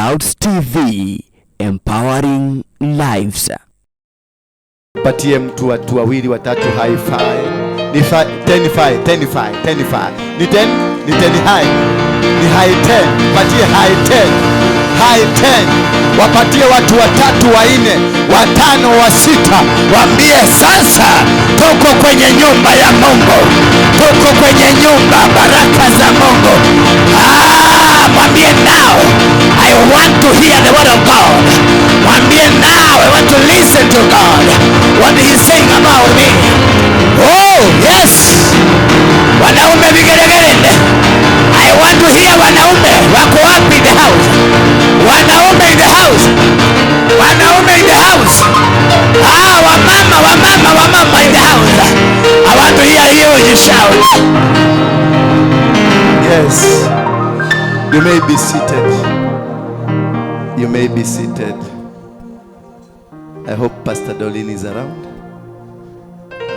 Clouds TV, empowering lives. Patie mtu watu wawili watatu high five. Ni 10 5 10 5 10 5. Ni 10, ni 10 high. Ni high 10. Patie high 10. High 10. Wapatie watu watatu, wanne, watano, wa sita. Waambie sasa tuko kwenye nyumba ya Mungu. Tuko kwenye nyumba baraka za Mungu. Mwambie now I want to hear the word of God. Mwambie now I want to listen to God. What he is saying about me. Oh, yes. Wanaume vigelegele. I want to hear wanaume wako wapi in the house? Wanaume in the house. Wanaume in the house. Wamama, wamama, wamama in the house. I want to hear you shout. Yes. You may be seated. You may be seated. I hope Pastor Dolin is around.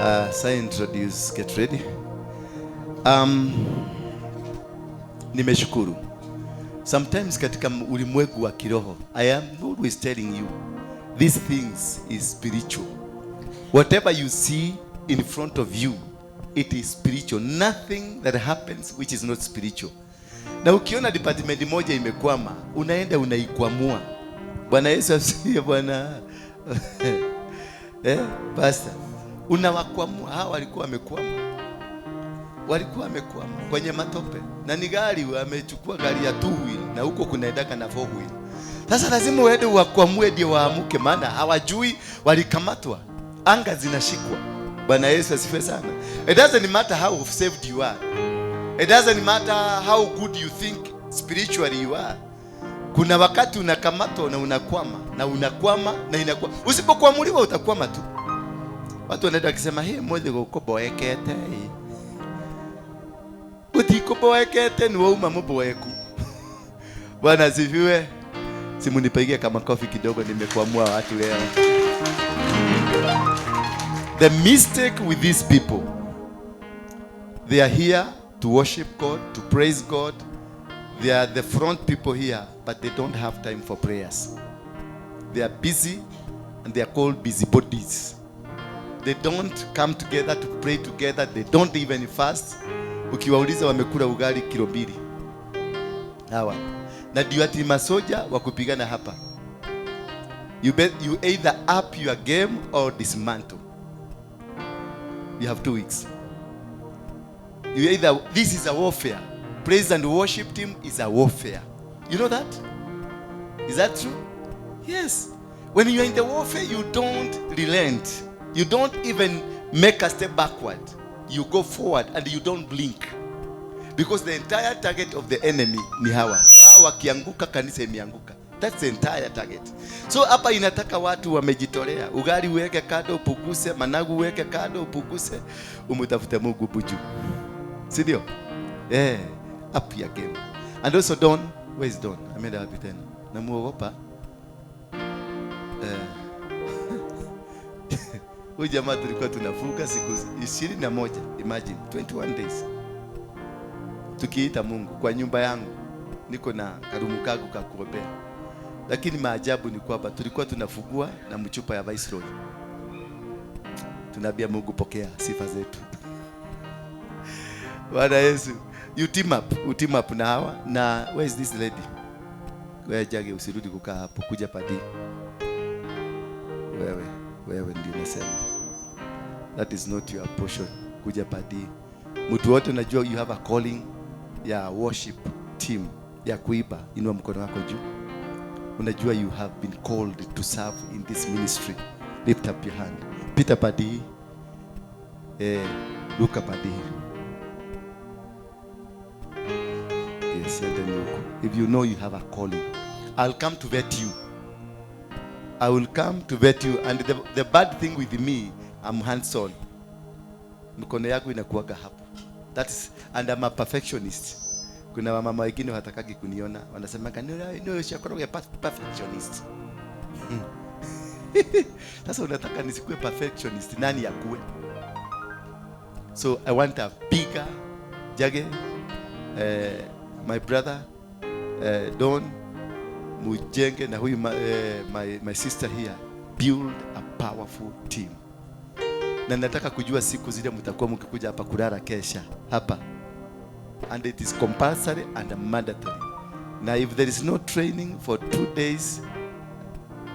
As I introduce, get ready. Nimeshukuru. Sometimes katika ulimwengu wa kiroho, I am always telling you, these things is spiritual. Whatever you see in front of you, it is spiritual. Nothing that happens which is not spiritual. Na ukiona department moja imekwama, unaenda unaikwamua. Bwana Yesu asifiwe. Bwana pastor, unawakwamua. Hawa walikuwa wamekwama, walikuwa wamekwama kwenye matope, na ni gari wamechukua gari ya two wheel, na huko kunaendaka na four wheel. Sasa lazima uende uwakwamue ndio waamuke, maana hawajui walikamatwa, anga zinashikwa. Bwana Yesu asifiwe sana. It doesn't matter how saved you are. It doesn't matter how good you think spiritually you are. Kuna wakati unakamatwa na unakwama na unakwama na inakuwa. Usipokwamuliwa utakwama tu. Watu wanaenda wakisema, "Hey, mothe gukuboekete." Gutikuboekete ni wauma muboeku. Bwana asifiwe. Simunipigie kama kofi kidogo, nimekwamua watu leo. The mistake with these people, they are here to worship God, to praise God. They are the front people here, but they don't have time for prayers. They are busy and they are called busybodies. They don't come together to pray together. They don't even fast. Ukiwauliza wamekula ugali kilo 2. Hawa. Na ndio ati masoja wa kupigana hapa. You either up your game or dismantle. You have 2 weeks. You either, this is a warfare. Praise and worship team is a warfare. You know that? Is that true? Yes. When you are in the warfare, you don't relent. You don't even make a step backward. You go forward and you don't blink. Because the entire target of the enemy ni hawa. Hawa wakianguka, kanisa imeanguka. That's the entire target. So hapa inataka watu wamejitolea. Ugali uweke kando upuguse, managu uweke kando upuguse, umtafute Mungu buju. Si ndio? Up your game. And also Don, where is Don? Ameenda wapi tena? Namuogopa. Huyu jamaa tulikuwa tunafunga siku 21, imagine 21 days. Tukiita Mungu kwa nyumba yangu. Niko na karumu kangu ka kuombea. Lakini maajabu ni kwamba tulikuwa tunafungua na mchupa ya Viceroy. Tunaambia Mungu pokea sifa zetu. Bwana Yesu. You team up, you team up na hawa. Na where is this lady? Wewe Jage usirudi kukaa hapo, kuja padi. Wewe, wewe ndio nasema. That is not your portion. Kuja padi. Mtu wote unajua you have a calling ya worship team ya kuiba, inua mkono wako juu. Unajua you have been called to serve in this ministry. Lift up your hand. Peter Padi. Luka Padi. Yes, and then you go. If you know you have a calling, I'll come to vet you. I will come to vet you. And the bad thing with me, I'm hands-on. Mkono yako inakuwaga hapo. And I'm a perfectionist. Kuna wamama wengine hawatakagi kuniona, wanasema no, shakoro ya perfectionist. Sasa unataka nisikue perfectionist, nani akue? So I want a bigger Jage, my brother, Don, Mujenge na huyu my sister here, build a powerful team. Na nataka kujua siku zile mtakuwa mkikuja hapa kulala kesha hapa. And it is compulsory and mandatory. Na if there is no training for 2 days,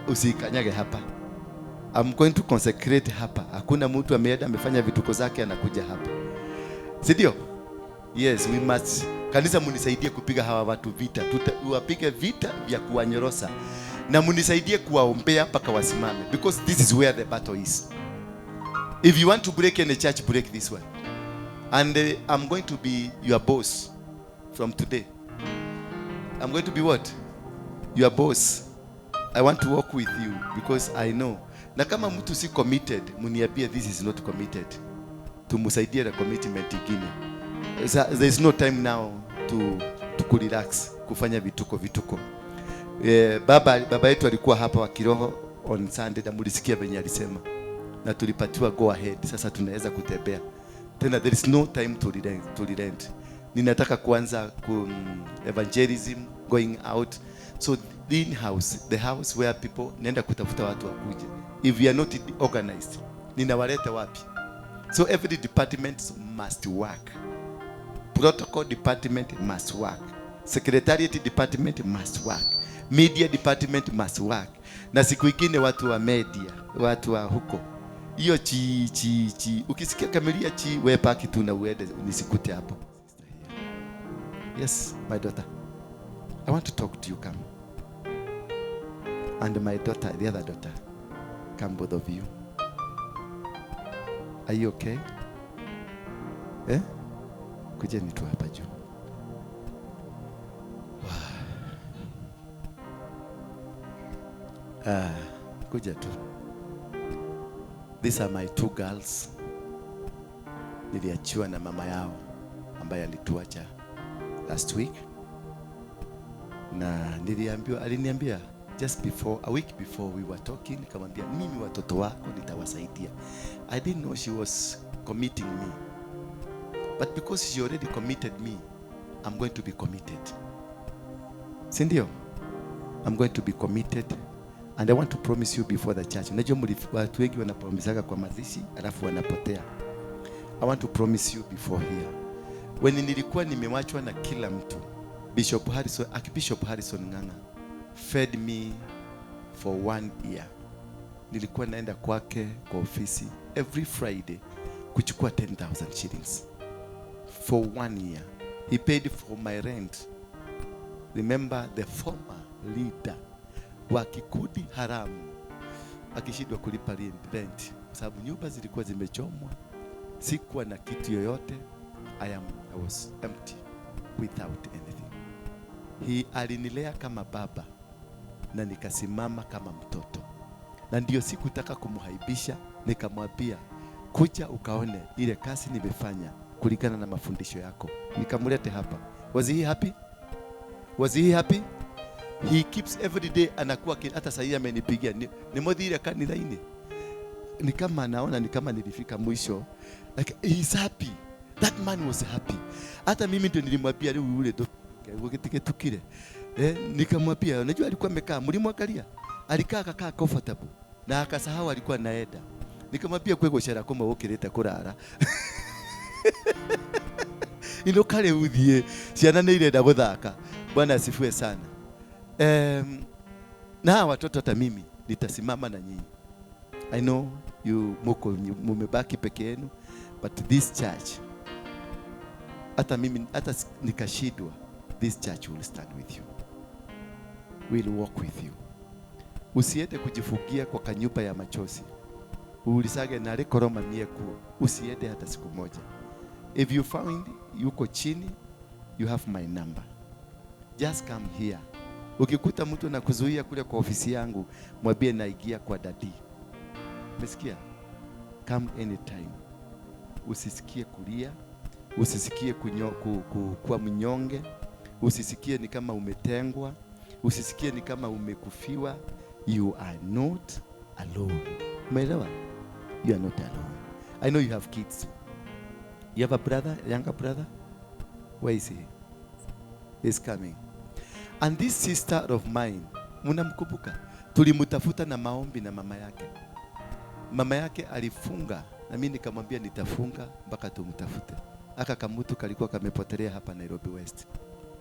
usikanyage hapa. I'm going to consecrate hapa. Hakuna mtu ameenda amefanya vituko zake anakuja hapa. Si ndio? Yes, we must. Kanisa munisaidie kupiga hawa watu vita. Tuwapige vita vya kuwanyorosa. Na munisaidie kuwaombea mpaka wasimame. Because this is where the battle is. If you want to break any church, break this one. And I'm going to be your boss from today. I'm going to be what? Your boss. I want to work with you because I know. Na kama mtu si committed, muniambie this is not committed. Tumusaidie na commitment ingine. There is no time now to relax, kufanya vituko vituko. Baba yetu alikuwa hapa wa kiroho on Sunday na mulisikia venye alisema. Na tulipatiwa go ahead. Sasa tunaweza kutembea. Tena there is no time to relent. Ninataka kuanza evangelism, going out. So in house, the house where people nenda kutafuta watu wakuje. If we are not organized, ninawaleta wapi? So every department must work. Protocol department must work. Secretariat department must work. Media department must work. Na siku ingine watu wa media, watu wa huko. Hiyo chi chi chi. Ukisikia kamilia chi, wewe paki tu na uende nisikute hapo. Yes, my daughter. I want to talk to you, come. And my daughter, the other daughter. Come, both of you. Are you okay? Eh? Kujeni tu hapa juu. Wow. Kuja tu. These are my 2 girls. Niliachiwa na mama yao ambaye alituacha last week. Na niliambiwa, aliniambia just before, a week before we were talking, nikamwambia mimi watoto wako nitawasaidia. I didn't know she was committing me. But because she already committed me, I'm going to be committed. Si ndio? I'm going to be committed. And I want to promise you before the church. Unajua watu wengi wanapromisaga kwa mazishi alafu wanapotea. I want to promise you before here. When nilikuwa nimewachwa na kila mtu, Bishop Harrison, Archbishop Harrison Ng'ang'a fed me for 1 year. Nilikuwa naenda kwake kwa ofisi every Friday kuchukua 10,000 shillings for 1 year. He paid for my rent. Remember the former leader wa kikundi haramu akishindwa kulipa rent kwa sababu nyumba zilikuwa zimechomwa, sikuwa na kitu yoyote. I was empty without anything. He alinilea kama baba na nikasimama kama mtoto. Na ndio sikutaka kumhaibisha, nikamwambia kuja ukaone ile kazi nimefanya kulingana na mafundisho yako. Nikamlete hapa. Was he happy? Was he happy? He keeps every day anakuwa hata sasa amenipigia nimuthire kanitha-inĩ. Ni kama naona ni kama nilifika mwisho. Like he's happy. That man was happy. Hata mimi ndio nilimwambia leo yule gĩtigĩtukire. Nikamwambia unajua alikuwa amekaa mlimwangalia. Alikaa akakaa comfortable na akasahau alikuwa naenda. Nikamwambia kwe gucera kuma gukirite kurara. Ino kale uthie ciana nĩ irenda guthaka. Bwana asifiwe sana. Na watoto hata mimi nitasimama na nyinyi. I know you muko mumebaki peke yenu, but this church, hata mimi hata nikashindwa, this church will stand with you. Will walk with you. Usiende kujifugia kwa kanyumba ya machozi. Uulisage na rekoroma miekuo. Usiende hata siku moja. If you find yuko chini, you have my number. Just come here. Ukikuta mtu na kuzuia kule kwa ofisi yangu, mwambie naingia kwa dadi. Umesikia? Come anytime. Usisikie kulia, usisikie kuwa mnyonge, usisikie ni kama umetengwa, usisikie ni kama umekufiwa. You are not alone. Umeelewa? You are not alone. I know you have kids. You have a brother, a younger brother? Where is he? He's coming. And this sister of mine, Mnamkumbuka? Tulimtafuta na maombi na mama yake. Mama yake alifunga na mimi nikamwambia nitafunga mpaka tumtafute. Aka kamutu kalikuwa kamepotelea hapa Nairobi West.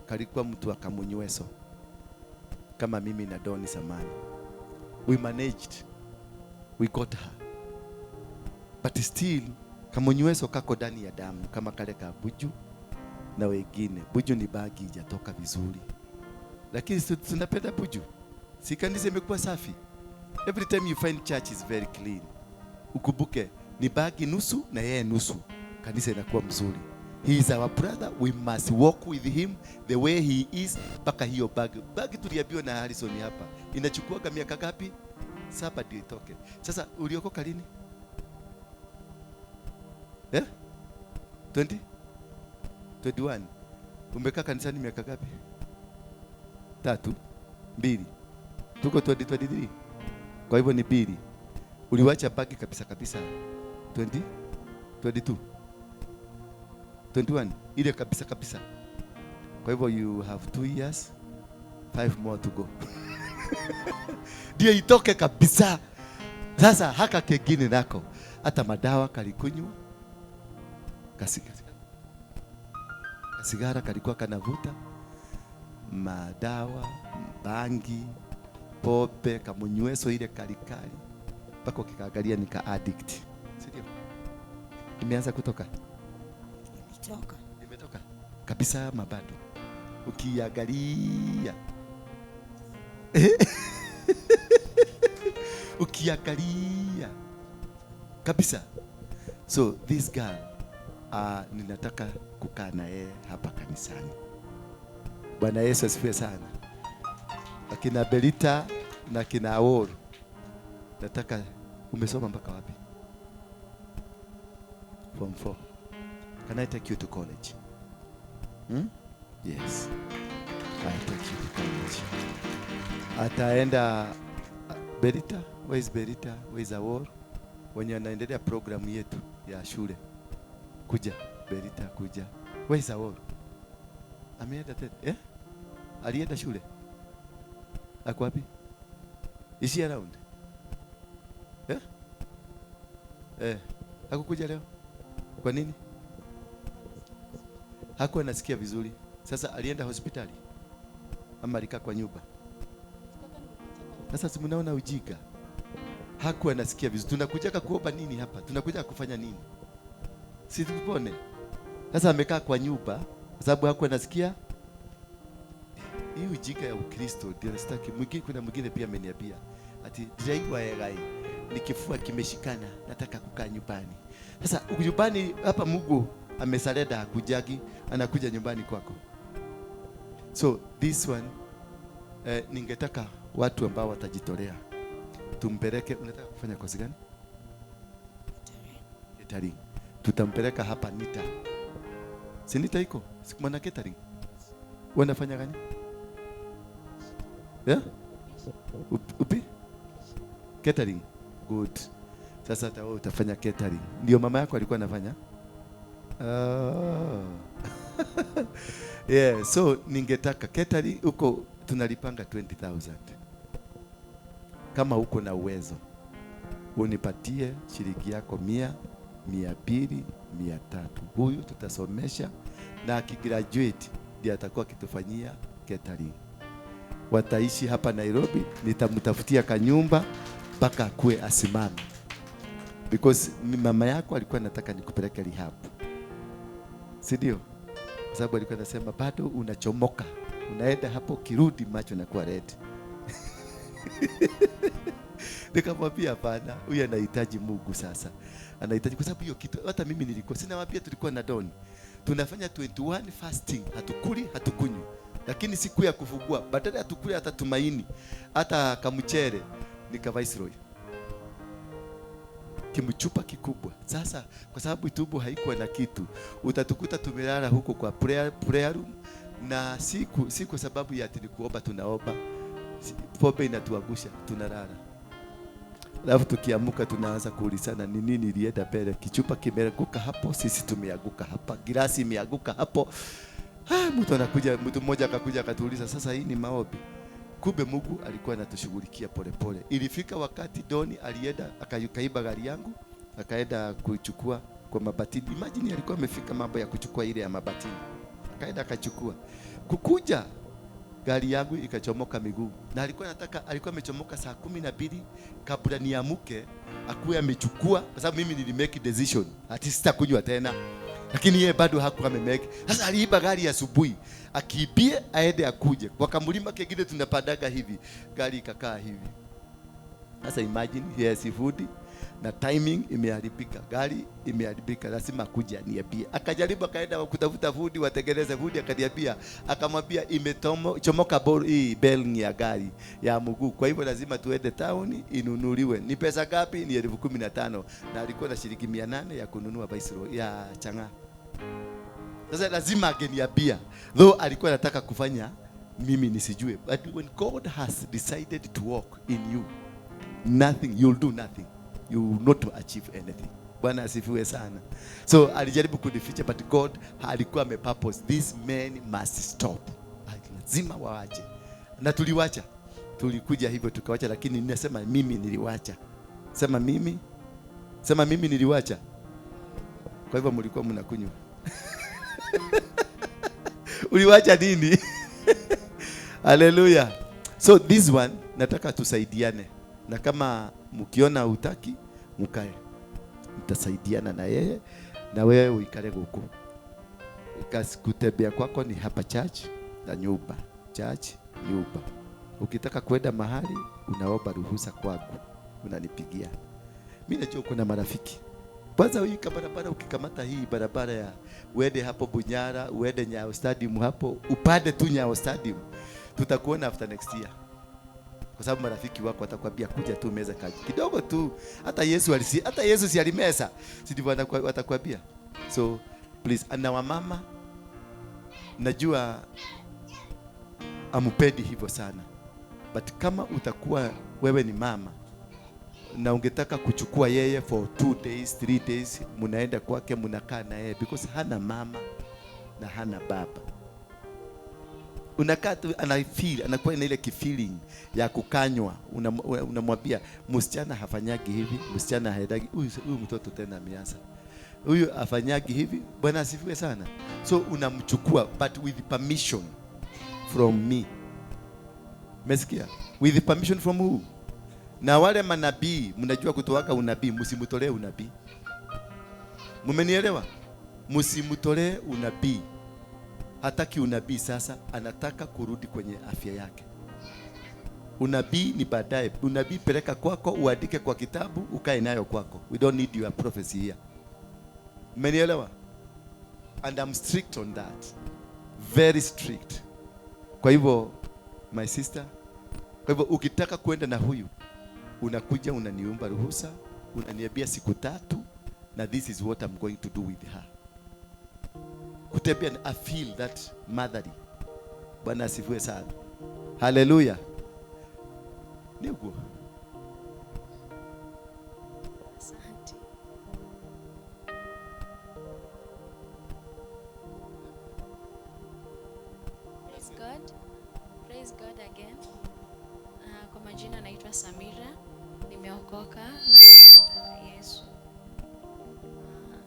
Kalikuwa mtu akamunyweso kama mimi na Doni samani. We managed. We got her. But still kamunyweso kako ndani ya damu kama kale ka Buju na wengine. Buju ni bagi ijatoka vizuri. Lakini tunapenda Buju. Si kanisa imekuwa safi. Every time you find church is very clean. Ukumbuke ni bagi nusu na yeye nusu. Kanisa inakuwa mzuri. He is our brother. We must walk with him the way he is mpaka hiyo bagi. Bagi tuliambiwa na Harrison hapa. Inachukua miaka ngapi? 7 ndio itoke. Sasa uliokoka lini? 20? 21. Umekaa kanisani miaka ngapi? 3, 2. Tuko 2023. Kwa hivyo ni 2. Uliwacha bagi kabisa kabisa 20? 22. 21. Ile kabisa kabisa. Kwa hivyo you have 2 years, 5 more to go. Ndio itoke kabisa. Sasa haka kengine nako hata madawa kalikunywa, kasigara kalikuwa kanavuta, madawa, bangi, pope, kamunyweso ile kalikali mpaka ukikaangalia ni ka addict. Si ndio? Imeanza kutoka? Imetoka. Imetoka kabisa mabado. Ukiangalia ukiangalia kabisa. So this girl ninataka kukaa na yeye hapa kanisani. Bwana Yesu asifiwe sana. Akina Belita na kina Aworu. Nataka, umesoma mpaka wapi? Form 4. Can I take you to college? Yes. I take you to college. Ataenda Belita, where is Belita? Where is Aworu? Wenye anaendelea programu yetu ya shule. Kuja, Belita kuja. Where is Aworu? Ameenda tena. Eh? Alienda shule. Ako wapi? Is he around? Eh? Eh, hakukuja leo? Kwa nini? Hakuwa anasikia vizuri. Sasa alienda hospitali ama alikaa kwa nyumba? Sasa si mnaona ujinga. Hakuwa anasikia vizuri. Tunakuja kuomba nini hapa? Tunakuja kufanya nini? Si tupone. Sasa amekaa kwa nyumba kwa sababu hakuwa anasikia. Hii ujinga ya Ukristo ndio sitaki. Mwingine, kuna mwingine pia ameniambia ati diraiwa egai ni kifua kimeshikana, nataka kukaa nyumbani. Sasa nyumbani hapa Mungu amesalenda, hakujagi, anakuja nyumbani kwako. So this one ningetaka watu ambao watajitolea tumpeleke. Unataka kufanya kozi gani? Catering. Tutampeleka hapa Nita. Si Nita iko? Si mwana catering. Wanafanya gani? Yeah? Upi? Catering. Good. Sasa hata wewe utafanya catering. Ndio mama yako alikuwa anafanya? Oh. Yeah, so ningetaka catering huko tunalipanga 20,000. Kama uko na uwezo unipatie shilingi yako 100, 200, 300. Huyu tutasomesha na akigraduate ndiye atakuwa akitufanyia catering. Wataishi hapa Nairobi, nitamtafutia kanyumba mpaka akue asimame. Because mama yako alikuwa anataka nikupeleke rehab. Si ndio? Kwa sababu alikuwa anasema bado unachomoka. Unaenda hapo kirudi macho na kuwa red. Nikamwambia hapana, huyu anahitaji Mungu sasa. Anahitaji kwa sababu hiyo kitu hata mimi nilikuwa sina wapi, tulikuwa na Don. Tunafanya 21 fasting, hatukuli, hatukunywi. Lakini siku ya kufungua, badala ya tukule hata tumaini, hata kamuchere, nika Viceroy. Kimchupa kikubwa. Sasa kwa sababu tumbo haikuwa na kitu, utatukuta tumelala huko kwa prayer room, na si kwa sababu ya ati kuomba tunaomba. Pombe inatuangusha, tunalala. Alafu tukiamuka tunaanza kuulizana ni nini ilienda mbele. Kichupa kimeanguka hapo, sisi tumeanguka hapa, glasi imeanguka hapo. Mtu anakuja, mtu mmoja akakuja akatuuliza, sasa hii ni maombi? Kumbe Mungu alikuwa anatushughulikia polepole. Ilifika wakati Doni alienda akaiba gari yangu, akaenda kuchukua kwa Mabatini. Imagine alikuwa amefika mambo ya kuchukua ile ya Mabatini. Akaenda akachukua. Kukuja gari yangu ikachomoka miguu. Na alikuwa amechomoka saa 12 kabla niamuke akuwe amechukua, kwa sababu mimi nilimake decision ati sitakunywa tena. Lakini yeye bado hakuwa amemake. Sasa aliiba gari asubuhi, akiibie aende akuje. Kwa kamlima kengine tunapandaga hivi, gari ikakaa hivi. Sasa imagine yes food na timing imeharibika, gari imeharibika, lazima akuje aniambie. Akajaribu akaenda kutafuta fundi watengeneze fundi, akaniambia, akamwambia imechomoka hii bell ya gari ya mguu, kwa hivyo lazima tuende town inunuliwe. Ni pesa ngapi? Ni 15,000, na alikuwa na shilingi 800 ya kununua bicycle ya chang'aa. Sasa lazima angeniambia, though alikuwa anataka kufanya mimi nisijue. But when God has decided to walk in you, nothing, you'll do nothing. You will not achieve anything. Bwana asifiwe sana. So alijaribu kudificha, but God alikuwa amepurpose, these men must stop. Lazima waache. Na tuliwacha. Tulikuja hivyo tukawacha, lakini ninasema mimi niliwacha. Sema mimi. Sema mimi niliwacha. Kwa hivyo mlikuwa mnakunywa. Uliwacha nini? Hallelujah. So this one nataka tusaidiane. Na kama mkiona hutaki, mkae. Mtasaidiana na yeye, na wewe uikale huko. Kutembea kwako ni hapa church na nyumba. Church, nyumba. Ukitaka kwenda mahali, unaomba ruhusa kwangu. Unanipigia. Mimi najua kuna marafiki. Kwanza hii barabara, ukikamata hii barabara ya uende hapo Bunyara, uende Nyayo Stadium hapo, upande tu Nyayo Stadium, tutakuona after next year. Kwa sababu marafiki wako watakwambia kuja tu meza kaji kidogo tu. Hata Yesu alisi, hata Yesu si alimeza, si ndivyo watakwambia. So please, na wamama najua amupendi hivyo sana, but kama utakuwa wewe ni mama na ungetaka kuchukua yeye for 2 days 3 days, munaenda kwake munakaa na yeye, because hana mama na hana baba. Unakaa tu, ana feel, anakuwa na ile feeling ya kukanywa. Unamwambia msichana hafanyagi hivi, msichana haendagi, huyu mtoto tena ameanza, huyu afanyagi hivi. Bwana asifiwe sana. So unamchukua, but with permission from me. Umesikia? With permission from who? Na wale manabii, mnajua kutoaka unabii, msimtolee unabii. Mmenielewa? Msimtolee unabii. Hataki unabii sasa, anataka kurudi kwenye afya yake. Unabii ni baadaye. Unabii peleka kwako, uandike kwa kitabu, ukae nayo kwako. We don't need your prophecy here. Mmenielewa? And I'm strict on that. Very strict. Kwa hivyo my sister, kwa hivyo ukitaka kwenda na huyu, unakuja unaniomba ruhusa, unaniambia siku 3, na this is what I'm going to do with her. Kutembea, I feel that motherly. Bwana asifiwe sana. Hallelujah. Niguo. Asante. Praise God. Praise God again. Kwa majina naitwa Samira. Nimeokoka na Yesu.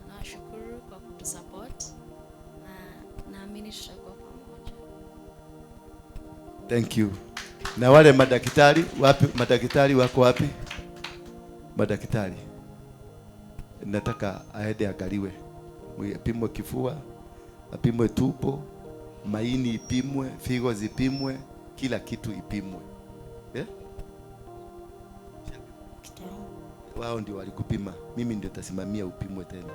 Nawashukuru kwa kutusupport na naamini tutakuwa pamoja. Thank you. Na wale madaktari wapi? Madaktari wako wapi? Madaktari, nataka aende angaliwe, apimwe kifua, apimwe tumbo, maini ipimwe, figo zipimwe, kila kitu ipimwe. Yeah? Wao ndio walikupima, mimi ndio tasimamia upimwe tena.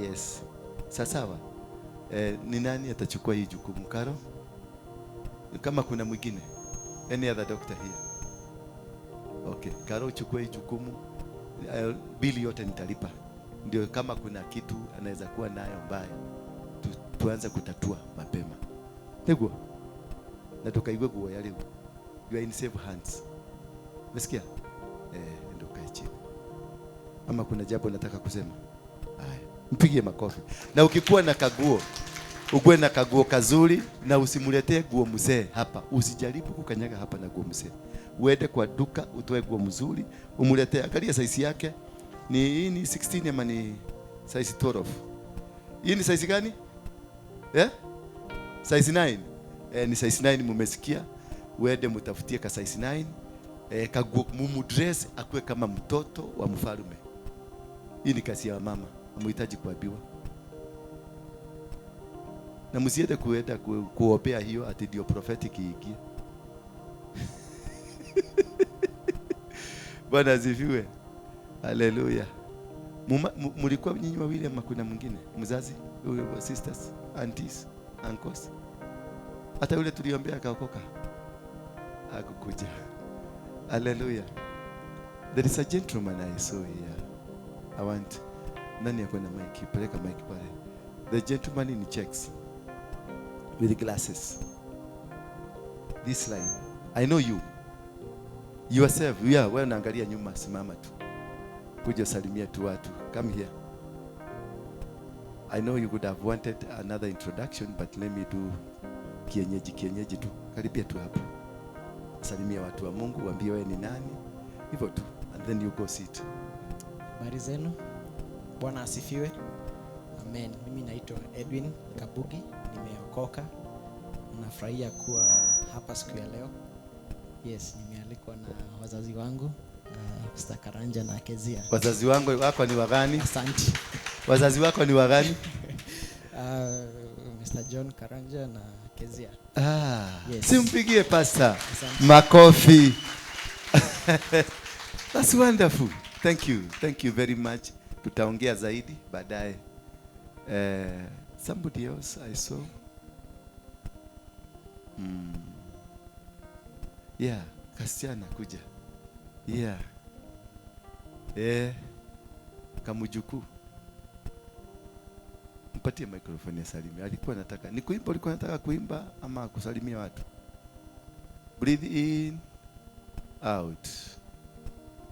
Yes. Sawa. Ni nani atachukua hii jukumu? Karo? Kama kuna mwingine? Any other doctor here? Okay, Karo chukua hii jukumu. Bili yote nitalipa. Ndio kama kuna kitu anaweza kuwa nayo mbaya, tuanze kutatua mapema. Niguo. Na tukaigwe guo yale. You are in safe hands. Umesikia? Ndio kae chini. Ama kuna jambo nataka kusema? Haya, mpigie makofi. Na ukikuwa na kaguo, Ukuwe na kaguo kazuri na usimuletee guo mzee hapa. Usijaribu kukanyaga hapa na guo mzee. Uende kwa duka utoe guo mzuri, umuletee. Angalia size yake. Ni hii ni 16 ama ni size 12? Hii ni size gani? Eh? Size 9. Ni size 9 mumesikia. Uende mutafutie ka size 9. Kaguo mumudress akuwe kama mtoto wa mfalme. Hii ni kazi ya mama. Hamuhitaji kuambiwa. Na msiende kuenda kuopea hiyo ati ndio prophetic iingie. Bwana asifiwe. Haleluya. Mlikuwa nyinyi wawili ama kuna mwingine? Mzazi, huyo sisters, aunties, uncles. Hata yule tuliombea akaokoka. Hakukuja. Haleluya. There is a gentleman I saw here. I want nani yako na mic? Peleka mic pale. The gentleman in checks with glasses. This line. I know you. Yourself. Yeah, wewe unaangalia nyuma, simama tu. Kuja salimia tu watu. Come here. I know you could have wanted another introduction, but let me do kienyeji kienyeji tu. Karibia tu hapo. Salimia watu wa Mungu, waambie wewe ni nani. Hivyo tu. And then you go sit. Habari zenu. Bwana asifiwe. Amen. Mimi naitwa Edwin Kabugi, nimeokoka. Nafurahia kuwa hapa siku ya leo. Yes, nimealikwa na wazazi wangu, Mr. Karanja na Kezia. Wazazi wangu wako ni wagani? Asante. Wazazi wako ni wagani? Mr. John Karanja na Kezia. Ah, Yes. Simpigie pastor. Asante. Makofi. That's wonderful. Thank you. Thank you very much. Tutaongea zaidi baadaye. Somebody else I saw. Yeah, kasichana kuja. Yeah. Kamujuku. Mpatie microphone ya salimia. Alikuwa anataka. Ni kuimba, alikuwa anataka kuimba ama kusalimia watu? Breathe in, out.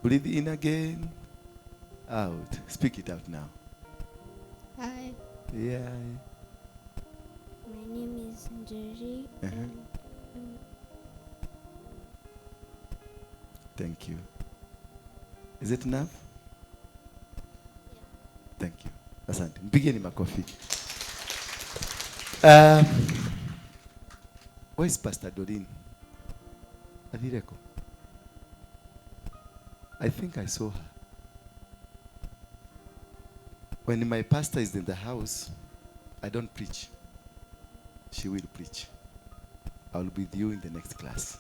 Breathe in again, out. Speak it out now. Hi. Yeah. My name is Njeri. Uh-huh. Thank you. Is it enough? Yeah. Thank you. Asante. Mpigeni makofi. Where is Pastor Doreen? Adireko. I think I saw her. When my pastor is in the house, I don't preach. She will preach. I will be with you in the next class.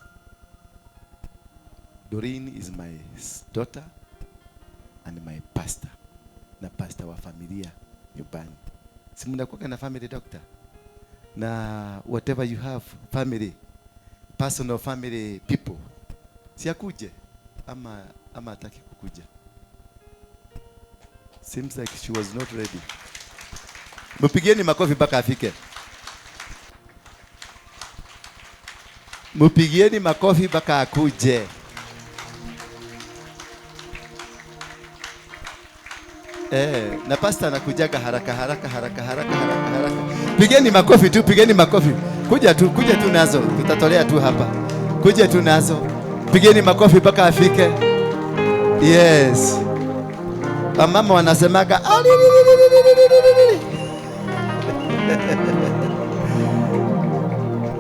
Doreen is my daughter and my pastor. Na pastor wa familia nyumbani. Si mnakuwa na family doctor? Na whatever you have, family, personal family people. Si akuje ama ataki kukuja. Seems like she was not ready. Mpigieni makofi mpaka afike. Mpigieni makofi mpaka akuje. Na pastor anakujaga haraka haraka haraka haraka haraka haraka. Pigeni makofi tu, pigeni makofi. Kuja tu nazo. Tutatolea tu hapa. Kuja tu nazo. Pigeni makofi mpaka afike. Yes. Mama wanasemaga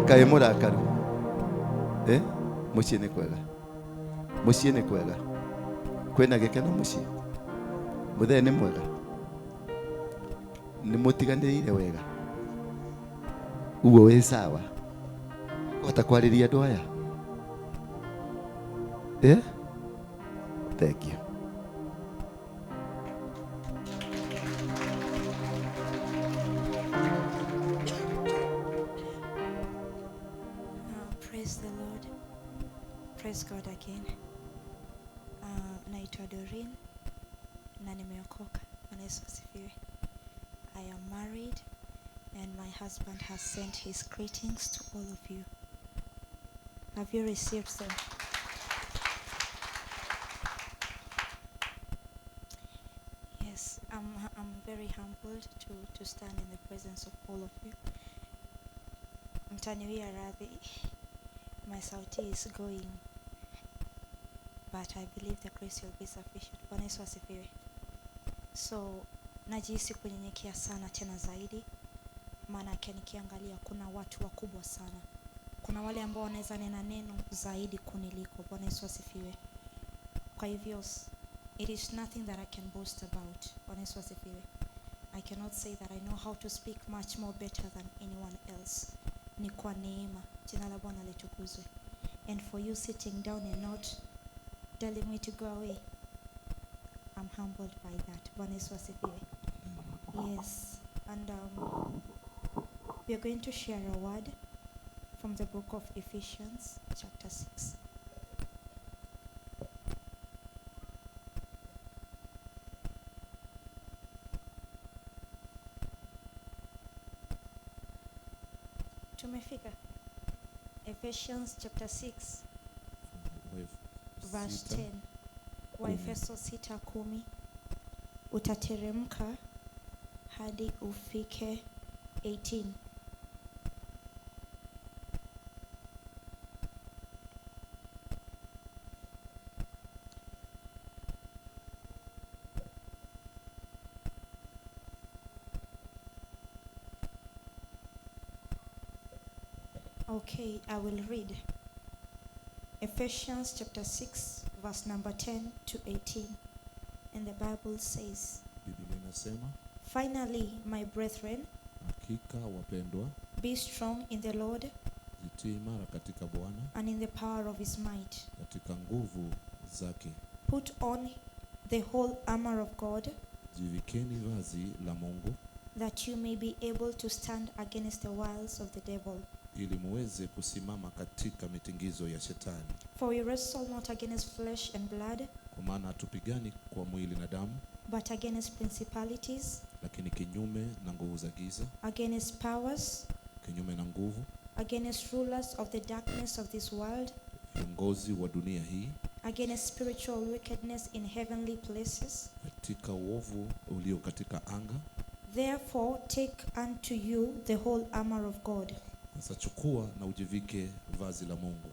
kae murakaru. Muciĩ nĩ kwega. Muciĩ nĩ kwega. Kwĩna gĩkeno muciĩ. Mũthee nĩ mwega. Nĩ mũtiganĩire wega. Uguo wĩ sawa. Kũhota kwarĩria andũ aya. Thank you. Praise the Lord. Praise God again. Naitwa Doreen na nimeokoka. Bwana Yesu asifiwe. I am married and my husband has sent his greetings to all of you. Have you received them? Yes, I'm very humbled to stand in the presence of all of you. Mtaniwia radhi, my sauti is going, but I believe the grace will be sufficient. Bwana Yesu asifiwe. So najihisi kunyenyekea sana tena zaidi, maanake nikiangalia kuna watu wakubwa sana, kuna wale ambao wanaweza nena neno zaidi kuniliko. Bwana Yesu asifiwe. Kwa hivyo it is nothing that I can boast about. Bwana Yesu asifiwe. I cannot say that I know how to speak much more better than anyone else. Ni kwa neema, jina la Bwana litukuzwe. And for you sitting down and not telling me to go away, I'm humbled by that. Bwana Yesu asifiwe. Yes, and we are going to share a word from the book of Ephesians, chapter 6. Tumefika Ephesians chapter 6 verse Sita, 10. Waefeso 6:10, utateremka hadi ufike 18. Okay, I will read. Ephesians chapter 6, verse number 10 to 18. And the Bible says, Biblia inasema, Finally, my brethren, hakika wapendwa, be strong in the Lord jitie imara katika Bwana, and in the power of his might. katika nguvu zake. Put on the whole armor of God, Jivikeni vazi la Mungu, that you may be able to stand against the wiles of the devil. ili muweze kusimama katika mitingizo ya shetani. For we wrestle not against flesh and blood, Kwa maana hatupigani kwa mwili na damu, but against principalities, lakini kinyume na nguvu za giza, against powers, kinyume na nguvu, against rulers of the darkness of this world, viongozi wa dunia hii, against spiritual wickedness in heavenly places. katika uovu ulio katika anga. Therefore, take unto you the whole armor of God, Sasa chukua na ujivike vazi la Mungu,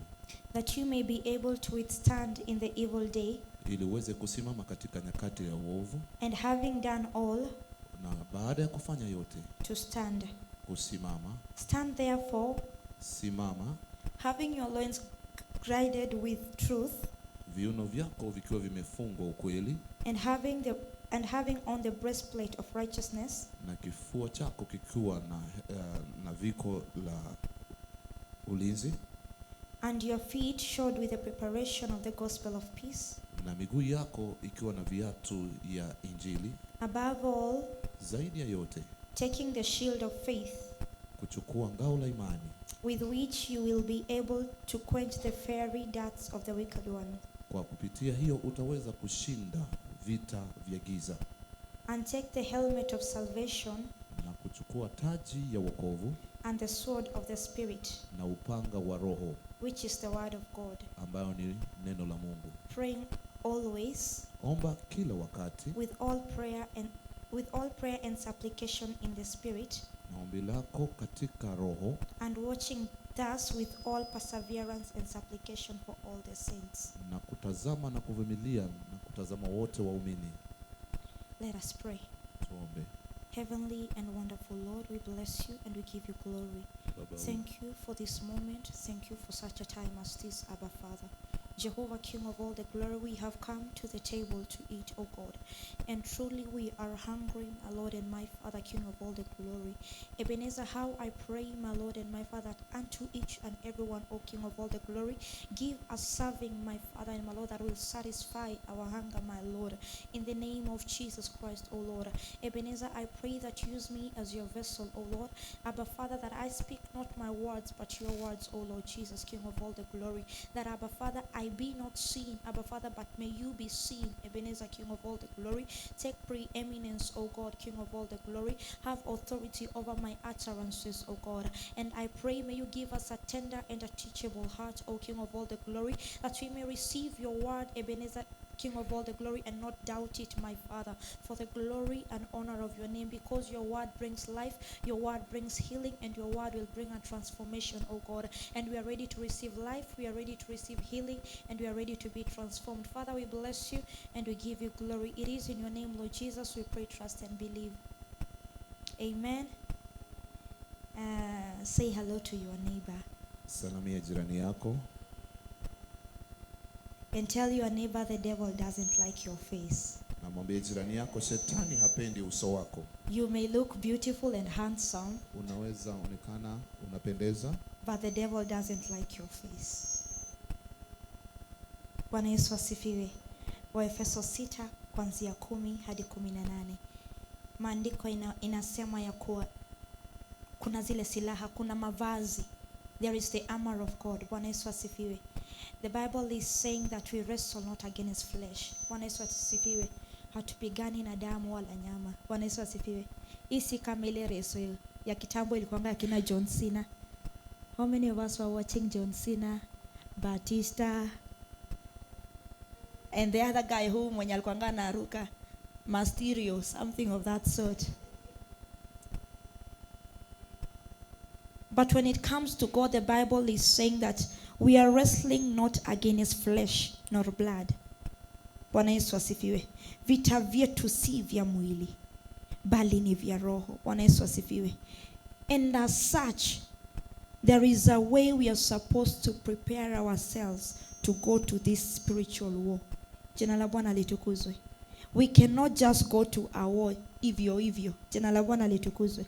that you may be able to withstand in the evil day, ili uweze kusimama katika nyakati ya uovu, and having done all, na baada ya kufanya yote to stand. kusimama. Stand therefore, Simama, having your loins girded with truth, viuno vyako vikiwa vimefungwa ukweli, and having on the breastplate of righteousness, na kifua chako kikiwa na viko la ulinzi, and your feet shod with the preparation of the gospel of peace. na miguu yako ikiwa na viatu ya Injili. Above all, Zaidi ya yote, taking the shield of faith, kuchukua ngao la imani, with which you will be able to quench the fiery darts of the wicked one, kwa kupitia hiyo utaweza kushinda vita vya giza, and take the helmet of salvation na kuchukua taji ya wokovu and the sword of the Spirit, na upanga wa Roho, which is the word of God, ambayo ni neno la Mungu. praying always Omba kila wakati with all prayer and supplication in the Spirit, na ombi lako katika Roho, and watching thus with all perseverance and supplication for all the saints. na kutazama na kuvumilia na kutazama wote waumini. Let us pray. Tuombe. Heavenly and wonderful Lord, we bless you and we give you glory. Baba, Thank you for this moment. Thank you for such a time as this, Abba Father. Jehovah, King of all the glory, we have come to the table to eat, O God. And truly we are hungry, my Lord and my Father, King of all the glory. Ebenezer, how I pray, my Lord and my Father, unto each and every one, O King of all the glory, give us serving, my Father and my Lord, that will satisfy our hunger, my Lord. In the name of Jesus Christ, O Lord. Ebenezer, I pray that you use me as your vessel, O Lord. Abba Father, that I speak not my words, but your words, O Lord Jesus, King of all the glory. That, Abba Father, I be not seen, Abba Father, but may you be seen, Ebenezer, King of all the glory. Take preeminence, O God, King of all the glory. Have authority over my utterances, O God. And I pray, may you give us a tender and a teachable heart, O King of all the glory, that we may receive your word, Ebenezer, King of all the glory, and not doubt it, my Father, for the glory and honor of your name, because your word brings life, your word brings healing, and your word will bring a transformation, oh God. And we are ready to receive life, we are ready to receive healing, and we are ready to be transformed. Father, we bless you and we give you glory. It is in your name, Lord Jesus, we pray, trust, and believe. Amen. Say hello to your neighbor. Salamia jirani yako. And tell your neighbor the devil doesn't like your face. Na mwambie jirani yako shetani hapendi uso wako. You may look beautiful and handsome. Unaweza onekana unapendeza. But the devil doesn't like your face. Bwana Yesu asifiwe. Waefeso 6 kuanzia 10 hadi 18. Maandiko inasema ya kuwa kuna zile silaha, kuna mavazi. There is the armor of God. Bwana Yesu asifiwe. The Bible is saying that we wrestle not against flesh. Bwana Yesu asifiwe. Hatupigani na damu wala nyama. Bwana Yesu asifiwe. Hii si kama ile reso ya kitambo ilikuwa ya kina John Cena. How many of us were watching John Cena, Batista, and the other guy who mwenye alikuwa anaruka, Mysterio, something of that sort. But when it comes to God, the Bible is saying that we are wrestling not against flesh nor blood. Bwana Yesu asifiwe. Vita vyetu si vya mwili, bali ni vya roho. Bwana Yesu asifiwe. And as such, there is a way we are supposed to prepare ourselves to go to this spiritual war. Jina la Bwana litukuzwe. We cannot just go to a war hivyo hivyo. Jina la Bwana litukuzwe.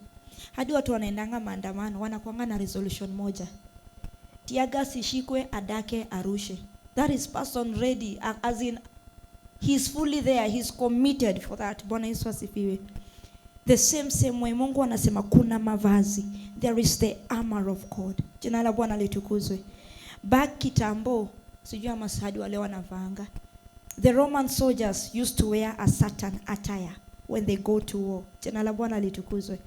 Hadi watu wanaendanga maandamano wanakuanga na resolution moja. Teargas ishikwe, adake, arushe. That is person ready, as in he's fully there, he's committed for that. Bwana Yesu asifiwe. The same way Mungu anasema kuna mavazi. There is the armor of God. Jina la Bwana litukuzwe. Back kitambo, sijui ama hadi wale wanavaanga. The Roman soldiers used to wear a certain attire when they go to war. Jina la Bwana litukuzwe.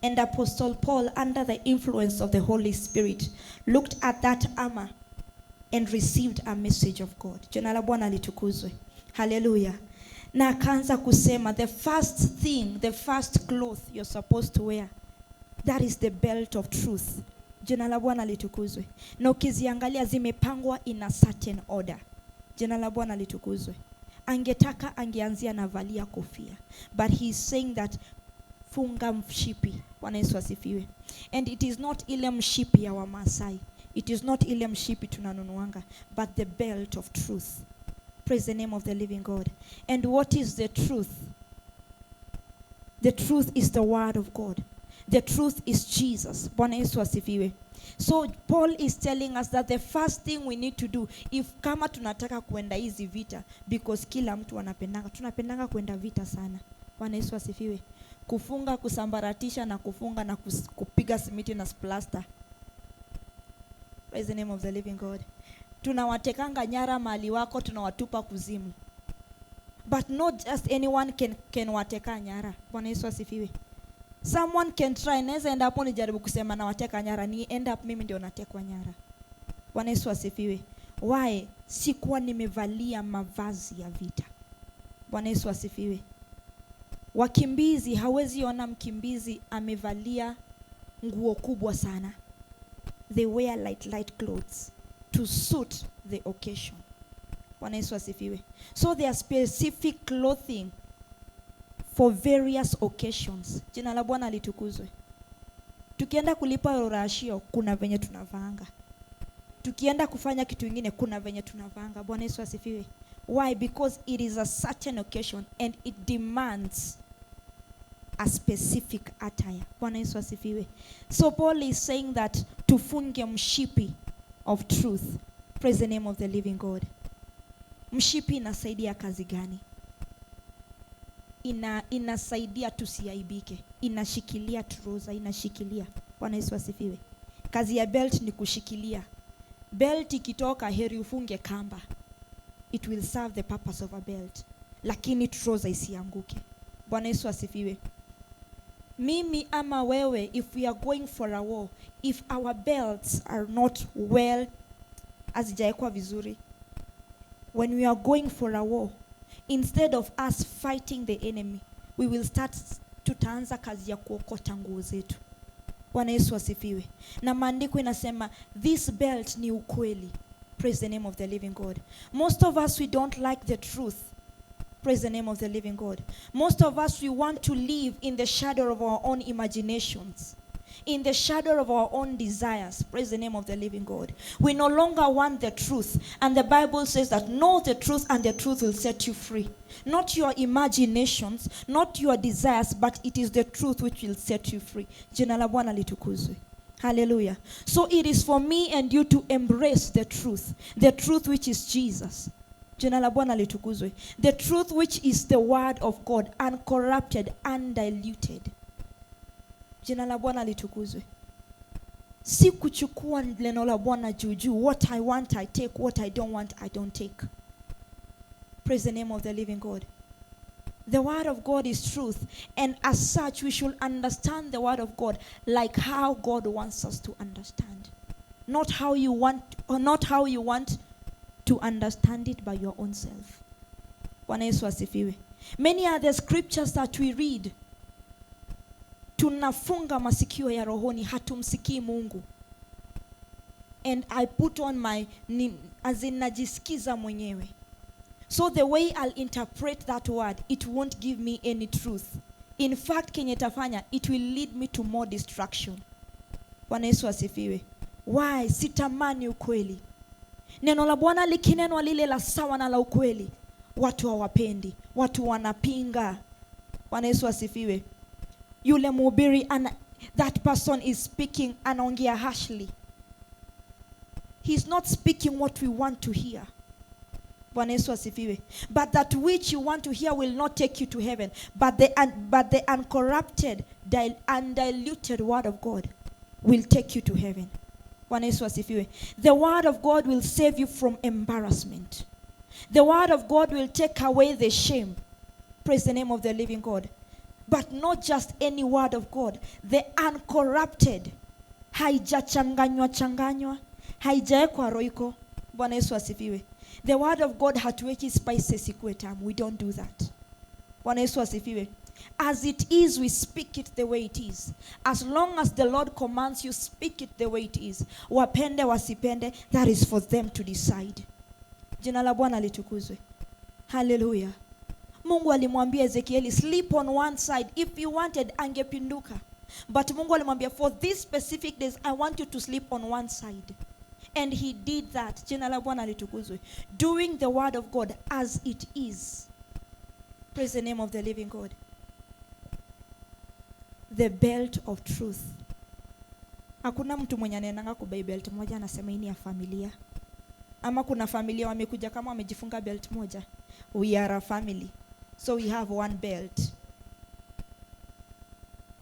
And Apostle Paul, under the influence of the Holy Spirit, looked at that armor and received a message of God. Jina la Bwana litukuzwe. Hallelujah. Na akaanza kusema the first thing, the first cloth you're supposed to wear, that is the belt of truth. Jina la Bwana litukuzwe. Na ukiziangalia zimepangwa in a certain order. Jina la Bwana litukuzwe. Angetaka angeanzia na valia kofia, but he is saying that funga mshipi. Bwana Yesu asifiwe. And it is not ile mshipi ya Wamasai, it is not ile mshipi tunanunuanga, but the belt of truth. Praise the name of the living God. And what is the truth? The truth is the word of God. The truth is Jesus. Bwana Yesu asifiwe. So Paul is telling us that the first thing we need to do if kama tunataka kuenda hizi vita, because kila mtu anapendanga, tunapendanga kuenda vita sana. Bwana Yesu asifiwe. Kufunga, kusambaratisha na kufunga na kupiga simiti na plaster. Praise the name of the living God. Tunawatekanga nyara mali wako, tunawatupa kuzimu. But not just anyone can wateka nyara. Bwana Yesu asifiwe. Someone can try, naweza enda hapo nijaribu kusema na wateka nyara, ni end up mimi ndio natekwa nyara. Bwana Yesu asifiwe. Why? Sikuwa nimevalia mavazi ya vita. Bwana Yesu asifiwe. Wakimbizi, hawezi ona mkimbizi amevalia nguo kubwa sana. They wear light clothes to suit the occasion. Bwana Yesu asifiwe. So there are specific clothing for various occasions. Jina la Bwana litukuzwe. Tukienda kulipa rorashio, kuna venye tunavaanga. Tukienda kufanya kitu kingine, kuna venye tunavaanga. Bwana Yesu asifiwe. Why? Because it is a certain occasion and it demands a specific attire. Bwana Yesu asifiwe. So Paul is saying that tufunge mshipi of truth. Praise the name of the living God. Mshipi inasaidia kazi gani? Inasaidia tusiaibike. Inashikilia trouser, inashikilia. Bwana Yesu asifiwe. Kazi ya belt ni kushikilia. Belt ikitoka, heri ufunge kamba. It will serve the purpose of a belt. Lakini trouser isianguke. Bwana Yesu asifiwe. Mimi ama wewe, if we are going for a war, if our belts are not well, hazijaekwa vizuri, when we are going for a war, Instead of us fighting the enemy, we will start, tutaanza kazi ya kuokota nguo zetu. Bwana Yesu asifiwe. Na maandiko inasema this belt ni ukweli. Praise the name of the living God. Most of us, we don't like the truth. Praise the name of the living God. Most of us, we want to live in the shadow of our own imaginations, in the shadow of our own desires. Praise the name of the living God. We no longer want the truth. And the Bible says that know the truth and the truth will set you free. Not your imaginations, not your desires, but it is the truth which will set you free. Jina la Bwana litukuzwe. Hallelujah. So it is for me and you to embrace the truth which is Jesus. Jina la Bwana litukuzwe. The truth which is the word of God, uncorrupted, undiluted. Jina la Bwana litukuzwe. Si kuchukua neno la Bwana juu juu. What I want I take, what I don't want I don't take. Praise the name of the living God. The word of God is truth, and as such we should understand the word of God like how God wants us to understand. Not how you want, or not how you want to understand it by your own self. Bwana Yesu asifiwe. Many are the scriptures that we read. Tunafunga masikio ya rohoni, hatumsikii Mungu. And I put on my, as in najisikiza mwenyewe. So the way I'll interpret that word, it won't give me any truth. In fact, kenye tafanya, it will lead me to more destruction. Bwana Yesu asifiwe. Why? Sitamani ukweli. Neno la Bwana likinenwa lile la sawa na la ukweli, watu hawapendi, watu wanapinga. Bwana Yesu asifiwe. Yule mhubiri, that person is speaking, anaongea harshly. He's not speaking what we want to hear. Bwana Yesu asifiwe. But that which you want to hear will not take you to heaven. But the uncorrupted, undiluted word of God will take you to heaven. Bwana Yesu asifiwe. The word of God will save you from embarrassment. The word of God will take away the shame. Praise the name of the living God. But not just any word of God. The uncorrupted. Haijachanganywa changanywa. Haijaekwa roiko. Bwana Yesu asifiwe. The word of God hatuweki spices ikuwe tamu. We don't do that. Bwana Yesu asifiwe. As it is, we speak it the way it is. As long as the Lord commands you, speak it the way it is. Wapende, wasipende, that is for them to decide. Jina la Bwana litukuzwe. Hallelujah. Mungu alimwambia Ezekieli, sleep on one side. If you wanted, angepinduka. But Mungu alimwambia, for these specific days, I want you to sleep on one side. And he did that. Jina la Bwana litukuzwe. Doing the word of God as it is. Praise the name of the living God. The belt of truth. Hakuna mtu mwenye anaendanga kubuy belt moja anasema hii ni ya familia. Ama kuna familia wamekuja kama wamejifunga belt moja. We are a family. So we have one belt.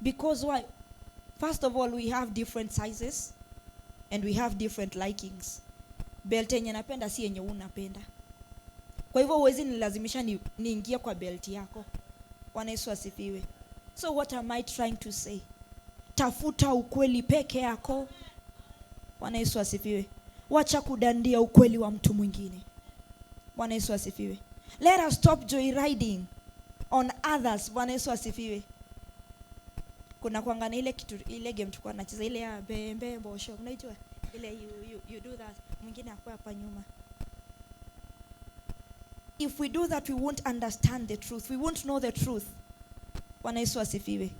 Because why? First of all, we have different sizes and we have different likings. Belt yenye napenda si yenye unapenda. Kwa hivyo huwezi nilazimisha niingie kwa belt yako. Bwana Yesu asifiwe. So what am I trying to say? Tafuta ukweli peke yako. Bwana Yesu asifiwe. Wacha kudandia ukweli wa mtu mwingine. Bwana Yesu asifiwe. Let us stop joyriding on others. Bwana Yesu asifiwe. Kuna kuanga na ile kitu, ile game tulikuwa tunacheza ile ya bembe mbosho. Unaijua? Ile you do that. Mwingine akua hapa nyuma. If we do that, we won't understand the truth. We won't know the truth. Bwana Yesu asifiwe.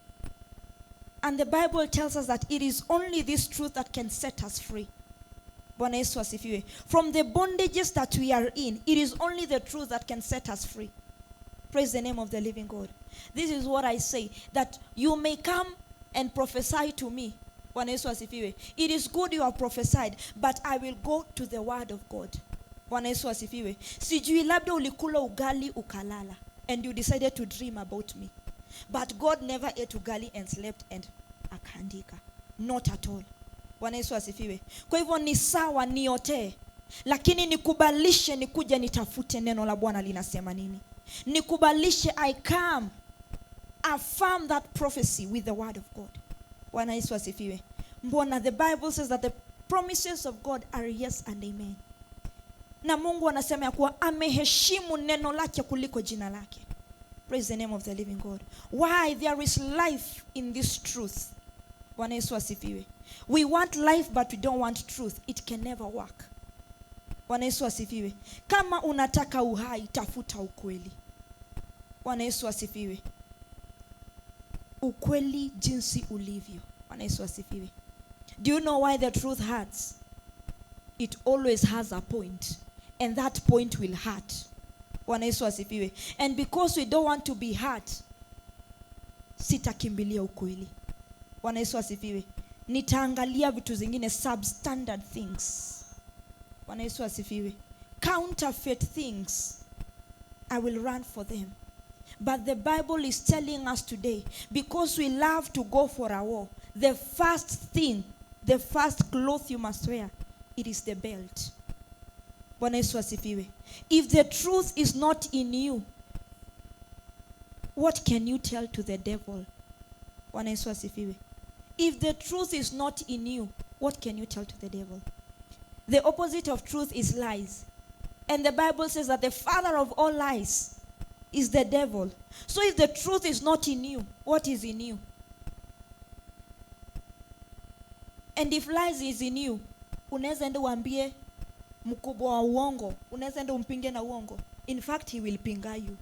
And the Bible tells us that it is only this truth that can set us free. Bwana Yesu asifiwe. From the bondages that we are in, it is only the truth that can set us free. Praise the name of the living God. This is what I say, that you may come and prophesy to me. Bwana Yesu asifiwe. It is good you have prophesied, but I will go to the word of God. Bwana Yesu asifiwe. Sijui labda ulikula ugali ukalala and you decided to dream about me. But God never ate ugali and slept and akaandika. Not at all. Bwana Yesu asifiwe. Kwa hivyo ni sawa niotee, lakini nikubalishe nikuja nitafute neno la Bwana linasema nini. Nikubalishe, I come affirm that prophecy with the word of God. Bwana Yesu asifiwe. Mbona the Bible says that the promises of God are yes and amen. Na Mungu anasema ya kuwa ameheshimu neno lake kuliko jina lake. Praise the name of the living God. Why? There is life in this truth. Bwana Yesu asifiwe. We want life but we don't want truth. It can never work. Bwana Yesu asifiwe. Kama unataka uhai, tafuta ukweli. Bwana Yesu asifiwe. Ukweli jinsi ulivyo. Bwana Yesu asifiwe. Do you know why the truth hurts? It always has a point. And that point will hurt. Bwana Yesu asifiwe. And because we don't want to be hurt, sitakimbilia ukweli. Bwana Yesu asifiwe. Nitaangalia vitu zingine, substandard things. Bwana Yesu asifiwe. Counterfeit things, I will run for them. But the Bible is telling us today, because we love to go for a war, the first thing, the first cloth you must wear, it is the belt. Bwana Yesu asifiwe. If the truth is not in you, what can you tell to the devil? Bwana Yesu asifiwe. If the truth is not in you, what can you tell to the devil? The opposite of truth is lies. And the Bible says that the father of all lies is the devil. So if the truth is not in you, what is in you? And if lies is in you, unaweza enda uambie mkubwa wa uongo, unaweza enda umpinge na uongo. In fact, he will pinga you.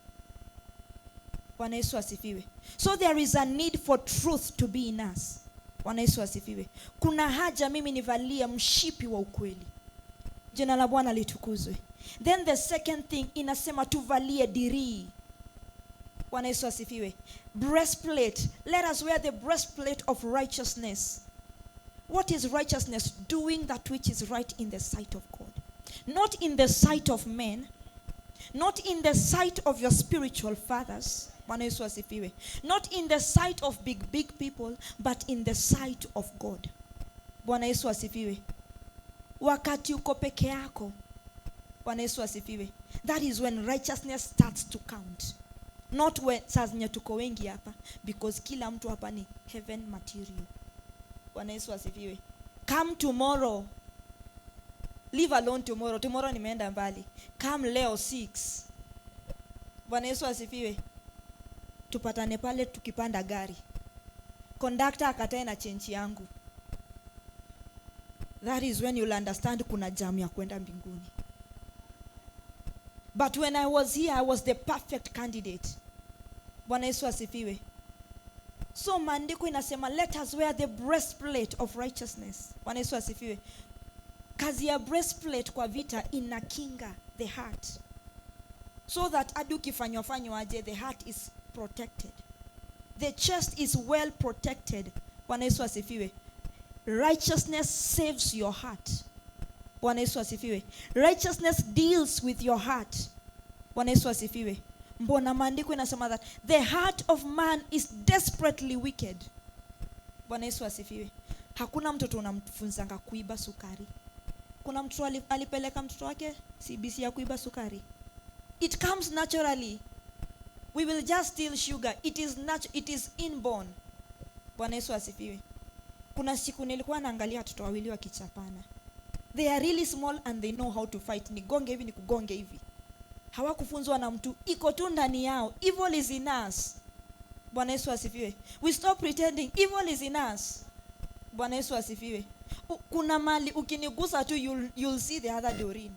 Bwana Yesu asifiwe. So there is a need for truth to be in us. Bwana Yesu asifiwe. Kuna haja mimi nivalie mshipi wa ukweli. Jina la Bwana litukuzwe. Then the second thing inasema tuvalie dirii. Bwana Yesu asifiwe. Breastplate. Let us wear the breastplate of righteousness. What is righteousness? Doing that which is right in the sight of God. Not in the sight of men. Not in the sight of your spiritual fathers. Bwana Yesu asifiwe. Not in the sight of big, big people, but in the sight of God. Bwana Yesu asifiwe. Wakati uko peke yako. Bwana Yesu asifiwe. That is when righteousness starts to count. Not when saa zenye tuko wengi hapa, because kila mtu hapa ni heaven material. Bwana Yesu asifiwe. Come tomorrow. Leave alone tomorrow. Tomorrow nimeenda mbali. Come leo 6. Bwana Yesu asifiwe. Tupatane pale tukipanda gari. Conductor akatae na chenchi yangu. That is when you'll understand kuna jam ya kwenda mbinguni. But when I was here, I was the perfect candidate. Bwana Yesu asifiwe. So maandiko inasema let us wear the breastplate of righteousness. Bwana Yesu asifiwe. Kazi ya breastplate kwa vita inakinga the heart. So that hadi ukifanywa fanywa aje, the heart is protected. The chest is well protected. Bwana Yesu asifiwe. Righteousness saves your heart. Bwana Yesu asifiwe. Righteousness deals with your heart. Bwana Yesu asifiwe. Mbona maandiko inasema that the heart of man is desperately wicked. Bwana Yesu asifiwe. Hakuna mtoto unamfunzanga kuiba sukari. Kuna mtoto alipeleka mtoto wake CBC ya kuiba sukari. It comes naturally. We will just steal sugar. It is it is inborn. Bwana Yesu asifiwe. Kuna siku nilikuwa naangalia watoto wawili wakichapana. They are really small and they know how to fight. Nigonge hivi, nikugonge hivi. Hawakufunzwa na mtu, iko tu ndani yao. Evil is in us. Bwana Yesu asifiwe. We stop pretending evil is in us. Bwana Yesu asifiwe. Kuna mali ukinigusa tu you'll see the other Doreen.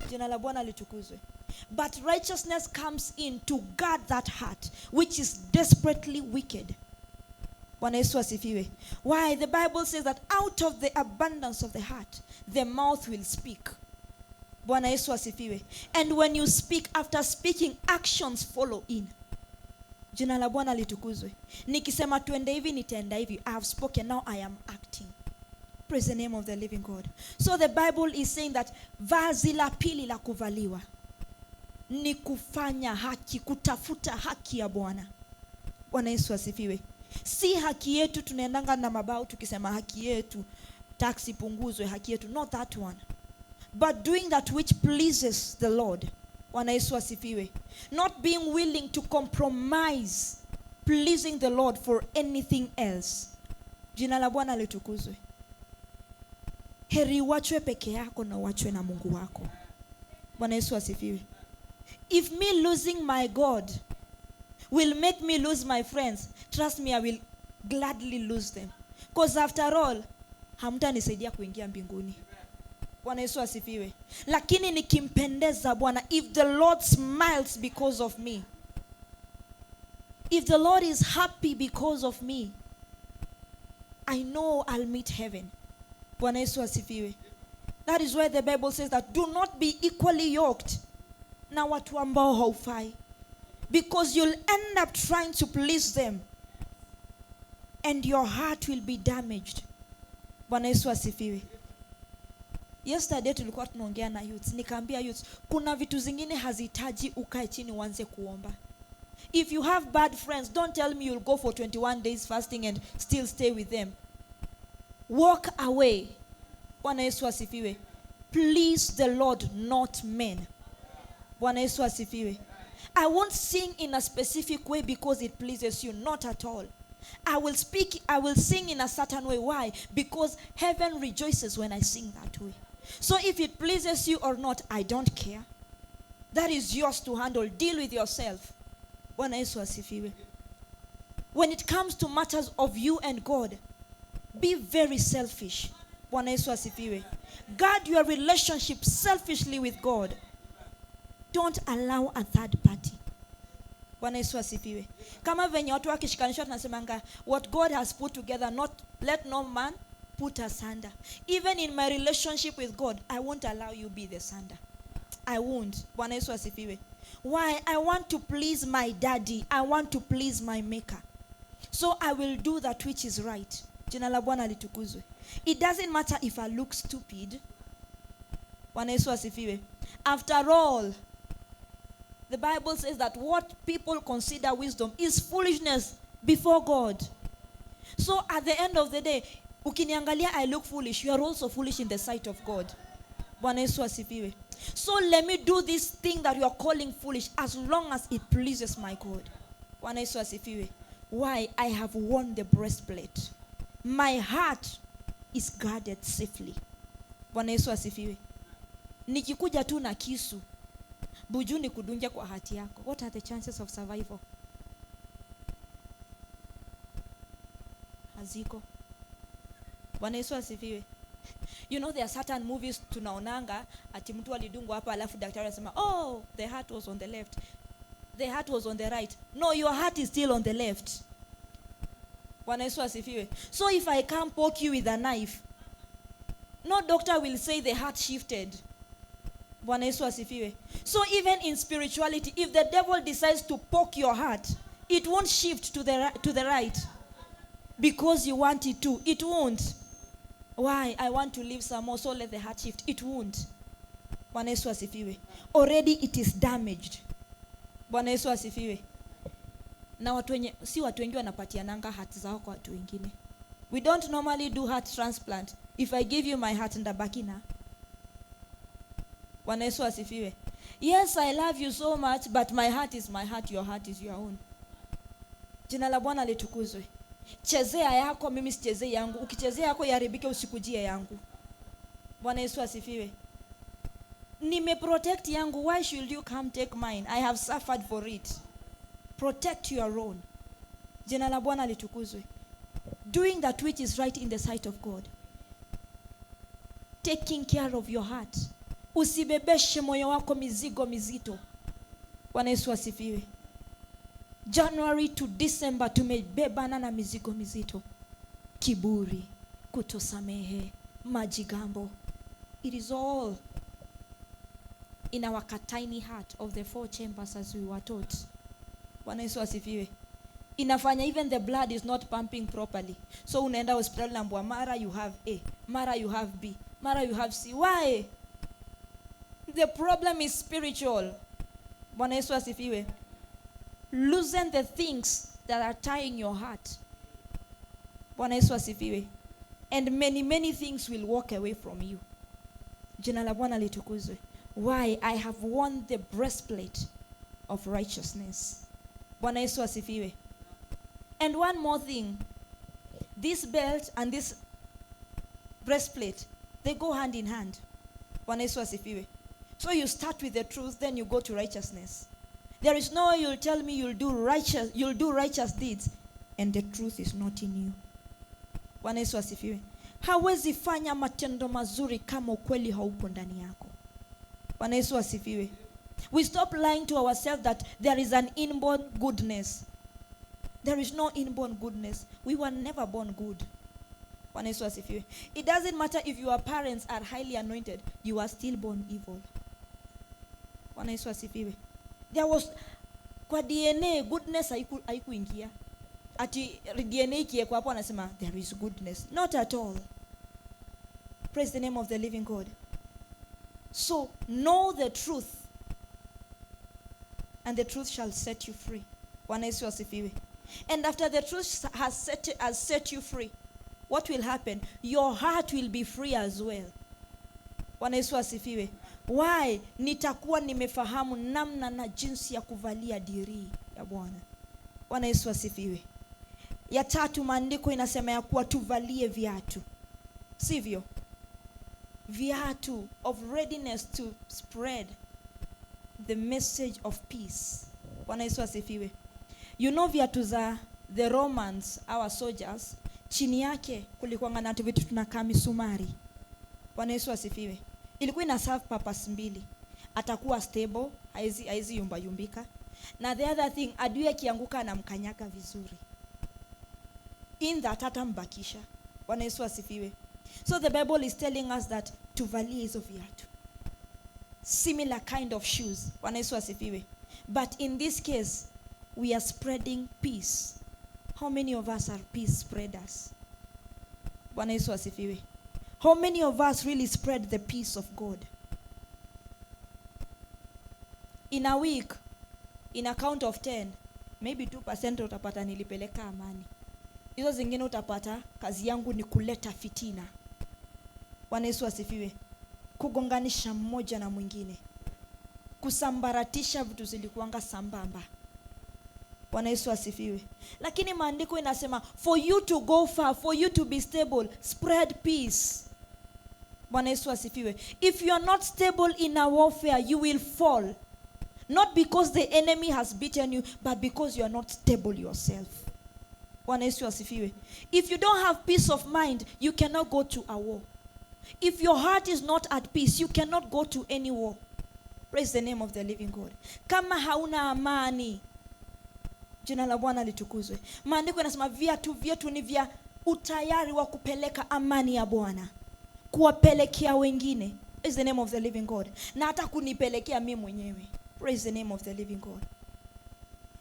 Jina la Bwana litukuzwe. But righteousness comes in to guard that heart which is desperately wicked. Bwana Yesu asifiwe. Why? The Bible says that out of the abundance of the heart, the mouth will speak. Bwana Yesu asifiwe. And when you speak, after speaking, actions follow in. Jina la Bwana litukuzwe. Nikisema tuende hivi, nitaenda hivi. I have spoken, now I am acting. Praise the name of the living God. So the Bible is saying that vazi la pili la kuvaliwa ni kufanya haki, kutafuta haki ya Bwana. Bwana Yesu asifiwe. Si haki yetu tunaendanga na mabao tukisema haki yetu, tax ipunguzwe, haki yetu. Not that one. But doing that which pleases the Lord. Bwana Yesu asifiwe. Not being willing to compromise pleasing the Lord for anything else. Jina la Bwana litukuzwe. Heri uachwe peke yako na uachwe na Mungu wako. Bwana Yesu asifiwe. If me losing my God will make me lose my friends, trust me, I will gladly lose them. Because after all, hamtanisaidia kuingia mbinguni. Bwana Yesu asifiwe. Lakini nikimpendeza Bwana, if the Lord smiles because of me, if the Lord is happy because of me, I know I'll meet heaven. Bwana Yesu asifiwe. That is why the Bible says that do not be equally yoked na watu ambao haufai, because you'll end up trying to please them and your heart will be damaged. Bwana Yesu asifiwe. Yesterday tulikuwa tunaongea na youths, nikaambia youths kuna vitu zingine hazihitaji ukae chini uanze kuomba. If you have bad friends, don't tell me you'll go for 21 days fasting and still stay with them. Walk away. Bwana Yesu asifiwe. Please the Lord, not men. Bwana Yesu asifiwe. I won't sing in a specific way because it pleases you. Not at all. I will sing in a certain way. Why? Because heaven rejoices when I sing that way. So if it pleases you or not, I don't care. That is yours to handle. Deal with yourself. Bwana Yesu asifiwe. When it comes to matters of you and God, be very selfish. Bwana Yesu asifiwe. Guard your relationship selfishly with God. Don't allow a third party. Bwana Yesu asifiwe. Kama venye watu wakishikanishwa tunasemanga, what God has put together, not let no man put asunder. Even in my relationship with God, I won't allow you be the sunder. I won't. Bwana Yesu asifiwe. Why? I want to please my daddy. I want to please my maker. So I will do that which is right. Jina la Bwana litukuzwe. It doesn't matter if I look stupid. Bwana Yesu asifiwe. After all, the Bible says that what people consider wisdom is foolishness before God. So at the end of the day, ukiniangalia I look foolish, you are also foolish in the sight of God. Bwana Yesu asifiwe. So let me do this thing that you are calling foolish as long as it pleases my God. Bwana Yesu asifiwe. Why? I have worn the breastplate. My heart is guarded safely. Bwana Yesu asifiwe. Nikikuja tu na kisu, buju ni kudunja kwa hati yako. What are the chances of survival? Haziko. Bwana Yesu asifiwe. You know there are certain movies tunaonanga ati mtu alidungwa hapa alafu daktari anasema, oh, the heart was on the left. The heart was on the right. No, your heart is still on the left. Bwana Yesu asifiwe. So if I come poke you with a knife, no doctor will say the heart shifted. Bwana Yesu asifiwe. So even in spirituality, if the devil decides to poke your heart, it won't shift to the right because you want it to. It won't. Why? I want to live some more, so let the heart shift. It won't. Bwana Yesu asifiwe. Already it is damaged. Bwana Yesu asifiwe. Na watu wenye, si watu wengi wanapatiananga heart zao kwa watu wengine. We don't normally do heart transplant. If I give you my heart, ndabaki na. Bwana Yesu asifiwe. Yes, I love you so much, but my heart is my heart, your heart is your own. Jina la Bwana litukuzwe. Chezea yako, mimi sichezei yangu. Ukichezea yako iharibike, usikujie yangu. Bwana Yesu asifiwe. Nime protect yangu, why should you come take mine? I have suffered for it. Protect your own. Jina la Bwana litukuzwe. Doing that which is right in the sight of God. Taking care of your heart. Usibebeshe moyo wako mizigo mizito. Bwana Yesu asifiwe. January to December tumebebana na mizigo mizito. Kiburi, kutosamehe, majigambo. It is all in our tiny heart of the four chambers as we were taught. Bwana Yesu asifiwe. Inafanya even the blood is not pumping properly. So unaenda hospitali naambiwa mara you have A, mara you have B, mara you have C. Why? The problem is spiritual. Bwana Yesu asifiwe. Loosen the things that are tying your heart. Bwana Yesu asifiwe. And many, many things will walk away from you. Jina la Bwana litukuzwe. Why? I have worn the breastplate of righteousness. Bwana Yesu asifiwe. And one more thing. This belt and this breastplate, they go hand in hand. Bwana Yesu asifiwe. So you start with the truth, then you go to righteousness. There is no way you'll tell me you'll do righteous deeds and the truth is not in you. Bwana Yesu asifiwe. Hawezi fanya matendo mazuri kama ukweli haupo ndani yako. Bwana Yesu asifiwe. We stop lying to ourselves that there is an inborn goodness. There is no inborn goodness. We were never born good. Bwana Yesu asifiwe. It doesn't matter if your parents are highly anointed, you are still born evil. Bwana Yesu asifiwe. There was kwa DNA goodness haikuingia. Ati DNA ikiwekwa hapo anasema there is goodness. Not at all. Praise the name of the living God. So know the truth, and the truth shall set you free. Bwana Yesu asifiwe. And after the truth has set you free, what will happen? Your heart will be free as well. Bwana Yesu asifiwe. Why? Nitakuwa nimefahamu namna na jinsi ya kuvalia dirii ya Bwana. Bwana Yesu asifiwe. Ya tatu, maandiko inasema ya kuwa tuvalie viatu. Sivyo? Viatu of readiness to spread the message of peace. Bwana Yesu asifiwe. You know viatu za the Romans, our soldiers, chini yake kulikuwa na vitu tunakaa misumari. Bwana Yesu asifiwe. Ilikuwa ina serve purpose mbili. Atakuwa stable, haizi yumba yumbika. Na the other thing, adui akianguka anamkanyaga vizuri. In that hatambakisha. Bwana Yesu asifiwe. So the Bible is telling us that tuvalie hizo viatu. Similar kind of shoes. Bwana Yesu asifiwe. But in this case, we are spreading peace. How many of us are peace spreaders? Bwana Yesu asifiwe. How many of us really spread the peace of God? In a week, in a count of 10, maybe 2% utapata nilipeleka amani. Hizo zingine utapata kazi yangu ni kuleta fitina. Bwana Yesu asifiwe. Kugonganisha mmoja na mwingine. Kusambaratisha vitu zilikuanga sambamba. Bwana Yesu asifiwe. Lakini maandiko inasema for you to go far, for you to be stable, spread peace. Bwana Yesu asifiwe. If you are not stable in a warfare, you will fall. Not because the enemy has beaten you, but because you are not stable yourself. Bwana Yesu asifiwe. If you don't have peace of mind, you cannot go to a war. If your heart is not at peace, you cannot go to any war. Praise the name of the living God. Kama hauna amani, jina la Bwana litukuzwe. Maandiko yanasema viatu vyetu ni vya utayari wa kupeleka amani ya Bwana, kuwapelekea wengine. Praise the name of the living God. Na hata kunipelekea mimi mwenyewe. Praise the name of the living God.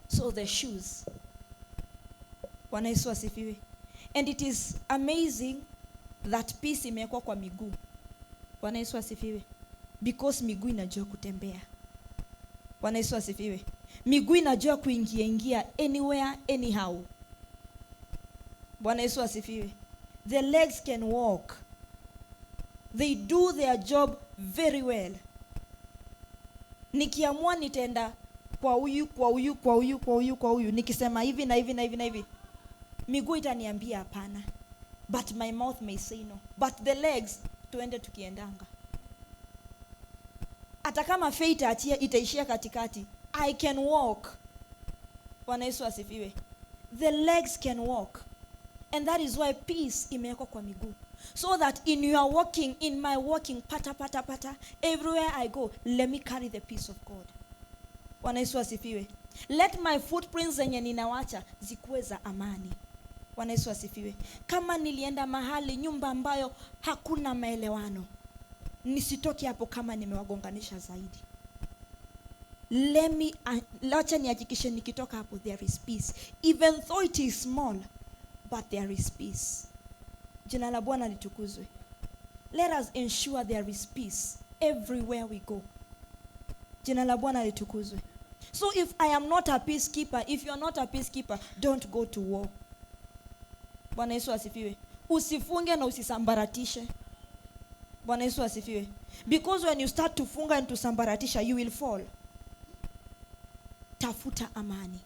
So the shoes. Bwana Yesu asifiwe. And it is amazing that peace imewekwa kwa miguu. Bwana Yesu asifiwe. Because miguu inajua kutembea. Bwana Yesu asifiwe. Miguu inajua kuingia ingia anywhere anyhow. Bwana Yesu asifiwe. The legs can walk. They do their job very well. Nikiamua nitaenda kwa huyu, kwa huyu, kwa huyu, kwa huyu, kwa huyu, nikisema hivi na hivi na hivi na hivi, miguu itaniambia hapana. But my mouth may say no. But the legs, tuende tukiendanga. Hata kama faith itaishia katikati, I can walk. Bwana Yesu asifiwe. The legs can walk. And that is why peace imewekwa kwa miguu. So that in your walking, in my walking, pata, pata, pata, everywhere I go, let me carry the peace of God. Bwana Yesu asifiwe. Let my footprints zenye ninawacha zikuwe za amani. Bwana Yesu asifiwe. Kama nilienda mahali nyumba ambayo hakuna maelewano, nisitoke hapo kama nimewagonganisha zaidi. Lacha nihakikishe nikitoka hapo there is peace. Even though it is small, but there is peace. Jina la Bwana litukuzwe. Let us ensure there is peace everywhere we go. Jina la Bwana litukuzwe. So if I am not a peacekeeper, if you are not a peacekeeper, don't go to war. Bwana Yesu asifiwe. Usifunge na usisambaratishe. Bwana Yesu asifiwe. Because when you start to funga and to sambaratisha, you will fall. Tafuta amani.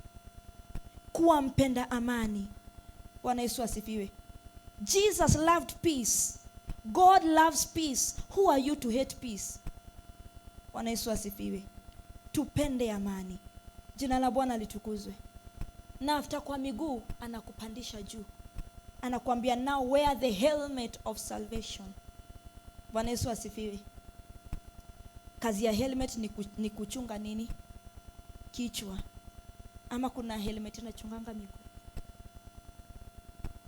Kuwa mpenda amani. Bwana Yesu asifiwe. Jesus loved peace. God loves peace. Who are you to hate peace? Bwana Yesu asifiwe. Tupende amani. Jina la Bwana litukuzwe. Na after kwa miguu anakupandisha juu. Anakuambia now wear the helmet of salvation. Bwana Yesu asifiwe. Kazi ya helmet ni kuchunga nini? Kichwa. Ama kuna helmet inachunganga miguu?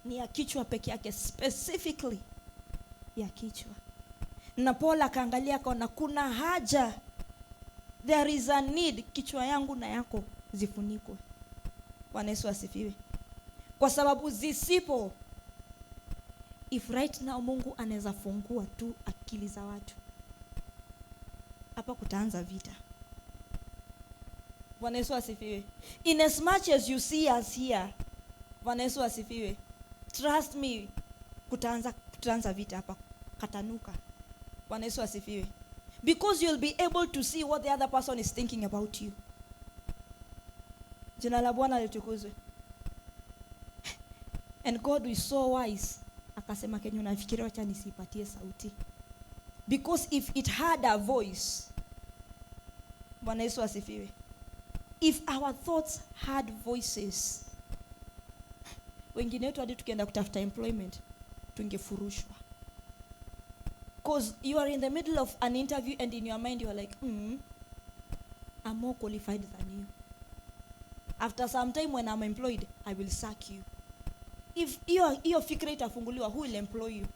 Ni ya kichwa peke yake, specifically ya kichwa. Na Paul akaangalia akaona kuna haja, there is a need, kichwa yangu na yako zifunikwe. Bwana Yesu asifiwe. Kwa sababu zisipo, if right now Mungu anaweza fungua tu akili za watu, hapa kutaanza vita. Bwana Yesu asifiwe. In as much as you see us here, Bwana Yesu asifiwe, trust me, kutaanza vita hapa, katanuka. Bwana Yesu asifiwe. Because you'll be able to see what the other person is thinking about you. Jina la Bwana litukuzwe. And God is so wise. Akasema kenye unafikiria acha nisipatie sauti. Because if it had a voice, Bwana Yesu asifiwe. If our thoughts had voices, wengine wetu hadi tukienda kutafuta employment tungefurushwa. Because you are in the middle of an interview and in your mind you are like, I'm more qualified than you. After some time when I'm employed, I will sack you. If hiyo fikra itafunguliwa, who will employ you?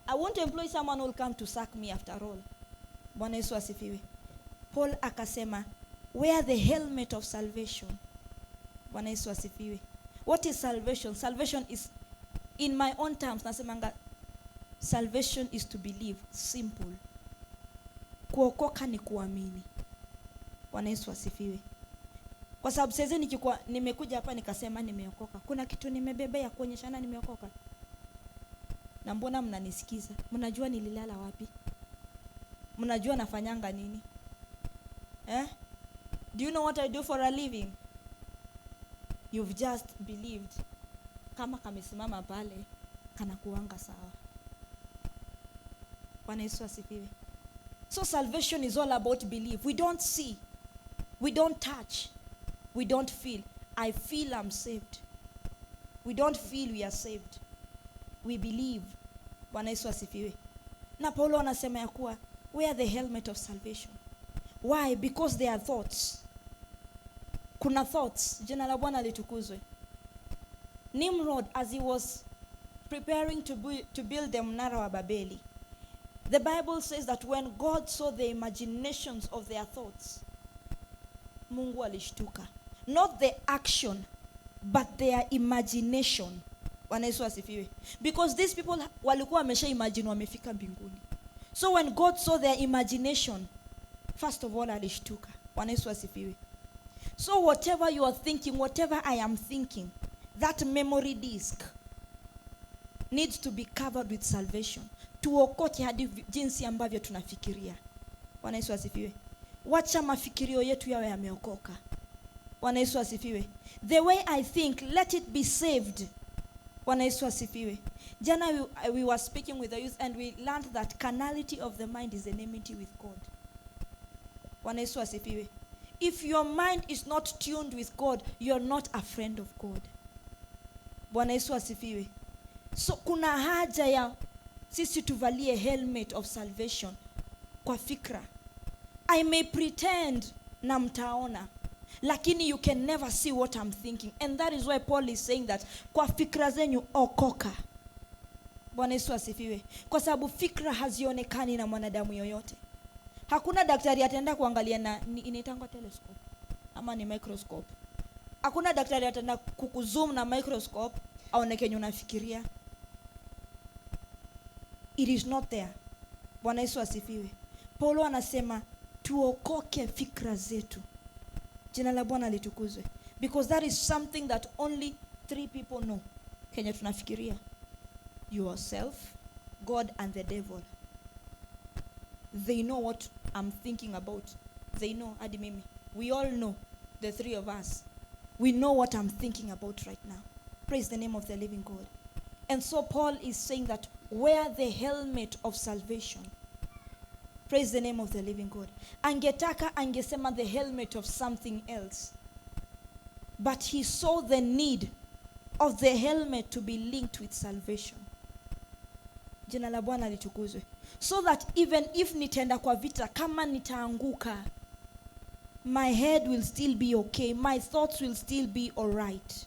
I won't employ someone who will come to sack me after all. Bwana Yesu asifiwe. Paul akasema, wear the helmet of salvation. Bwana Yesu asifiwe. What is salvation? Salvation is, in my own terms, nasemanga, salvation is to believe. Simple. Kuokoka ni kuamini. Bwana Yesu asifiwe. Kwa sababu sasa nikikuwa nimekuja hapa nikasema nimeokoka, kuna kitu nimebeba ya kuonyeshana nimeokoka? Na mbona mnanisikiza? Mnajua nililala wapi? Mnajua nafanyanga nini? Eh? Do you know what I do for a living? You've just believed. Kama kamesimama pale, kanakuanga sawa. Bwana Yesu asifiwe. So salvation is all about belief. We don't see. We don't touch. We don't feel. I feel I'm saved. We don't feel we are saved. We believe. Bwana Yesu asifiwe. Na Paulo anasema ya kuwa wear the helmet of salvation. Why? Because there are thoughts. Kuna thoughts. Jina la Bwana litukuzwe. Nimrod, as he was preparing to build the Mnara wa Babeli, the Bible says that when God saw the imaginations of their thoughts, Mungu alishtuka. Not the action, but their imagination. Bwana Yesu asifiwe. Because these people walikuwa wamesha imagine wamefika mbinguni. So when God saw their imagination, first of all alishtuka. Bwana Yesu asifiwe. So whatever you are thinking, whatever I am thinking, that memory disk needs to be covered with salvation. Tuokoke hadi jinsi ambavyo tunafikiria. Bwana Yesu asifiwe. Wacha mafikirio yetu yawe yameokoka. Bwana Yesu asifiwe. The way I think, let it be saved. Bwana Yesu asifiwe. Jana we were speaking with the youth and we learned that carnality of the mind is enmity with God. Bwana Yesu asifiwe. If your mind is not tuned with God, you're not a friend of God. Bwana Yesu asifiwe. So kuna haja ya sisi tuvalie helmet of salvation kwa fikra. I may pretend na mtaona, lakini you can never see what I'm thinking. And that is why Paul is saying that kwa fikra zenyu okoka. Bwana Yesu asifiwe. Kwa sababu fikra hazionekani na mwanadamu yoyote. Hakuna daktari ataenda kuangalia na inaitangwa telescope ama ni microscope. Hakuna daktari ataenda kukuzoom na microscope aone kenye unafikiria. It is not there. Bwana Yesu asifiwe. Paulo anasema tuokoke fikra zetu. Jina la Bwana litukuzwe. Because that is something that only three people know. Kenye tunafikiria. Yourself, God and the devil. They know what I'm thinking about. They know, hadi mimi. We all know, the three of us. We know what I'm thinking about right now. Praise the name of the living God. And so Paul is saying that wear the helmet of salvation. Praise the name of the living God. Angetaka angesema the helmet of something else. But he saw the need of the helmet to be linked with salvation. Jina la Bwana litukuzwe. So that even if nitaenda kwa vita, kama nitaanguka, my head will still be okay. My thoughts will still be all right.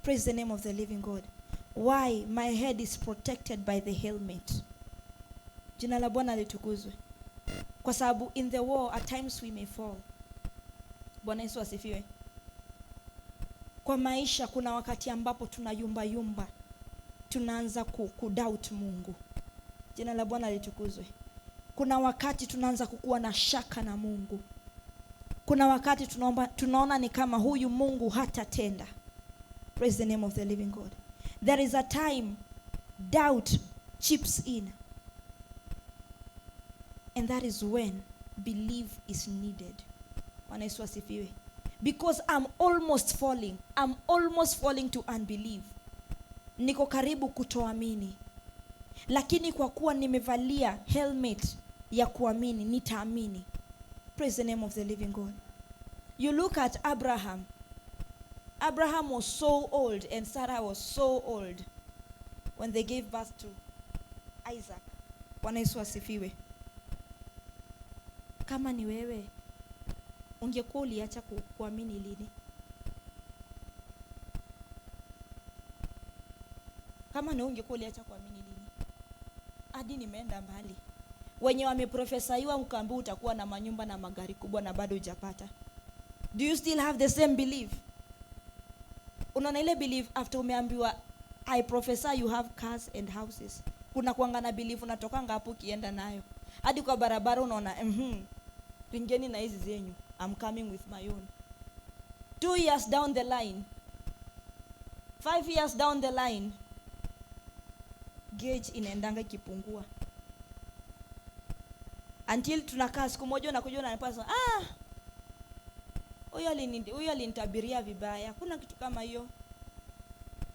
Praise the name of the living God. Why? My head is protected by the helmet. Jina la Bwana litukuzwe. Kwa sababu in the war at times we may fall. Bwana Yesu asifiwe. Kwa maisha kuna wakati ambapo tunayumba yumba. Tunaanza kudoubt Mungu. Jina la Bwana litukuzwe. Kuna wakati tunaanza kukuwa na shaka na Mungu. Kuna wakati tunaona ni kama huyu Mungu hatatenda. Praise the name of the living God. There is a time doubt chips in. And that is when belief is needed. Bwana Yesu asifiwe. Because I'm almost falling. I'm almost falling to unbelief. Niko karibu kutoamini. Lakini kwa kuwa nimevalia helmet ya kuamini, nitaamini. Praise the name of the living God. You look at Abraham. Abraham was so old and Sarah was so old when they gave birth to Isaac. Bwana Yesu asifiwe. Kama ni wewe, ungekuwa uliacha kuamini lini? Kama ni ungekuwa uliacha kuamini lini? Hadi nimeenda mbali. Wenye wameprofesaiwa ukaambiwa utakuwa na manyumba na magari kubwa na bado hujapata. Do you still have the same belief? Unaona ile belief after umeambiwa I prophesy you have cars and houses. Kuna kuanga na belief unatokanga hapo ukienda nayo. Hadi kwa barabara unaona ringeni na hizi zenyu. I'm coming with my own. 2 years down the line, 5 years down the line, gauge inaendanga ikipungua. Until tunakaa siku moja unakuja unanipasa, huyo alinitabiria vibaya. Hakuna kitu kama hiyo.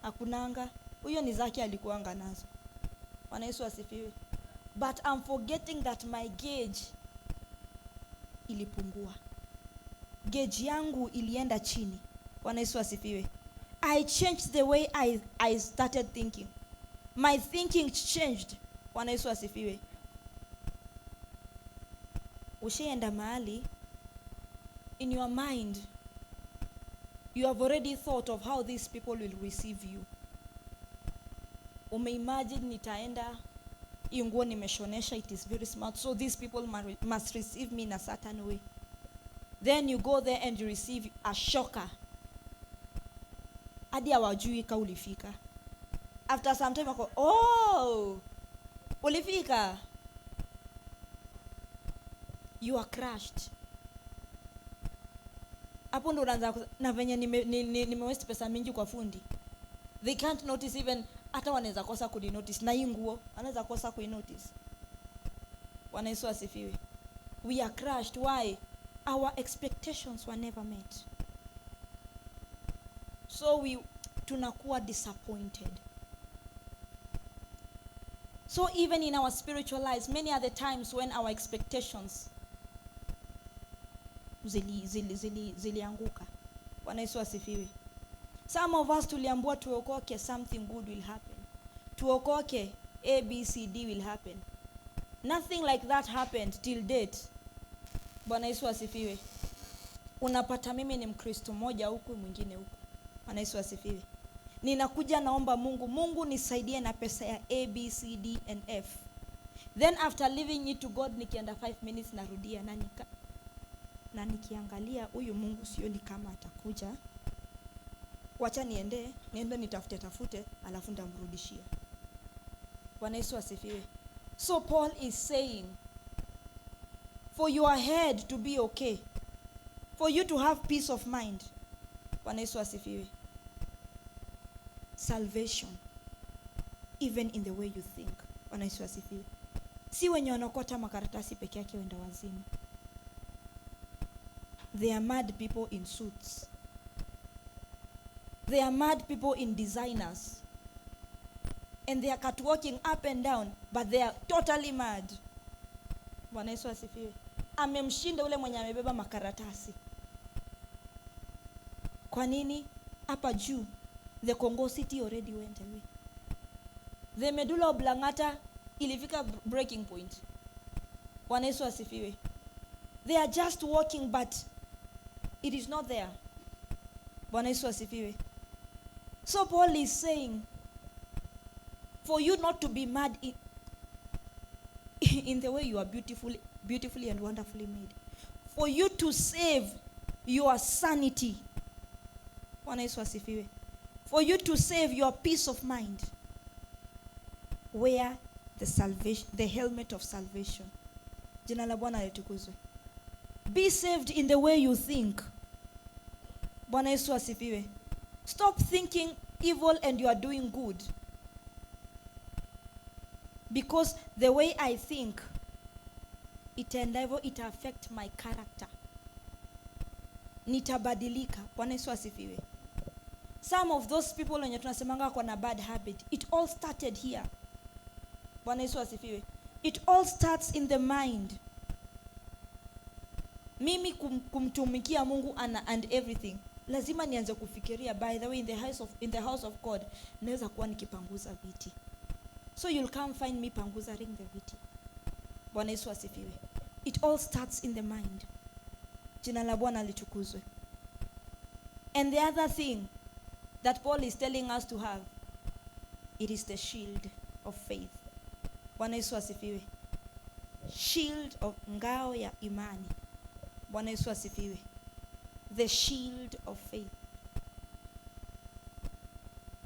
Hakunanga. Huyo ni zake alikuanga nazo. Bwana Yesu asifiwe. But I'm forgetting that my gauge ilipungua. Gauge yangu ilienda chini. Bwana Yesu asifiwe. I changed the way I started thinking. My thinking changed. Bwana Yesu asifiwe. Ushaenda mahali, in your mind, you have already thought of how these people will receive you. Umeimagine nitaenda, hii nguo nimeshonesha, it is very smart, so these people must receive me in a certain way. Then you go there and you receive a shocker. Hadi hawajui ka ulifika. After some time, wako, oh, ulifika. You are crushed. Hapo ndo unaanza na venye nime waste pesa mingi kwa fundi. They can't notice even, hata wanaweza kosa kuninotice. Na hii nguo, wanaweza kosa kuinotice. Bwana Yesu asifiwe. We are crushed. Why? Our expectations were never met. So we tunakuwa disappointed. So even in our spiritual lives, many are the times when our expectations zilianguka. Bwana Yesu asifiwe. Some of us tuliambiwa tuokoke, something good will happen. Tuokoke, A, B, C, D will happen. Nothing like that happened till date. Bwana Yesu asifiwe. Unapata mimi ni Mkristo mmoja huku mwingine huku. Bwana Yesu asifiwe. Ninakuja naomba Mungu, Mungu nisaidie na pesa ya A, B, C, D and F. Then after leaving it to God, nikienda 5 minutes narudia na nikiangalia huyu Mungu sioni kama atakuja. Wacha niende nitafute alafu nitamrudishia. Bwana Yesu asifiwe. So Paul is saying, for your head to be okay, for you to have peace of mind. Bwana Yesu asifiwe. Salvation, even in the way you think. Bwana Yesu asifiwe. Si wenye wanakota makaratasi peke yake wenda wazimu. They are mad people in suits. They are mad people in designers. And they are catwalking up and down, but they are totally mad. Bwana Yesu asifiwe. Amemshinda ule mwenye amebeba makaratasi. Kwa nini? Hapa juu the Congo city already went away. The medulla oblongata ilifika breaking point. Bwana Yesu asifiwe. They are just walking, but it is not there. Bwana Yesu asifiwe. So Paul is saying, for you not to be mad in the way you are beautifully, beautifully and wonderfully made, for you to save your sanity. Bwana Yesu asifiwe. For you to save your peace of mind, wear the helmet of salvation. Jina la Bwana litukuzwe. Be saved in the way you think. Bwana Yesu asifiwe. Stop thinking evil and you are doing good. Because the way I think, itaenda hivyo, ita affect my character. Nitabadilika. Bwana Yesu asifiwe. Some of those people wenye tunasemanga wako na bad habit, it all started here. Bwana Yesu asifiwe. It all starts in the mind. Mimi kumtumikia Mungu and everything, lazima nianze kufikiria, by the way, in the house of God naweza kuwa nikipanguza viti. So you'll come find me panguzaring the viti. Bwana Yesu asifiwe. It all starts in the mind. Jina la Bwana litukuzwe. And the other thing that Paul is telling us to have, it is the shield of faith. Bwana Yesu asifiwe. Shield of, ngao ya imani. Bwana Yesu asifiwe. The shield of faith.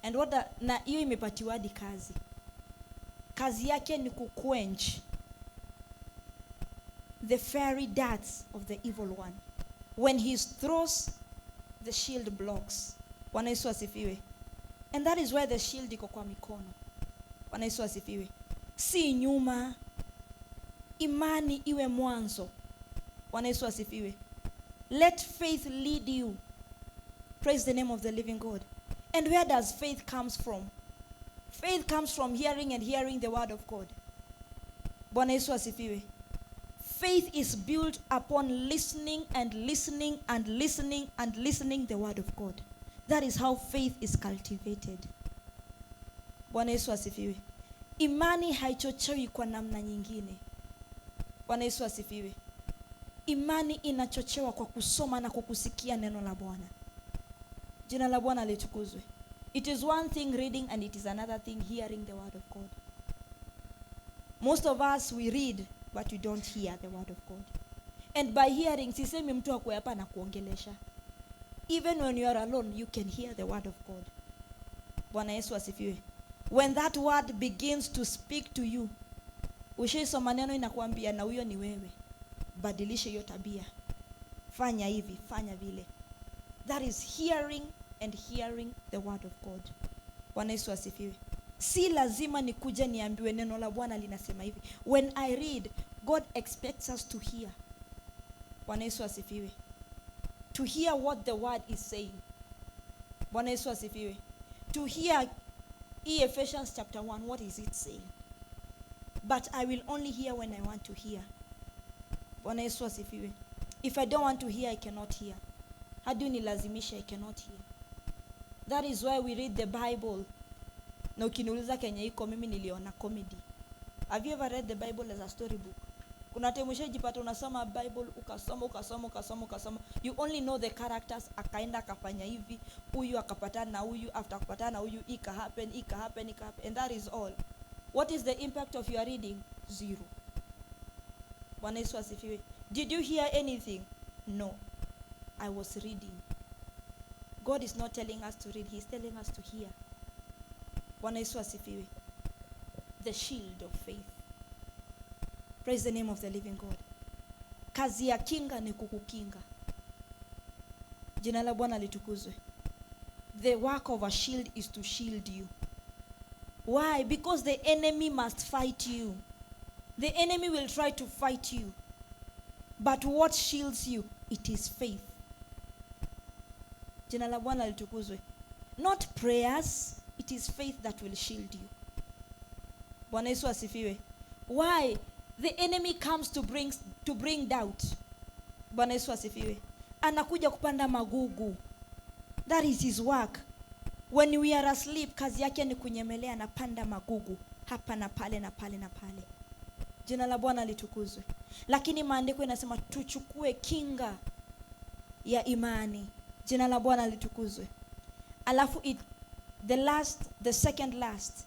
And what the, na hiyo imepatiwa hadi kazi. Kazi yake ni kuquench the fiery darts of the evil one. When he throws, the shield blocks. Bwana Yesu asifiwe. And that is why the shield iko kwa mikono. Bwana Yesu asifiwe. Si nyuma. Imani iwe mwanzo. Bwana Yesu asifiwe. Let faith lead you. Praise the name of the living God. And where does faith comes from? Faith comes from hearing, and hearing the word of God. Bwana Yesu asifiwe. Faith is built upon listening and listening and listening and listening the word of God. That is how faith is cultivated. Bwana Yesu asifiwe. Imani haichochewi kwa namna nyingine. Bwana Yesu asifiwe. Imani inachochewa kwa kusoma na kukusikia neno la Bwana. Jina la Bwana litukuzwe. It is one thing reading and it is another thing hearing the word of God. Most of us, we read, but we don't hear the word of God. And by hearing, sisemi mtu akue hapa na kuongelesha. Even when you are alone, you can hear the word of God. Bwana Yesu asifiwe. When that word begins to speak to you, ushaisoma neno inakuambia, "Na huyo ni wewe. Badilisha hiyo tabia. Fanya hivi, fanya vile." That is hearing and hearing the word of God. Bwana Yesu asifiwe. Si lazima nikuje niambiwe neno la Bwana linasema hivi. When I read, God expects us to hear. Bwana Yesu asifiwe. To hear what the word is saying. Bwana Yesu asifiwe. To hear Ephesians chapter 1, what is it saying? But I will only hear when I want to hear. Bwana Yesu asifiwe. If I don't want to hear, I cannot hear. Hadi unilazimishe, I cannot hear. That is why we read the Bible. Na ukiniuliza kenye iko, mimi niliona comedy. Have you ever read the Bible as a storybook? Kuna time ushajipata unasoma Bible, ukasoma, ukasoma, ukasoma, ukasoma. You only know the characters, akaenda akafanya hivi, huyu akapatana na huyu, after kupatana na huyu, ika happen, ika happen, ika happen, and that is all. What is the impact of your reading? Zero. Bwana Yesu asifiwe. Did you hear anything? No. I was reading. God is not telling us to read, He's telling us to hear. Bwana Yesu asifiwe. The shield of faith. Praise the name of the living God. Kazi ya kinga ni kukukinga. Jina la Bwana litukuzwe. The work of a shield is to shield you. Why? Because the enemy must fight you. The enemy will try to fight you. But what shields you? It is faith. Jina la Bwana litukuzwe. Not prayers, it is faith that will shield you. Bwana Yesu asifiwe. Why? The enemy comes to bring doubt. Bwana Yesu asifiwe. Anakuja kupanda magugu. That is his work. When we are asleep, kazi yake ni kunyemelea, anapanda magugu hapa na pale na pale na pale. Jina la Bwana litukuzwe. Lakini maandiko inasema tuchukue kinga ya imani. Jina la Bwana litukuzwe. Alafu the second last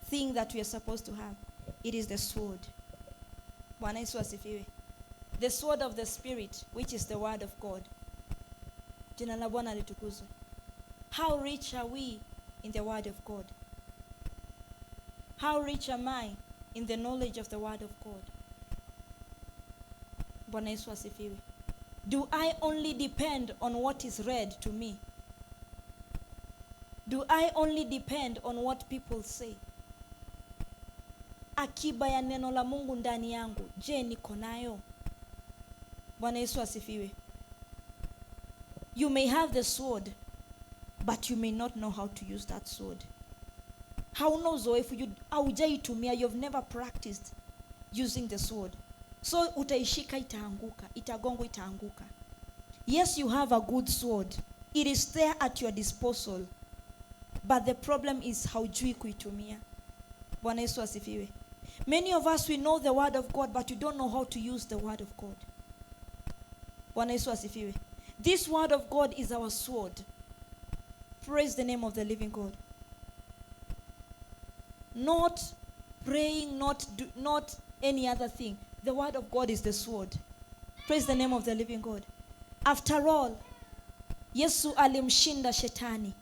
thing that we are supposed to have, it is the sword. Bwana Yesu asifiwe. The sword of the Spirit, which is the word of God. Jina la Bwana litukuzwe. How rich are we in the word of God? How rich am I in the knowledge of the word of God? Bwana Yesu asifiwe. Do I only depend on what is read to me? Do I only depend on what people say? Akiba ya neno la Mungu ndani yangu, je, niko nayo? Bwana Yesu asifiwe. You may have the sword, but you may not know how to use that sword. Hauna uzoefu, haujaitumia, you've never practiced using the sword. So utaishika, itaanguka, itagongwa, itaanguka. Yes, you have a good sword. It is there at your disposal. But the problem is haujui kuitumia. Bwana Yesu asifiwe. Many of us, we know the word of God, but we don't know how to use the word of God. Bwana Yesu asifiwe. This word of God is our sword. Praise the name of the living God. Not praying, not any other thing. The word of God is the sword. Praise the name of the living God. After all, Yesu alimshinda shetani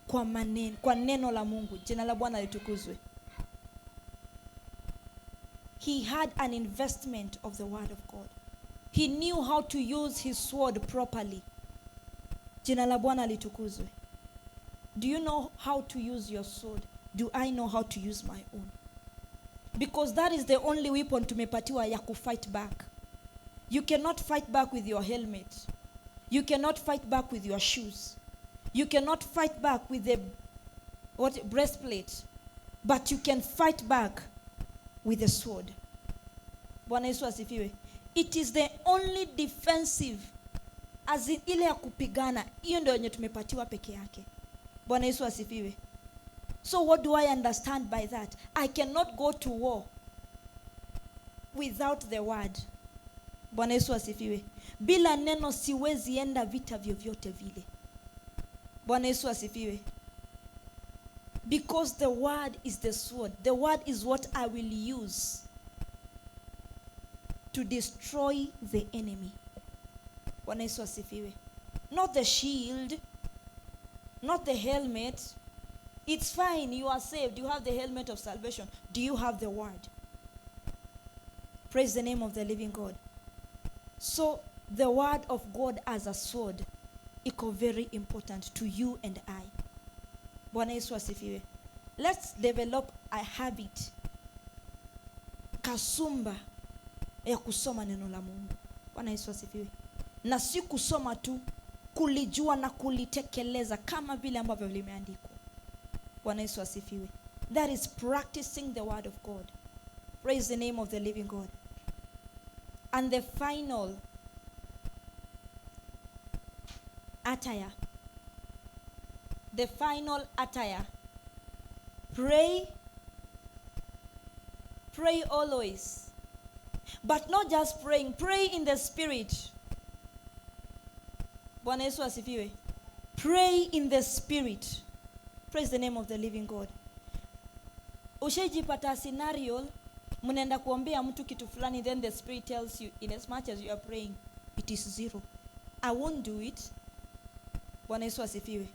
kwa maneno, kwa neno la Mungu. Jina la Bwana litukuzwe. He had an investment of the word of God. He knew how to use his sword properly. Jina la Bwana litukuzwe. Do you know how to use your sword? Do I know how to use my own? Because that is the only weapon tumepatiwa ya kufight back. You cannot fight back with your helmet. You cannot fight back with your shoes. You cannot fight back with the what breastplate. But you can fight back with the sword. Bwana Yesu asifiwe. It is the only defensive, as in ile ya kupigana, hiyo ndio yenye tumepatiwa peke yake. Bwana Yesu asifiwe. So what do I understand by that? I cannot go to war without the word. Bwana Yesu asifiwe. Bila neno siwezi enda vita vyovyote vile. Bwana Yesu asifiwe. Because the word is the sword. The word is what I will use to destroy the enemy. Bwana Yesu asifiwe. Not the shield, not the helmet. It's fine, you are saved. You have the helmet of salvation. Do you have the word? Praise the name of the living God. So, the word of God as a sword iko very important to you and I. Bwana Yesu asifiwe. Let's develop a habit, kasumba ya kusoma neno la Mungu. Bwana Yesu asifiwe. Na si kusoma tu, kulijua na kulitekeleza kama vile ambavyo limeandikwa. Bwana Yesu asifiwe. That is practicing the word of God. Praise the name of the living God. And the final attire. The final attire. Pray. Pray always. But not just praying, pray in the spirit. Bwana Yesu asifiwe. Pray in the spirit. Praise the name of the living God. Ushaijipata scenario mnaenda kuombea mtu kitu fulani, then the spirit tells you, in as much as you are praying, it is zero. I won't do it. Bwana Yesu asifiwe.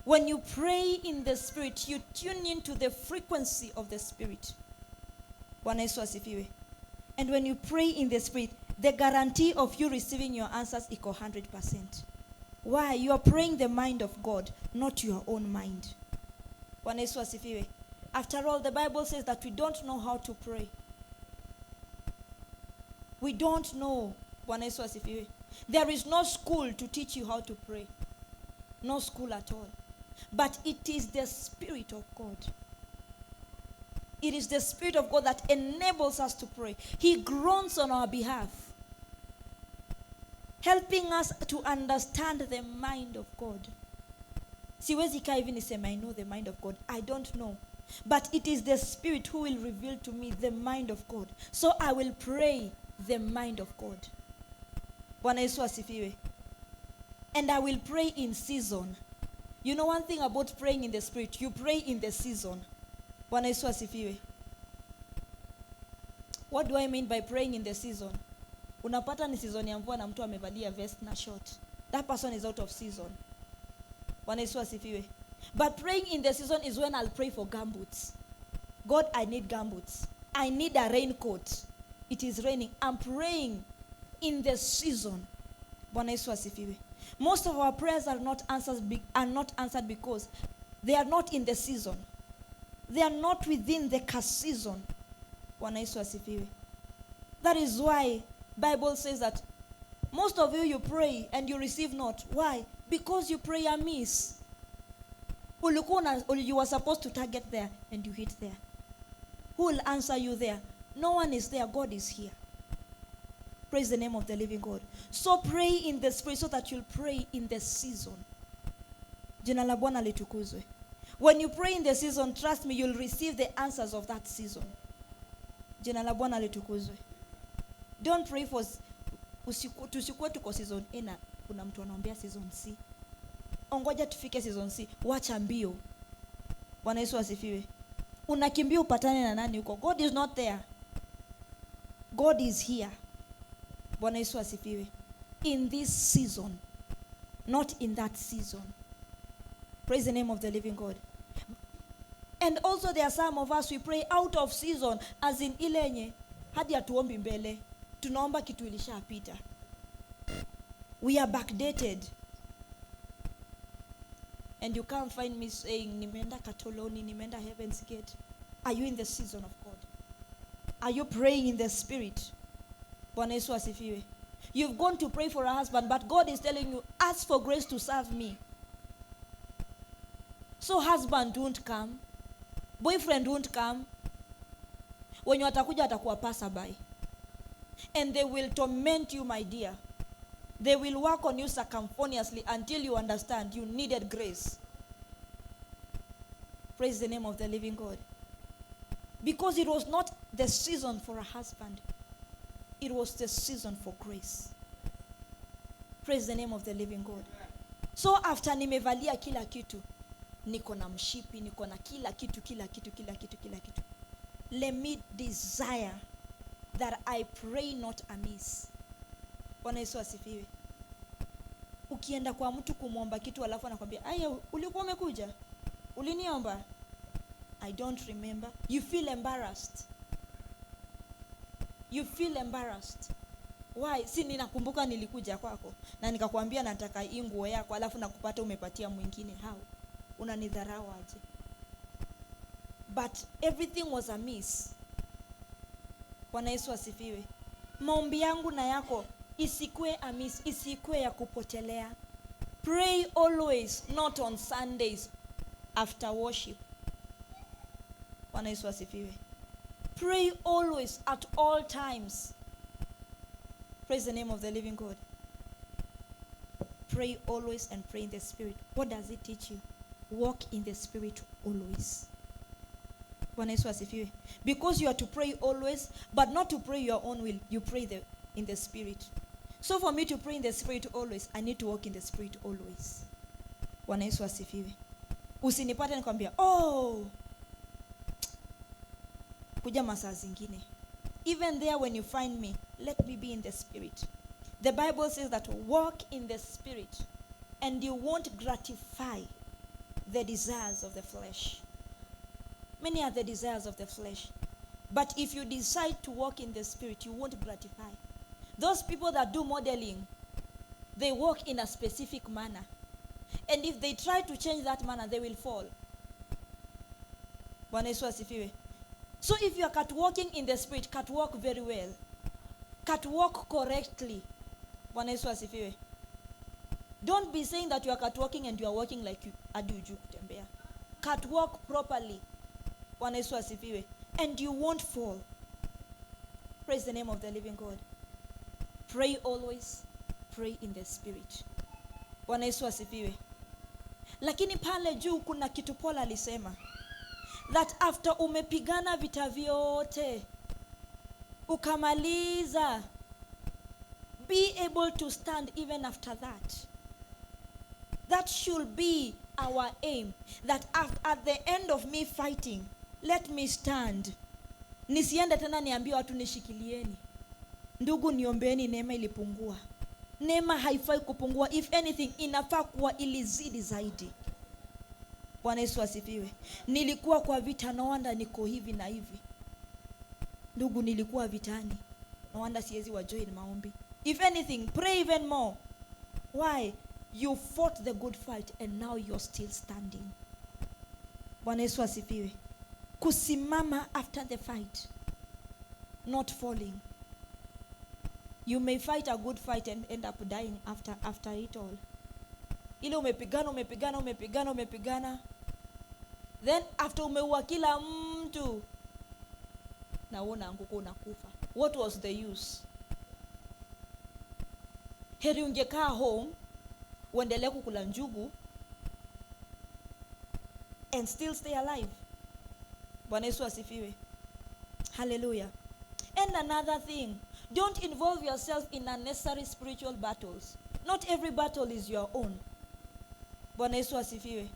When you pray in the spirit, you tune into the frequency of the spirit. Bwana Yesu asifiwe. And when you pray in the spirit, the guarantee of you receiving your answers equal 100%. Why? You are praying the mind of God, not your own mind. Bwana Yesu asifiwe. After all, the Bible says that we don't know how to pray. We don't know. Bwana Yesu asifiwe. There is no school to teach you how to pray. No school at all. But it is the Spirit of God. It is the Spirit of God that enables us to pray. He groans on our behalf, helping us to understand the mind of God. Siwezi kaa hivi niseme I know the mind of God. I don't know. But it is the Spirit who will reveal to me the mind of God. So I will pray the mind of God. Bwana Yesu asifiwe. And I will pray in season. You know one thing about praying in the Spirit, you pray in the season. Bwana Yesu asifiwe. What do I mean by praying in the season? Unapata ni season ya mvua na mtu amevalia vest na short. That person is out of season. Bwana Yesu asifiwe. But praying in the season is when I'll pray for gumboots. God, I need gumboots. I need a raincoat. It is raining. I'm praying in the season. Bwana Yesu asifiwe. Most of our prayers are not answered because they are not in the season. They are not within the season. Bwana Yesu asifiwe. That is why Bible says that most of you, you pray and you receive not. Why? Because you pray amiss. You were supposed to target there and you hit there. Who will answer you there? No one is there. God is here. Praise the name of the living God. So pray in the Spirit so that you'll pray in the season. Jina la Bwana litukuzwe. When you pray in the season, trust me, you'll receive the answers of that season. Jina la Bwana litukuzwe. Don't pray for tusikuwe tuko season A na kuna mtu anaombea season C. Ongoja tufike season C. Wacha mbio. Bwana Yesu asifiwe. Unakimbia upatane na nani huko? God is not there. God is here. Bwana Yesu asifiwe. In this season, not in that season. Praise the name of the living God. And also there are some of us, we pray out of season, as in ile yenye hadi hatuombi mbele, tunaomba kitu ilishapita. We are backdated. And you can't find me saying nimeenda Katoloni, nimeenda Heaven's Gate. Are you in the season of God? Are you praying in the Spirit? Bwana Yesu asifiwe. You've gone to pray for a husband, but God is telling you, ask for grace to serve me. So husband won't come, boyfriend won't come. Wenye watakuja watakuwa passerby. And they will torment you, my dear. They will work on you circumponiously until you understand you needed grace. Praise the name of the living God. Because it was not the season for a husband. It was the season for grace. Praise the name of the living God. So after nimevalia kila kitu, niko na mshipi, niko na kila kitu, kila kitu, kila kitu, kila kitu. Let me desire that I pray not amiss. Bwana Yesu asifiwe. Ukienda kwa mtu kumwomba kitu alafu anakwambia, "Aya, ulikuwa umekuja? Uliniomba?" "I don't remember." You feel embarrassed. You feel embarrassed. Why? Si ninakumbuka nilikuja kwako na nikakwambia nataka hii nguo yako, alafu nakupata umepatia mwingine. How? Unanidharau aje? But everything was amiss. Bwana Yesu asifiwe. Maombi yangu na yako isikue amiss, isikue ya kupotelea. Pray always, not on Sundays after worship. Bwana Yesu asifiwe. Pray always, at all times. Praise the name of the living God. Pray always and pray in the Spirit. What does it teach you? Walk in the Spirit always. Bwana Yesu asifiwe. Because you are to pray always, but not to pray your own will. You pray in the Spirit. So for me to pray in the Spirit always, I need to walk in the Spirit always. Bwana Yesu asifiwe. Usinipate nikwambia, "Oh, kuja masaa zingine." Even there when you find me, let me be in the Spirit. The Bible says that walk in the Spirit and you won't gratify the desires of the flesh. Many are the desires of the flesh. But if you decide to walk in the Spirit, you won't gratify. Those people that do modeling, they walk in a specific manner. And if they try to change that manner, they will fall. Bwana Yesu asifiwe. So if you are catwalking in the Spirit, catwalk very well. Catwalk correctly. Bwana Yesu asifiwe. Don't be saying that you are catwalking and you are walking like you hadi hujui kutembea. Catwalk properly. Bwana Yesu asifiwe. And you won't fall. Praise the name of the living God. Pray always. Pray in the spirit. Bwana Yesu asifiwe. Lakini pale juu kuna kitu Paul alisema, that after umepigana vita vyote ukamaliza, be able to stand even after that. That should be our aim, that at the end of me fighting, let me stand. Nisiende tena niambie watu nishikilieni, ndugu niombeeni, neema ilipungua. Neema haifai kupungua. If anything, inafaa kuwa ilizidi zaidi. Bwana Yesu asifiwe. Nilikuwa kwa vita, no wonder niko hivi na hivi. Ndugu, nilikuwa vitani, no wonder siwezi wa join maombi. If anything, pray even more. Why? You fought the good fight and now you're still standing. Bwana Yesu asifiwe. Kusimama after the fight, not falling. You may fight a good fight and end up dying after it all. Ile umepigana, umepigana, umepigana, umepigana, then after umeua kila mtu na wewe unaanguka unakufa. What was the use? Heri ungekaa home uendelee kukula njugu and still stay alive. Bwana Yesu asifiwe. Hallelujah. And another thing, don't involve yourself in unnecessary spiritual battles. Not every battle is your own. Bwana Yesu asifiwe.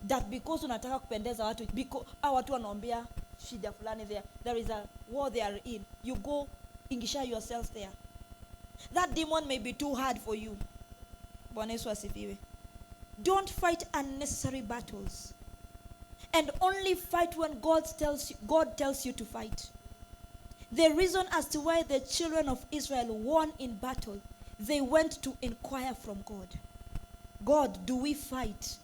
That because unataka kupendeza watu, because hao watu wanaombea shida fulani there, there is a war they are in, you go ingisha yourself there. That demon may be too hard for you. Bwana Yesu asifiwe. Don't fight unnecessary battles. And only fight when God tells you to fight. The reason as to why the children of Israel won in battle, they went to inquire from God. "God, do we fight?"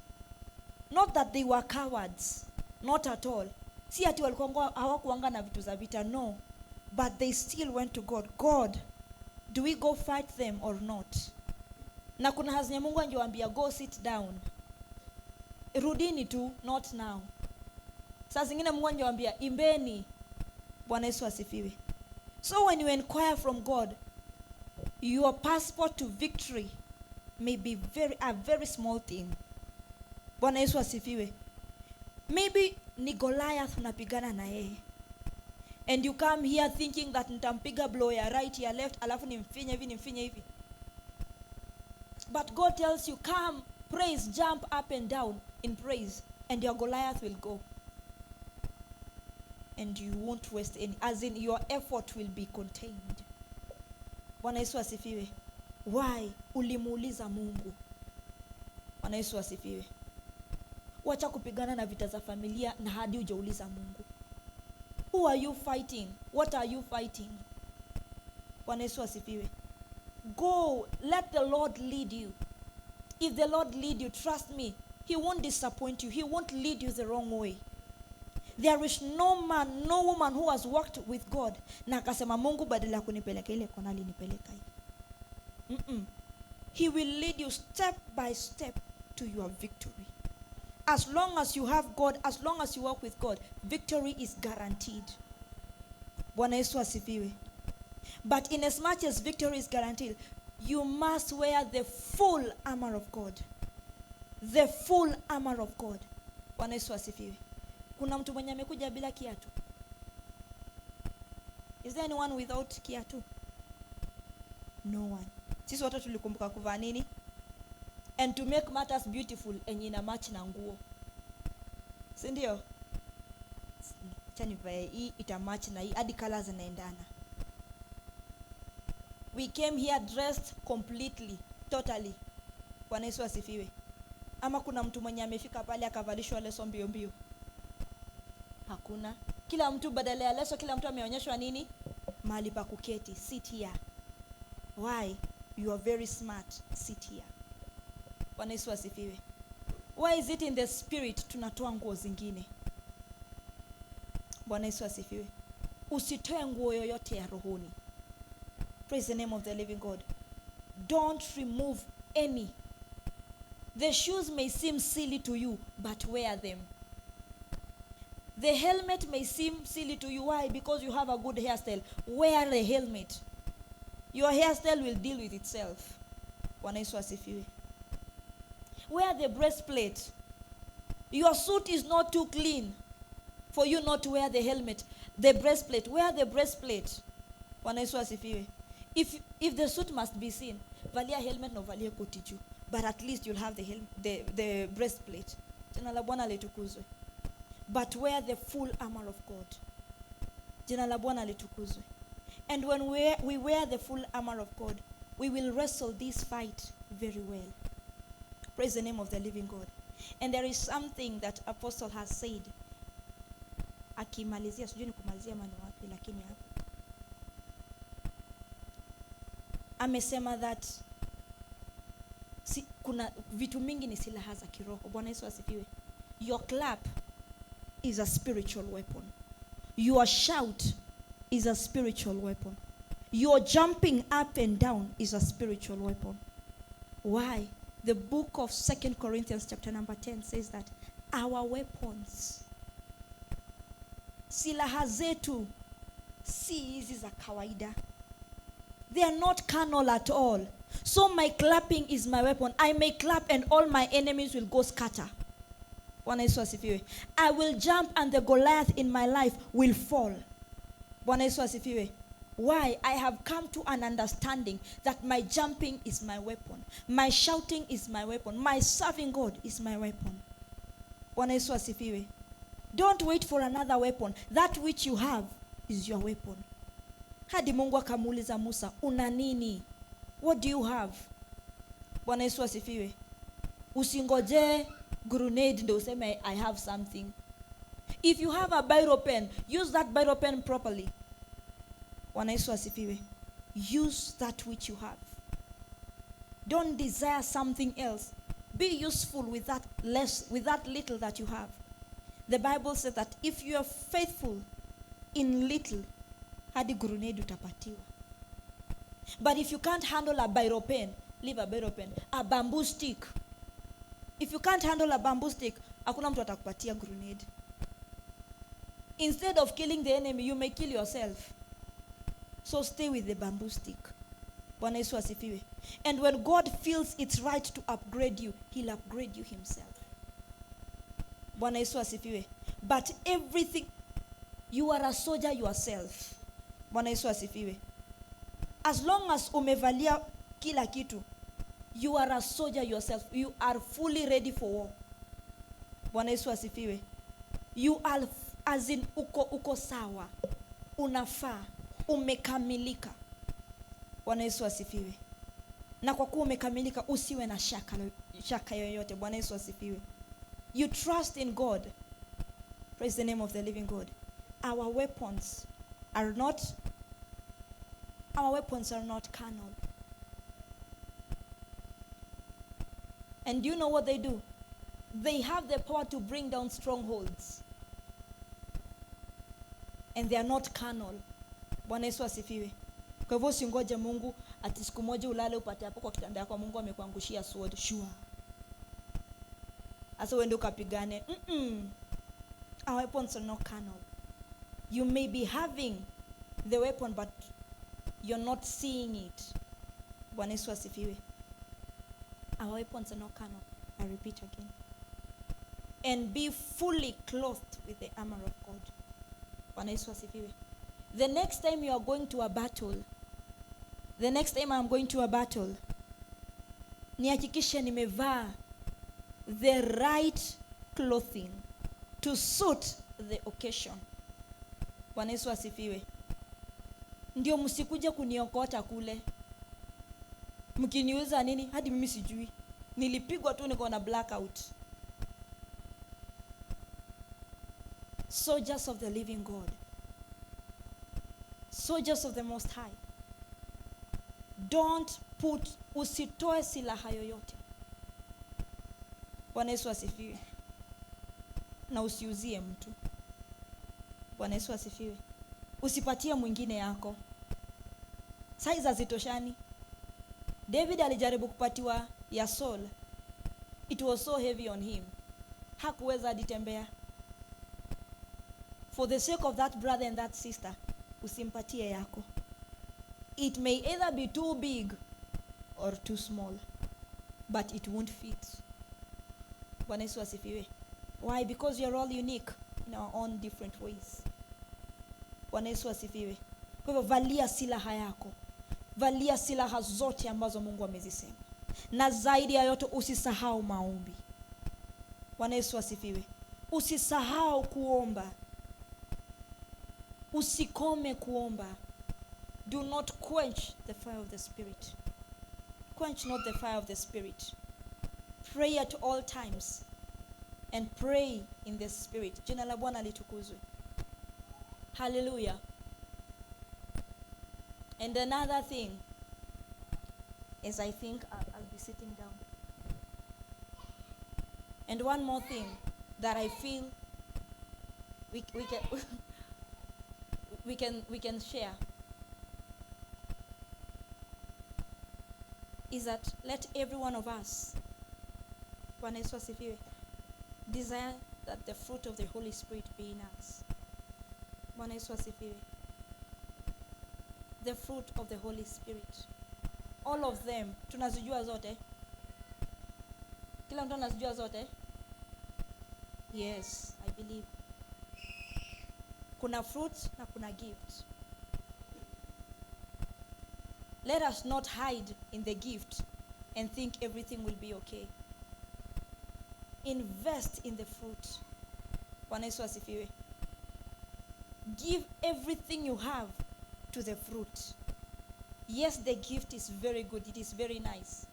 Not that they were cowards, not at all. Si ati walikuwa hawakuanga na vitu za vita, no. But they still went to God. "God, do we go fight them or not?" Na kuna hazinya Mungu angewaambia, "Go sit down. Rudini tu, not now." Saa zingine Mungu angewaambia, "Imbeni." Bwana Yesu asifiwe. So when you inquire from God, your passport to victory may be a very small thing. Bwana Yesu asifiwe. Maybe ni Goliath unapigana na yeye. And you come here thinking that nitampiga blow ya right, ya left, alafu nimfinye hivi, nimfinye hivi. But God tells you, "Come, praise, jump up and down in praise, and your Goliath will go." And you won't waste any, as in your effort will be contained. Bwana Yesu asifiwe. Why? Ulimuuliza Mungu. Bwana Yesu asifiwe. Wacha kupigana na vita za familia na hadi hujauliza Mungu. Who are you fighting? What are you fighting? Bwana Yesu asifiwe. Go, let the Lord lead you. If the Lord lead you, trust me, He won't disappoint you. He won't lead you the wrong way. There is no man, no woman who has worked with God na akasema, "Mungu badala ya kunipeleka ile kona alinipeleka hii." He will lead you step by step to your victory. As long as you have God, as long as you work with God, victory is guaranteed. Bwana Yesu asifiwe. But in as much as victory is guaranteed, you must wear the full armor of God. The full armor of God. Bwana Yesu asifiwe. Kuna mtu mwenye amekuja bila kiatu? Is there anyone without kiatu? No one. Sisi wote tulikumbuka kuvaa nini? And to make matters beautiful, enye ina match na nguo. Si ndio? Acha nivae hii, ita match na hii, hadi colors zinaendana. We came here dressed completely, totally. Bwana Yesu asifiwe. Ama kuna mtu mwenye amefika pale akavalishwa leso mbio mbio? Hakuna. Kila mtu badala ya leso, kila mtu ameonyeshwa nini? Mahali pa kuketi. "Sit here." Why? You are very smart. "Sit here." Bwana Yesu asifiwe. Why is it in the spirit tunatoa nguo zingine? Bwana Yesu asifiwe. Usitoe nguo yoyote ya rohoni. Praise the name of the living God. Don't remove any. The shoes may seem silly to you, but wear them. The helmet may seem silly to you. Why? Because you have a good hairstyle. Wear the helmet. Your hairstyle will deal with itself. Bwana Yesu asifiwe. Wear the breastplate. Your suit is not too clean for you not to wear the helmet. The breastplate. Wear the breastplate. Bwana Yesu asifiwe. If the suit must be seen, valia helmet na uvalie koti juu. But at least you'll have the breastplate. Jina la Bwana litukuzwe. But wear the full armor of God. Jina la Bwana litukuzwe. And when we wear the full armor of God, we will wrestle this fight very well. Praise the name of the living God. And there is something that Apostle has said. Akimalizia, sijui ni kumalizia ama ni wapi, lakini hapo amesema that kuna vitu mingi ni silaha za kiroho. Bwana Yesu asifiwe. Your clap is a spiritual weapon. Your shout is a spiritual weapon. Your jumping up and down is a spiritual weapon. Why? The book of 2 Corinthians chapter number 10 says that our weapons, silaha zetu, si hizi za kawaida. They are not carnal at all. So my clapping is my weapon. I may clap and all my enemies will go scatter. Bwana Yesu asifiwe. I will jump and the Goliath in my life will fall. Bwana Yesu asifiwe. Why? I have come to an understanding that my jumping is my weapon. My shouting is my weapon. My serving God is my weapon. Bwana Yesu asifiwe. Don't wait for another weapon. That which you have is your weapon. Hadi Mungu akamuuliza Musa, una nini? What do you have? Bwana Yesu asifiwe. Usingoje grenade ndio useme I have something. If you have a biro pen, use that biro pen properly. Bwana Yesu asifiwe. Use that which you have. Don't desire something else. Be useful with that less, with that little that you have. The Bible says that if you are faithful in little, hadi grenade utapatiwa. But if you can't handle a biro pen, leave a biro pen, a bamboo stick. If you can't handle a bamboo stick, hakuna mtu atakupatia grenade. Instead of killing the enemy, you may kill yourself. So stay with the bamboo stick. Bwana Yesu asifiwe. And when God feels it's right to upgrade you, he'll upgrade you himself. Bwana Yesu asifiwe. But everything, you are a soldier yourself. Bwana Yesu asifiwe. As long as umevalia kila kitu, you are a soldier yourself. You are fully ready for war. Bwana Yesu asifiwe. You are, as in uko sawa. Unafaa. Umekamilika. Bwana Yesu asifiwe. Na kwa kuwa umekamilika, usiwe na shaka yoyote. Bwana Yesu asifiwe. You trust in God. Praise the name of the living God. Our weapons are not carnal. And do you know what they do? They have the power to bring down strongholds. And they are not carnal. Bwana Yesu asifiwe. Kwa hivyo usingoje Mungu ati siku moja ulale upate hapo kwa kitanda yako Mungu amekuangushia sword. Sure. Asa uende ukapigane. Our weapons are not carnal. You may be having the weapon, but you're not seeing it. Bwana Yesu asifiwe. Our weapons are not carnal. I repeat again. And be fully clothed with the armor of God. Bwana Yesu asifiwe. The next time you are going to a battle, the next time I'm going to a battle, nihakikishe nimevaa the right clothing to suit the occasion. Bwana Yesu asifiwe. Ndio msikuje kuniokota kule. Mkiniuliza nini, hadi mimi sijui. Nilipigwa tu niko na blackout. Soldiers of the living God. Soldiers of the Most High. Don't put, usitoe silaha yoyote. Bwana Yesu asifiwe. Na usiuzie mtu. Bwana Yesu asifiwe. Usipatie mwingine yako. Size hazitoshani. David alijaribu kupatiwa ya Saul. It was so heavy on him. Hakuweza hadi tembea. For the sake of that brother and that sister, usimpatie yako. It may either be too big or too small, but it won't fit. Bwana Yesu asifiwe. Why? Because we are all unique in our own different ways. Bwana Yesu asifiwe. Kwa hivyo valia silaha yako. Valia silaha zote ambazo Mungu amezisema. Na zaidi ya yote usisahau maombi. Bwana Yesu asifiwe. Usisahau kuomba. Usikome kuomba. Do not quench the fire of the Spirit. Quench not the fire of the Spirit. Pray at all times and pray in the Spirit. Jina la Bwana litukuzwe. Hallelujah. And another thing is, I think I'll be sitting down. And one more thing that I feel we can share is that let every one of us, Bwana Yesu asifiwe, desire that the fruit of the Holy Spirit be in us. Bwana Yesu asifiwe. The fruit of the Holy Spirit. All of them. Tunazijua zote? Kila mtu anazijua zote? Yes, I believe. Kuna fruit na kuna gift. Let us not hide in the gift and think everything will be okay. Invest in the fruit. Bwana Yesu asifiwe. Give everything you have to the fruit. Yes, the gift is very good. It is very nice.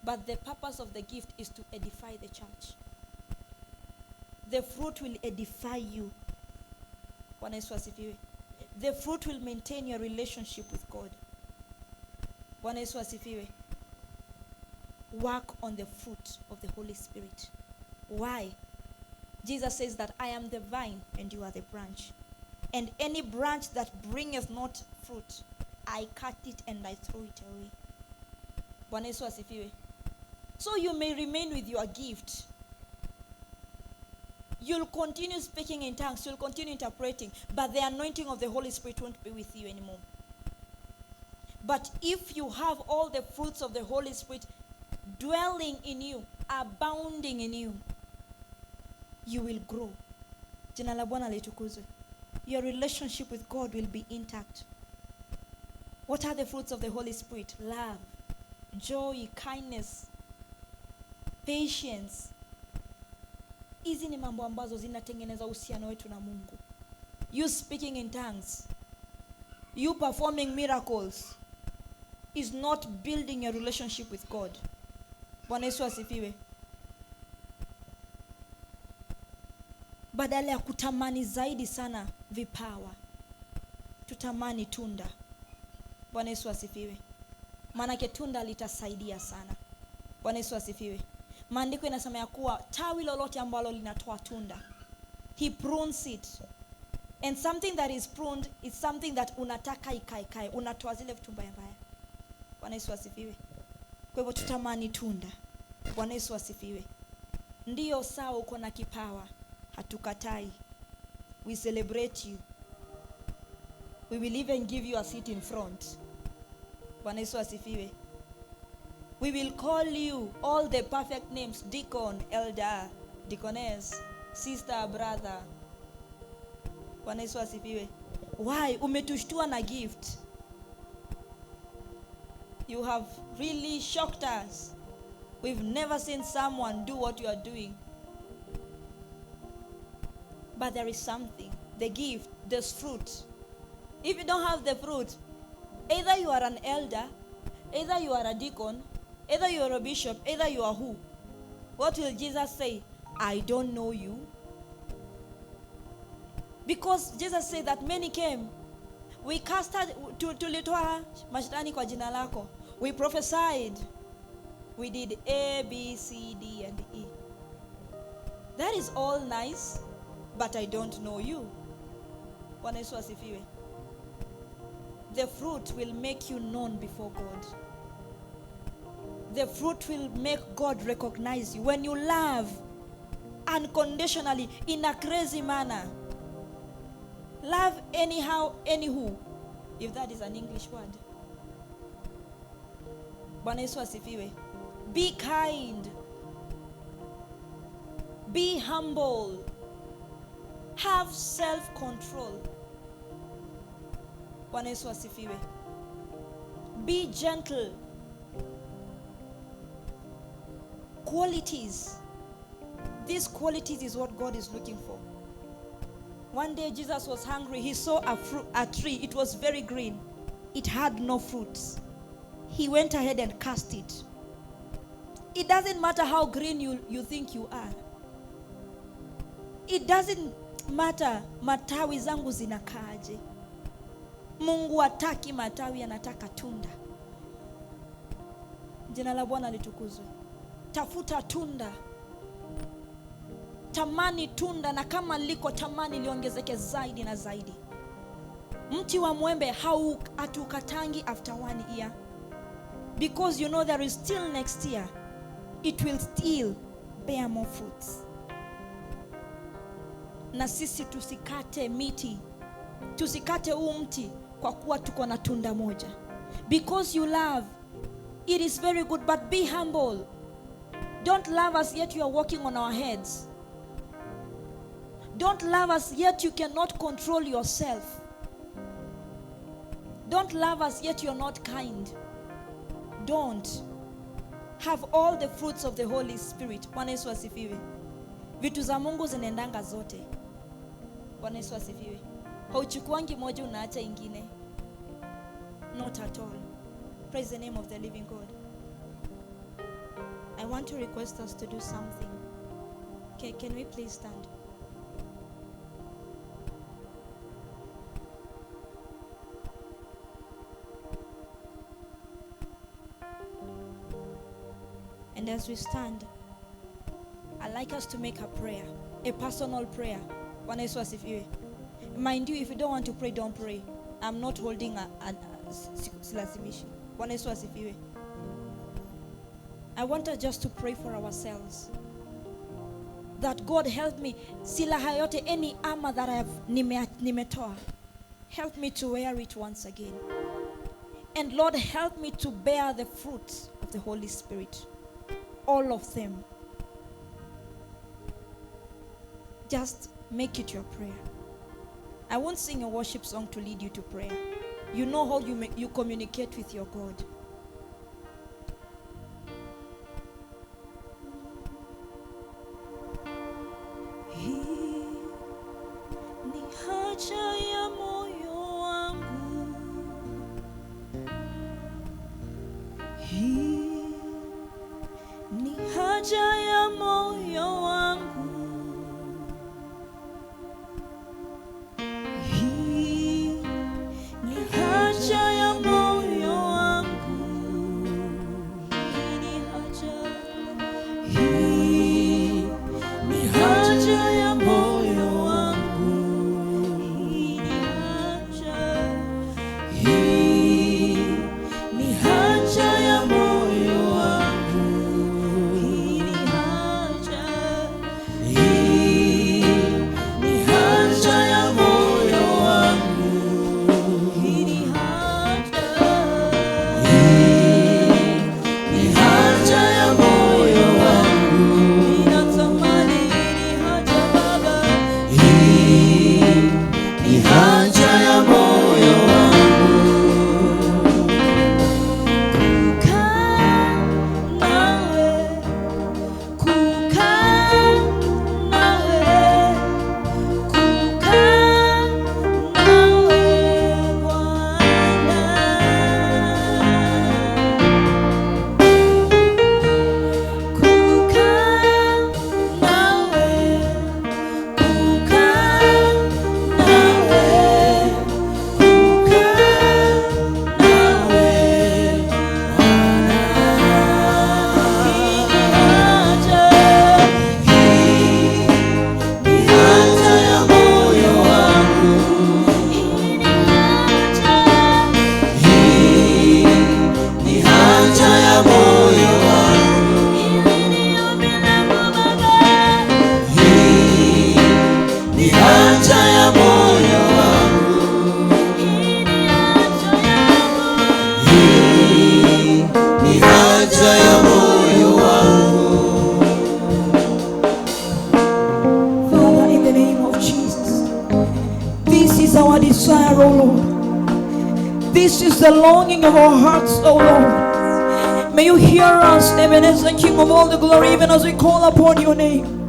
But the purpose of the gift is to edify the church. The fruit will edify you. Bwana Yesu asifiwe. The fruit will maintain your relationship with God. Bwana Yesu asifiwe. Work on the fruit of the Holy Spirit. Why? Jesus says that I am the vine and you are the branch. And any branch that bringeth not fruit, I cut it and I throw it away. Bwana Yesu asifiwe. So you may remain with your gift. You'll continue speaking in tongues, you'll continue interpreting, but the anointing of the Holy Spirit won't be with you anymore. But if you have all the fruits of the Holy Spirit dwelling in you, abounding in you, you will grow. Jina la Bwana litukuzwe. Your relationship with God will be intact. What are the fruits of the Holy Spirit? Love, joy, kindness, patience. Hizi ni mambo ambazo zinatengeneza uhusiano wetu na Mungu. You speaking in tongues, you performing miracles is not building your relationship with God. Bwana Yesu asifiwe. Badala ya kutamani zaidi sana vipawa, tutamani tunda. Bwana Yesu asifiwe. Maanake tunda litasaidia sana. Bwana Yesu asifiwe. Maandiko inasema ya kuwa tawi lolote ambalo linatoa tunda, he prunes it. And something that is pruned is something that unataka ikaekae, unatoa zile vitu mbaya mbaya. Bwana Yesu asifiwe. Kwa hivyo tutamani tunda. Bwana Yesu asifiwe. Ndiyo sawa, uko na kipawa, hatukatai. We celebrate you. We will even give you a seat in front. Bwana Yesu asifiwe. We will call you all the perfect names: deacon, elder, deaconess, sister, brother. Bwana Yesu asifiwe. Why? Umetushtua na gift. You have really shocked us. We've never seen someone do what you are doing. But there is something, the gift, there's fruit. If you don't have the fruit, either you are an elder, either you are a deacon, either you are a bishop, either you are who. What will Jesus say? I don't know you. Because Jesus said that many came. We casted, tulitoa mashetani kwa jina lako. We prophesied. We did A, B, C, D, and E. That is all nice, but I don't know you. Bwana Yesu asifiwe. The fruit will make you known before God. The fruit will make God recognize you. When you love unconditionally in a crazy manner, Love anyhow, anywho, if that is an English word. Bwana Yesu asifiwe. Be kind. Be humble. Have self-control. Bwana Yesu asifiwe. Be gentle. Qualities. These qualities is what God is looking for. One day Jesus was hungry. He saw a tree. It was very green. It had no fruits. He went ahead and cast it. It doesn't matter how green you think you are. It doesn't matter matawi zangu zinakaaje. Mungu hataki matawi, anataka tunda. Jina la Bwana litukuzwe. Tafuta tunda. Tamani tunda, na kama liko tamani liongezeke zaidi na zaidi. Mti wa mwembe hatukatangi after 1 year. Because you know there is still next year. It will still bear more fruits. Na sisi tusikate miti. Tusikate huu mti kwa kuwa tuko na tunda moja. Because you love, it is very good, but be humble. Don't love us yet you are walking on our heads. Don't love us yet you cannot control yourself. Don't love us yet you're not kind. Don't. Have all the fruits of the Holy Spirit. Bwana Yesu asifiwe. Vitu za Mungu zinaendanga zote. Bwana Yesu asifiwe. Hauchukuangi moja unaacha ingine. Not at all. Praise the name of the living God. I want to request us to do something. Okay, can we please stand? And as we stand, I'd like us to make a prayer, a personal prayer. Bwana Yesu asifiwe. Mind you, if you don't want to pray, don't pray. I'm not holding a silazimishi. Bwana Yesu asifiwe. I want us just to pray for ourselves. That God help me. Silaha yote, any armor that I have nimetoa, help me to wear it once again. And Lord, help me to bear the fruits of the Holy Spirit. All of them. Just make it your prayer. I won't sing a worship song to lead you to prayer. You know how you communicate with your God. Hii ni haja ya moyo wangu. Hii ni haja ya moyo wangu. Hii ni haja ya moyo wangu. O Lord. This is the longing of our hearts, O Lord. May you hear us, Ebenezer, King of all the glory, even as we call upon your name.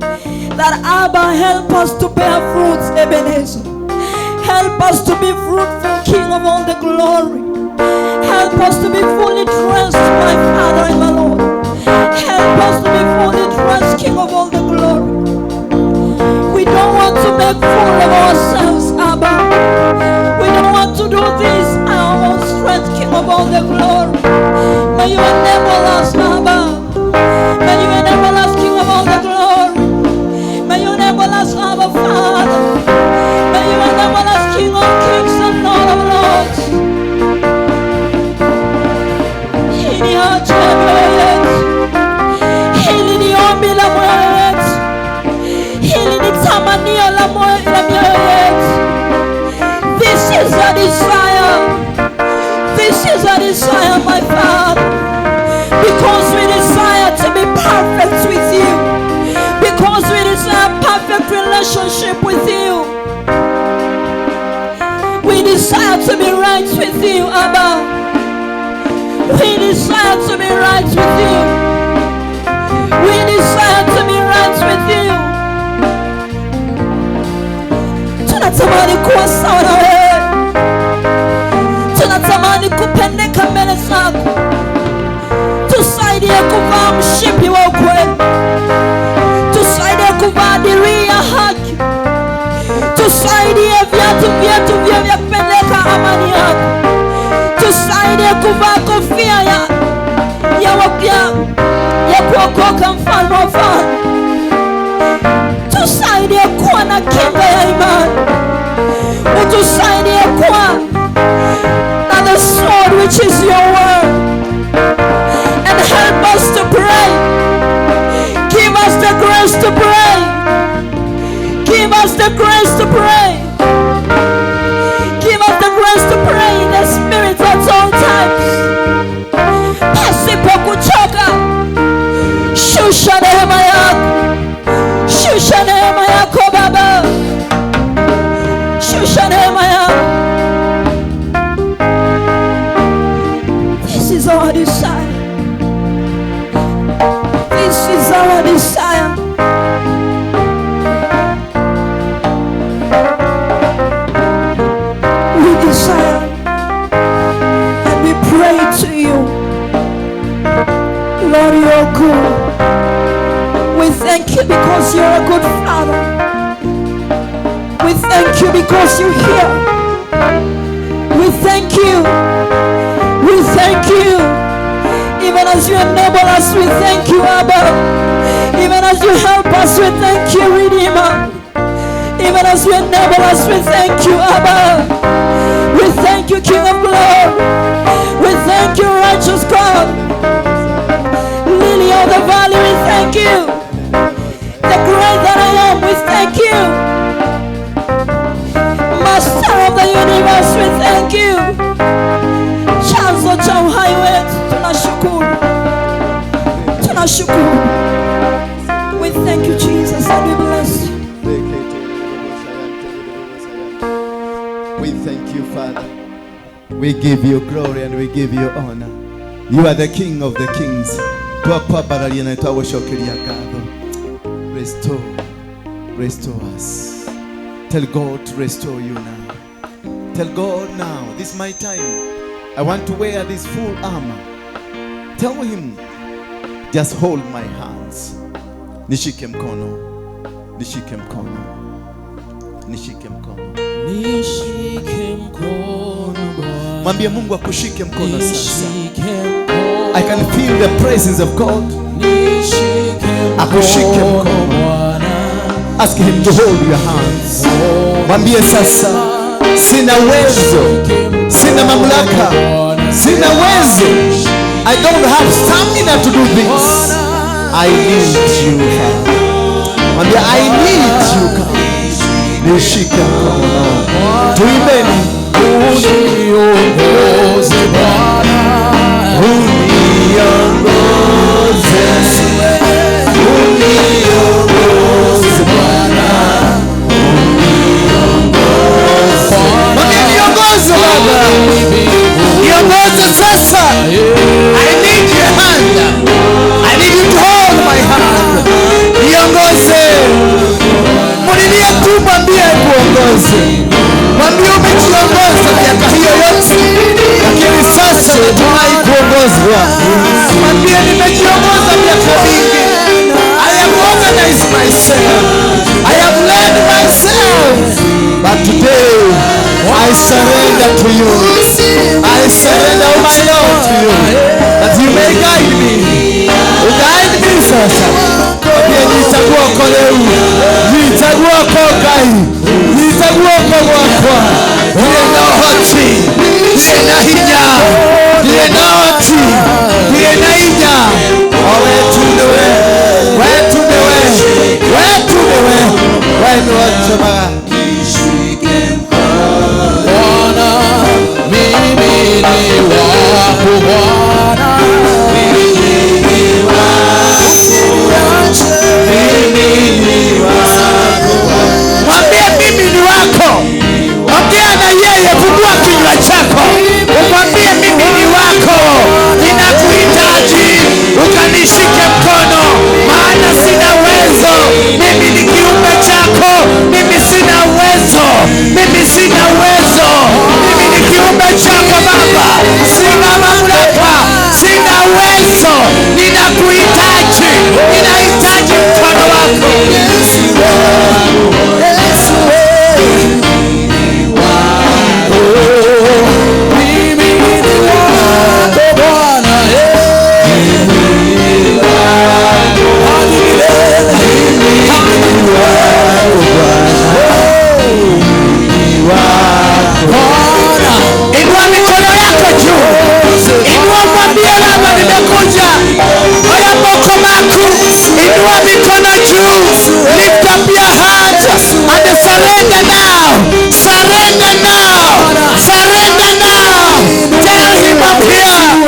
That Abba, help us to bear fruits, Ebenezer. Help us to be fruitful, King of all the glory. Help us to be fully dressed, my Father and my Lord. Help us to be fully dressed, King of all the glory. We don't want to make fool of ourselves, Abba. We don't want to do this our own strength, King of all the glory. May you enable us, Abba. May you enable us, King of all the glory. May you enable us, Abba, Father. May you enable us, King of kings and Lord of lords. Hii ni haja ya mioyo yetu. Hili ni ombi la moyo wetu. Hili ni tamanio la moyo la mioyo yetu. This is our desire. This is our desire, my Father. Because we desire to be perfect with you. Because we desire perfect relationship with you. We desire to be right with you, Abba. We desire to be right with you. We desire to be right with you. Tunatamani kuwa sawa na wewe. Tunatamani kupendeka mbele zako. Tusaidie kuvaa mshipi wa ukweli. Tusaidie kuvaa dirii ya haki. Tusaidie viatu vyetu vya kupendeka amani yako. Tusaidie kuvaa kofia ya kuokoka, mfalme wa falme. Tusaidie kuwa na kinga ya imani. Utusaidie kuwa na the sword which is your word. And help us to pray. Give us the grace to pray. Give us the grace to pray. Give us the grace to pray in the spirit at all times. Pasipo kuchoka. Shusha neema yako. Shusha neema yako Baba. Shusha neema yako. This is our desire. This is our desire. We desire and we pray to you. Lord, you are good. We thank you because you're a good Father. We thank you because you hear. We thank you. We thank you. Even as you enable us, we thank you, Abba. Even as you help us, we thank you, Redeemer. Even as you enable us, we thank you, Abba. We thank you, King of glory. We thank you, righteous God. Lily of the valley, we thank you. The great that I am, we thank you. Master of the universe, we thank you. Chanzo cha uhai wetu, tunashukuru. Tunashukuru. We thank you, Jesus, and we bless you. We thank you, Father. We give you glory and we give you honor. You are the King of the kings. Twakwambararia na twagũcokeria ngatho. Restore, restore us. Tell God to restore you now. Tell God now, this is my time. I want to wear this full armor. Tell him, just hold my hands. Nishike mkono. Nishike mkono. Nishike mkono. Nishike mkono Bwana. Mwambie Mungu akushike mkono sasa. Nishike mkono. I can feel the presence of God. Nishike Akushike mkono mkono. Bwana. Ask him to hold your hands. Mwambie sasa, sina uwezo, sina mamlaka, sina uwezo. I don't have stamina to do this. I need you, Father. Mwambie I need you, God. Nishike mkono. Tuimbeni. Uniongoze Bwana. Uniongoze, uniongoze Bwana, uniongoze. Mwambie niongoze. guoko Ngai, nyita guoko gwakwa. Ndirĩ na ũhoti, ndirĩ na hinya, ndirĩ na ũhoti, ndirĩ na hinya. O we tu nĩwe, we tu nĩwe, we tu nĩwe, we nĩwe ũtũmaga. Bwana, mimi ni wako Bwana, mimi ni wako, usiniache. Mimi ni wako. Mwambie mimi ni wako. Ongea na yeye, fungua kinywa chako umwambie mimi ni wako, ninakuhitaji, ukanishike mkono, maana sina uwezo. Mimi ni kiumbe chako, mimi sina uwezo, mimi sina uwezo, mimi ni kiumbe chako Baba, sina mamlaka, sina uwezo, ninakuhitaji, ninahitaji mkono wako. Yesu, mimi ni wako Bwana, hadi milele, hadi Bwana. Inua mikono yako juu, inua, mwambie Baba, nimekuja. Oya moko maku, inua mikono juu. Lift up your hands and surrender now, surrender now, surrender now. Tell him I'm here.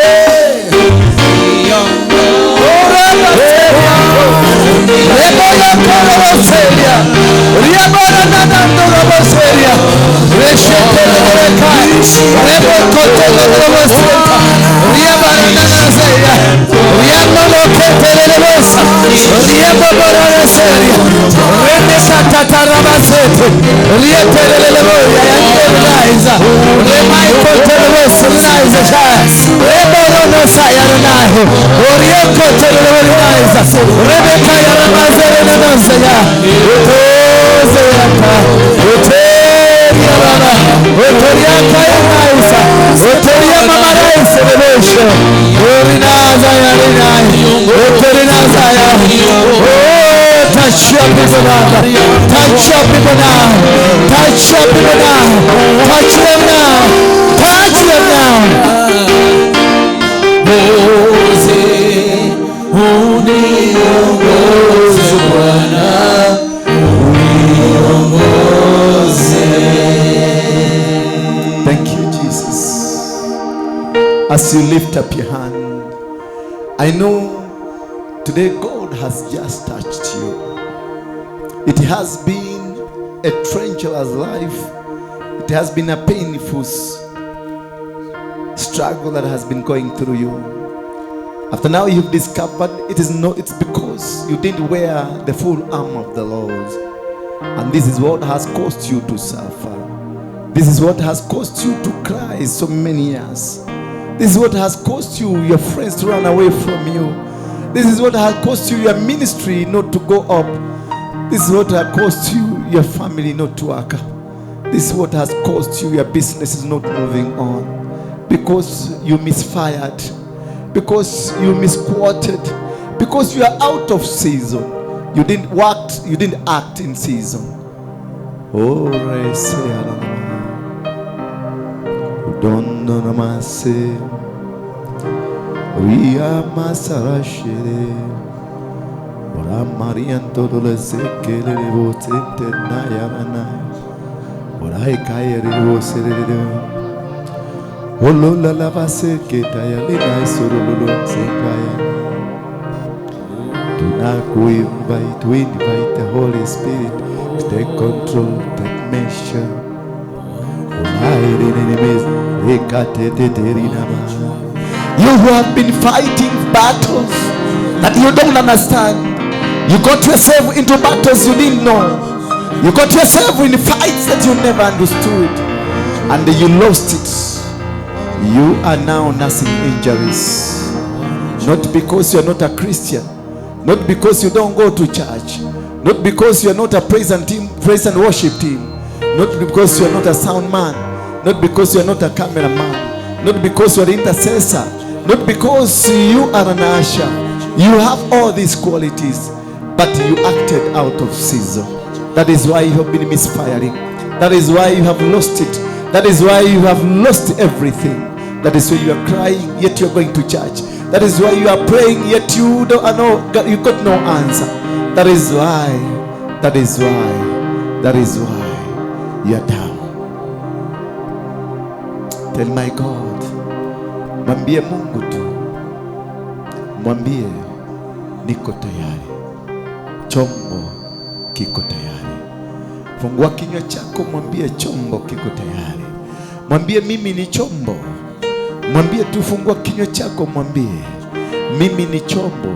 Touch your people now. Touch your people now. Touch your people now. Touch them now. Touch them now. Mose, uniongoze Bwana, uniongoze. Thank you, Jesus. As you lift up your hand, I know today God has just touched you. It has been a treacherous life. It has been a painful struggle that has been going through you. After now you've discovered it is not, it's because you didn't wear the full armor of the Lord. And this is what has caused you to suffer. This is what has caused you to cry so many years. This is what has caused you, your friends to run away from you. This is what has caused you, your ministry not to go up. This is what has caused you, your family not to work. This is what has caused you, your business is not moving on. Because you misfired. Because you misquoted. Because you are out of season. You didn't work, you didn't act in season. Oh, Invite, we invite the Holy Spirit to take control, take measure. You who have been fighting battles that you don't understand, you got yourself into battles you didn't know. You got yourself in fights that you never understood, and you lost it. You are now nursing injuries. Not because you are not a Christian, not because you don't go to church, not because you are not a praise and team, praise and worship team, not because you are not a sound man, not because you are not a cameraman, not because you are an intercessor, not because you are an usher. You have all these qualities, but you acted out of season. That is why you have been misfiring. That is why you have lost it. That is why you have lost everything. That is why you are crying, yet you are going to church. That is why you are praying, yet you don't know, you got no answer. That is why, that is why, that is why you are down. Tell my God, mwambie Mungu tu, mwambie niko tayari, chombo kiko tayari. Fungua kinywa chako, mwambie chombo kiko tayari. Mwambie mimi ni chombo. Mwambie tu, fungua kinywa chako, mwambie mimi ni chombo,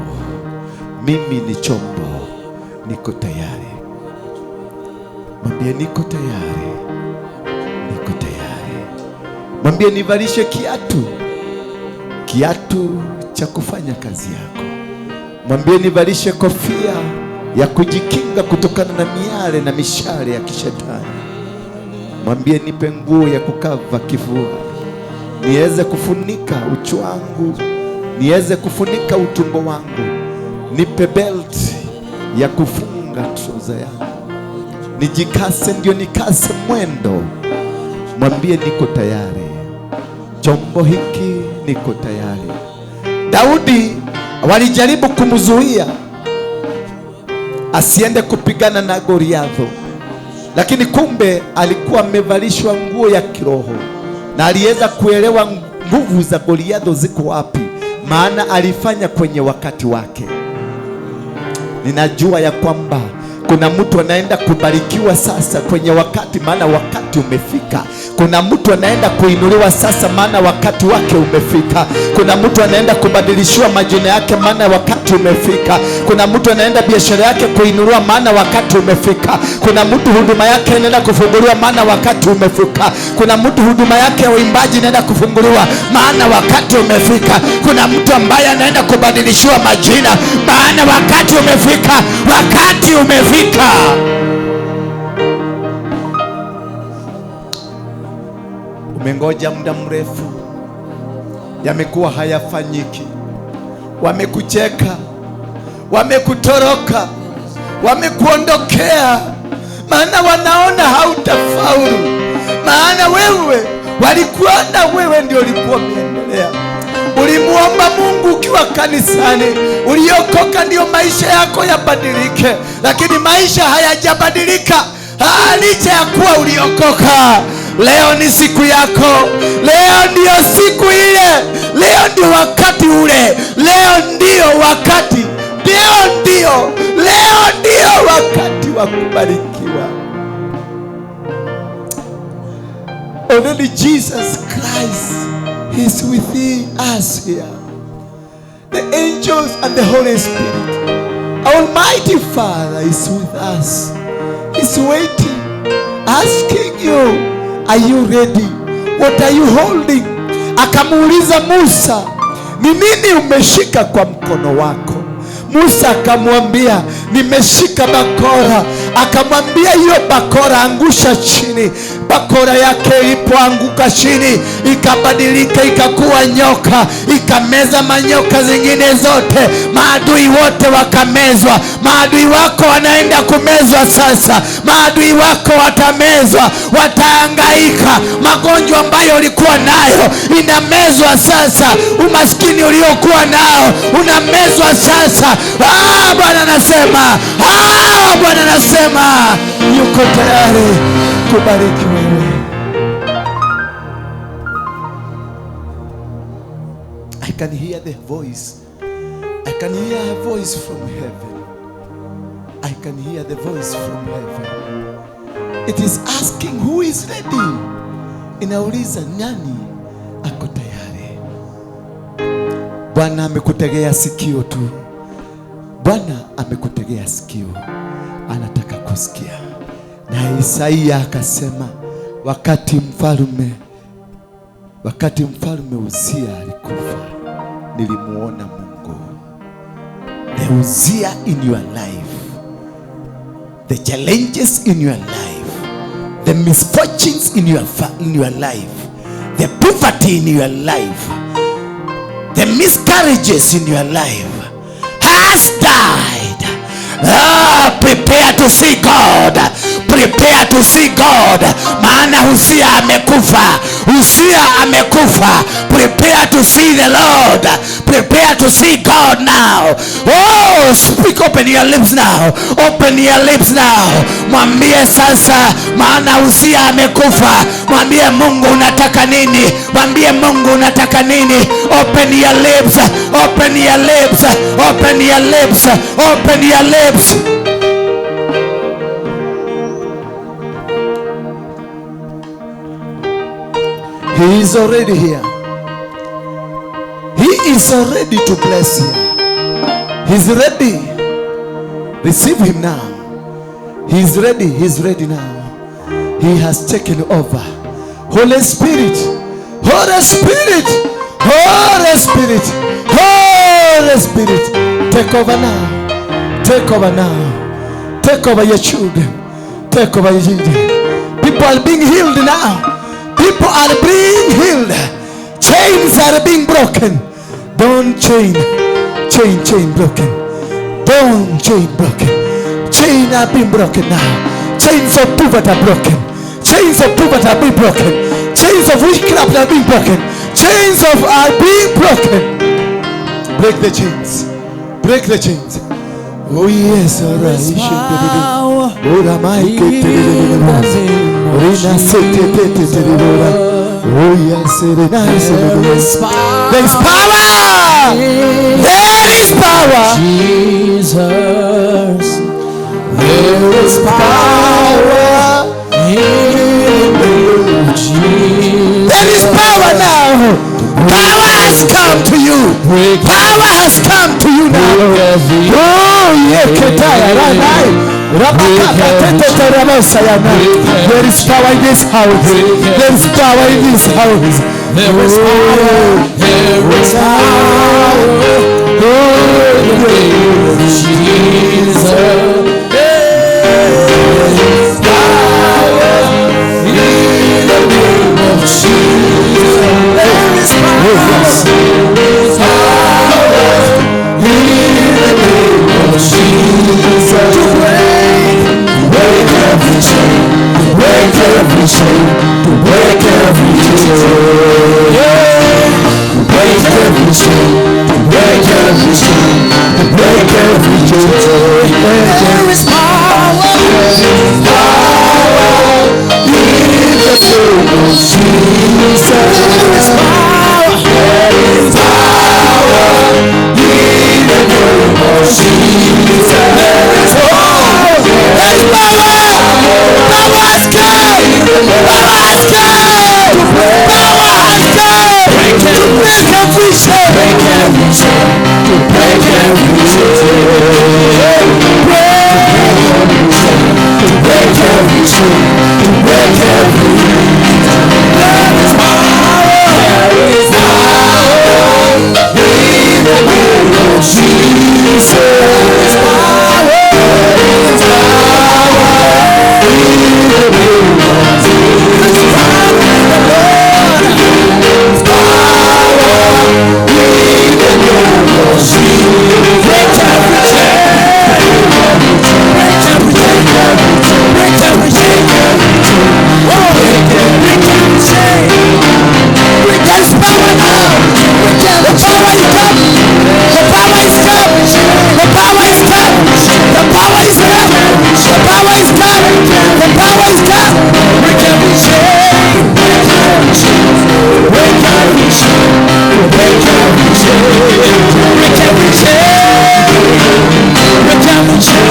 mimi ni chombo, niko tayari. Mwambie niko tayari, niko tayari. Mwambie nivalishe kiatu, kiatu cha kufanya kazi yako. Mwambie nivalishe kofia ya kujikinga kutokana na miale na mishale ya kishetani. Mwambie nipe nguo ya kukava kifua, niweze kufunika uchi wangu, niweze kufunika utumbo wangu. Nipe belt ya kufunga trouser yangu, nijikase ndio nikase mwendo. Mwambie niko tayari, chombo hiki niko tayari. Daudi walijaribu kumzuia asiende kupigana na Goliatho, lakini kumbe alikuwa amevalishwa nguo ya kiroho na aliweza kuelewa nguvu za Goliatho ziko wapi, maana alifanya kwenye wakati wake. Ninajua ya kwamba kuna mtu anaenda kubarikiwa sasa kwenye wakati, maana wakati umefika. Kuna mtu anaenda kuinuliwa sasa, maana wakati wake umefika. Kuna mtu anaenda kubadilishiwa majina yake, maana wakati umefika. Kuna mtu anaenda biashara yake kuinuliwa, maana wakati umefika. Kuna mtu huduma yake inaenda kufunguliwa, maana wakati umefika. Kuna mtu huduma yake ya uimbaji inaenda kufunguliwa, maana wakati umefika. Kuna mtu ambaye anaenda kubadilishiwa majina, maana wakati umefika. Wakati umefika. Umengoja muda mrefu, yamekuwa hayafanyiki. Wamekucheka, wamekutoroka, wamekuondokea, maana wanaona hautafaulu. Maana wewe walikuona wewe ndio ulikuwa umeendelea. Ulimuomba Mungu ukiwa kanisani, uliokoka ndio maisha yako yabadilike, lakini maisha hayajabadilika licha ya kuwa uliokoka. Leo ni siku yako, leo ndio siku ile, leo ndio wakati ule, leo ndio wakati, leo ndio, leo ndio wakati wa kubarikiwa. Only Jesus Christ is within us here. The angels and the Holy Spirit. Almighty Father is with us. He's waiting, asking you, are you ready? What are you holding? Akamuuliza Musa, ni nini umeshika kwa mkono wako? Musa akamwambia, nimeshika bakora. Akamwambia hiyo bakora angusha chini. Bakora yake ilipoanguka chini ikabadilika ikakuwa nyoka, ikameza manyoka zingine zote. Maadui wote wakamezwa. Maadui wako wanaenda kumezwa sasa. Maadui wako watamezwa, watahangaika. Magonjwa ambayo ulikuwa nayo inamezwa sasa. Umaskini uliokuwa nao unamezwa sasa. Bwana anasema, Bwana anasema yuko tayari kubariki wewe. I can hear the voice. I can hear a voice from heaven. I can hear the voice from heaven. It is asking who is ready. Inauliza nani ako tayari. Bwana amekutegea sikio tu. Bwana amekutegea sikio, anataka kusikia. Na Isaia akasema, wakati mfalme Uzia alikufa, nilimuona Mungu. The Uzia in your life, the challenges in your life, the misfortunes in your life, the poverty in your life, the miscarriages in your life has died. Prepare to see God. Prepare to see God, maana Uzia amekufa. Uzia amekufa. Prepare to see the Lord. Prepare to see God now. Oh, speak, open your lips now. Open your lips now. Mwambie sasa, maana Uzia amekufa. Mwambie Mungu unataka nini? Mwambie Mungu unataka nini? Open your lips. Open your lips. Open your lips. Open your lips. He is already here. He is already to bless you. He's ready. Receive him now. He's ready. He's ready now. He has taken over. Holy Spirit. Holy Spirit. Holy Spirit. Holy Spirit. Take over now. Take over now. Take over your children. Take over your children. People are being healed now. People are being healed. Chains are being broken. Don't chain. Chain broken. Don't chain broken. Chain are being broken now. Chains of poverty are broken. Chains of poverty are being broken. Chains of witchcraft are being broken. Chains of are being broken. Break the chains. Break the chains. Oh yes, all right. Oh yes, there is power. There is power. Jesus, there is power in Jesus. There is power now. Power has come to you. Power has come to you now. Oh yeah, there is power in this house. There is power in this house. There is power. There is power in the name of Jesus. There is power in the name of Jesus. There is power. There is power in the name of Jesus. To break every chain, to break every chain, to break every chain. Yeah. To break every chain, to break every chain, to break every chain. There is power, there is power in the name of Jesus. There is power, there is power in the name of Jesus. There is power. There is power. Power has come. Power has come. Power has come. To break every chain. Break every chain. To break every chain. To break every chain. To break every chain. There is power. There is power in the name of Jesus. There is power. There is power in the name of Jesus. Power in the Lord. Power in the name of Jesus. Break every chain. Break every chain. Break every chain. Oh, break every chain. Break there is power now. The power is come. The power is come. The power is come. The power is come. The power is come. The power is come. Break every chain. Break every chain. Break every chain. Break every chain. Break every chain. Break every chain.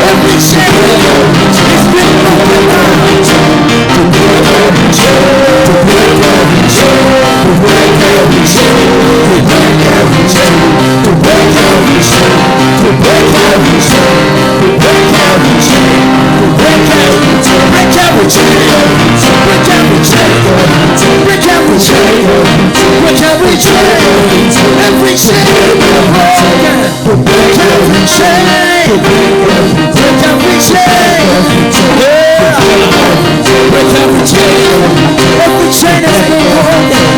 Every chain is been broken now. To break every chain. To break every chain. To break every chain. To break every chain. To break every chain. To break every chain. To break every chain. To break every chain. Break every chain. Break every chain. Break every chain. Break every chain. Every chain broken. Break every chain. Break every chain. Yeah. Break every chain. Every chain has been broken.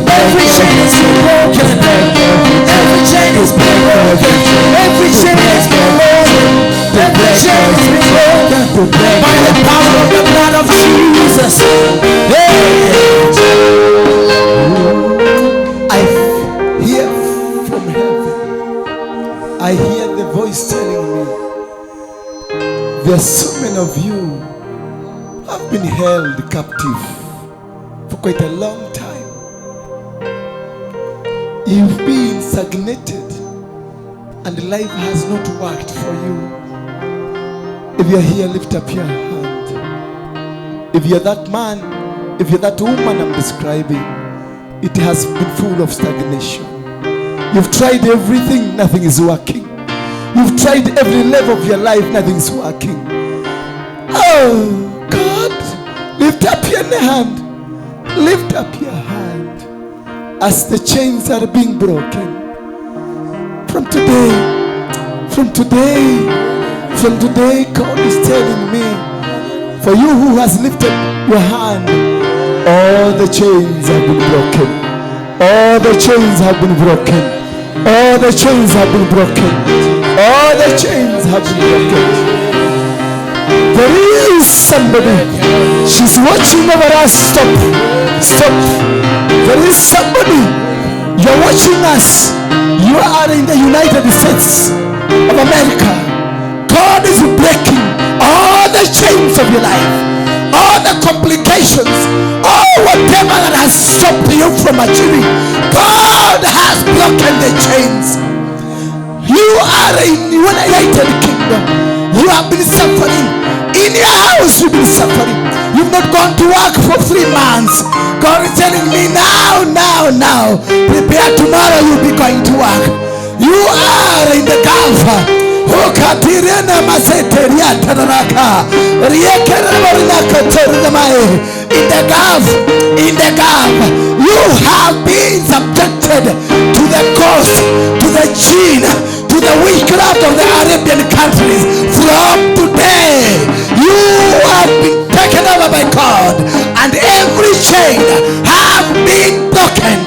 Every chain has been broken. Every chain has been broken. Every chain has been broken. Every chain has been broken. to break. By the power of the blood of Jesus. Hey. I hear from heaven. I hear the voice telling me there are so many of you who have been held captive for quite a long time. You've been stagnated and life has not worked for you. If you're here, lift up your hand. If you're that man, if you're that woman I'm describing, it has been full of stagnation. You've tried everything, nothing is working. You've tried every level of your life, nothing is working. Oh, God, lift up your hand. Lift up your hand as the chains are being broken. From today, from today, from today, God is telling me, for you who has lifted your hand, all the chains have been broken. All the chains have been broken. All the chains have been broken. All the chains have been broken. There is somebody. She's watching over us. Stop. Stop. There is somebody. You're watching us. You are in the United States of America. God is breaking all the chains of your life, all the complications, all whatever that has stopped you from achieving. God has broken the chains. You are in the United Kingdom. You have been suffering. In your house you've been suffering. You've not gone to work for 3 months. God is telling me now, now, now. Prepare tomorrow, you'll be going to work. You are in the Gulf. In the Gulf, in the Gulf, you have been subjected to the curse, to the jinn, to the witchcraft of the Arabian countries. From today, you have been taken over by God, and every chain have been broken.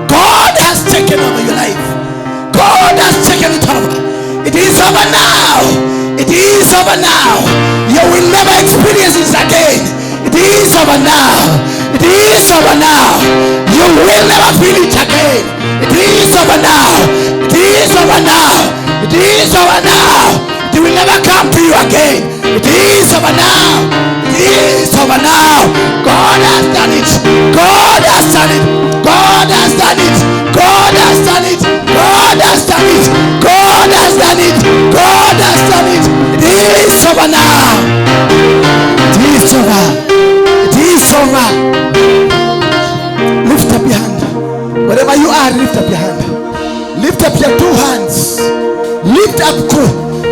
God has taken over your life. God has taken it over. It is over now. It is over now. You will never experience it again. It is over now. It is over now. You will never feel it again. It is over now. It is over now. It is over now. It will never come to you again. It is over now. It is over now. God has done it. God has done it. God has done it. God has done it. God has done it. God has done it. God has done it. It is over now. It is over. It is over. Lift up your hand. Wherever you are, lift up your hand. Lift up your two hands. Lift up.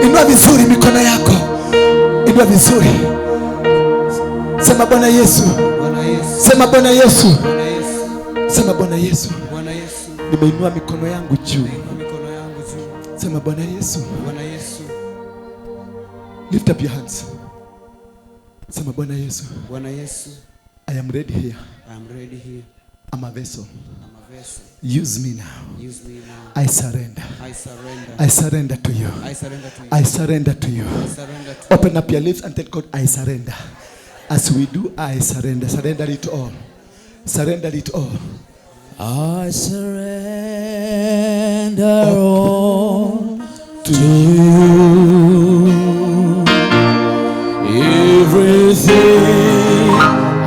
Inua vizuri mikono yako. Inua vizuri. Sema Bwana Yesu. Sema Bwana Yesu. Sema Bwana Yesu. Nimeinua mikono yangu juu. Sema Bwana Yesu. Bwana Yesu. Lift up your hands. Sema Bwana Yesu. Bwana Yesu. I am ready here. I am ready here. I'm a vessel. I'm a vessel. Use me now. Use me now. I surrender. I surrender. I surrender to you. I surrender to you. I surrender to you. I surrender to you. Open up your lips and tell God, I surrender. As we do, I surrender. Surrender it all. Surrender it all. I surrender all to you. Everything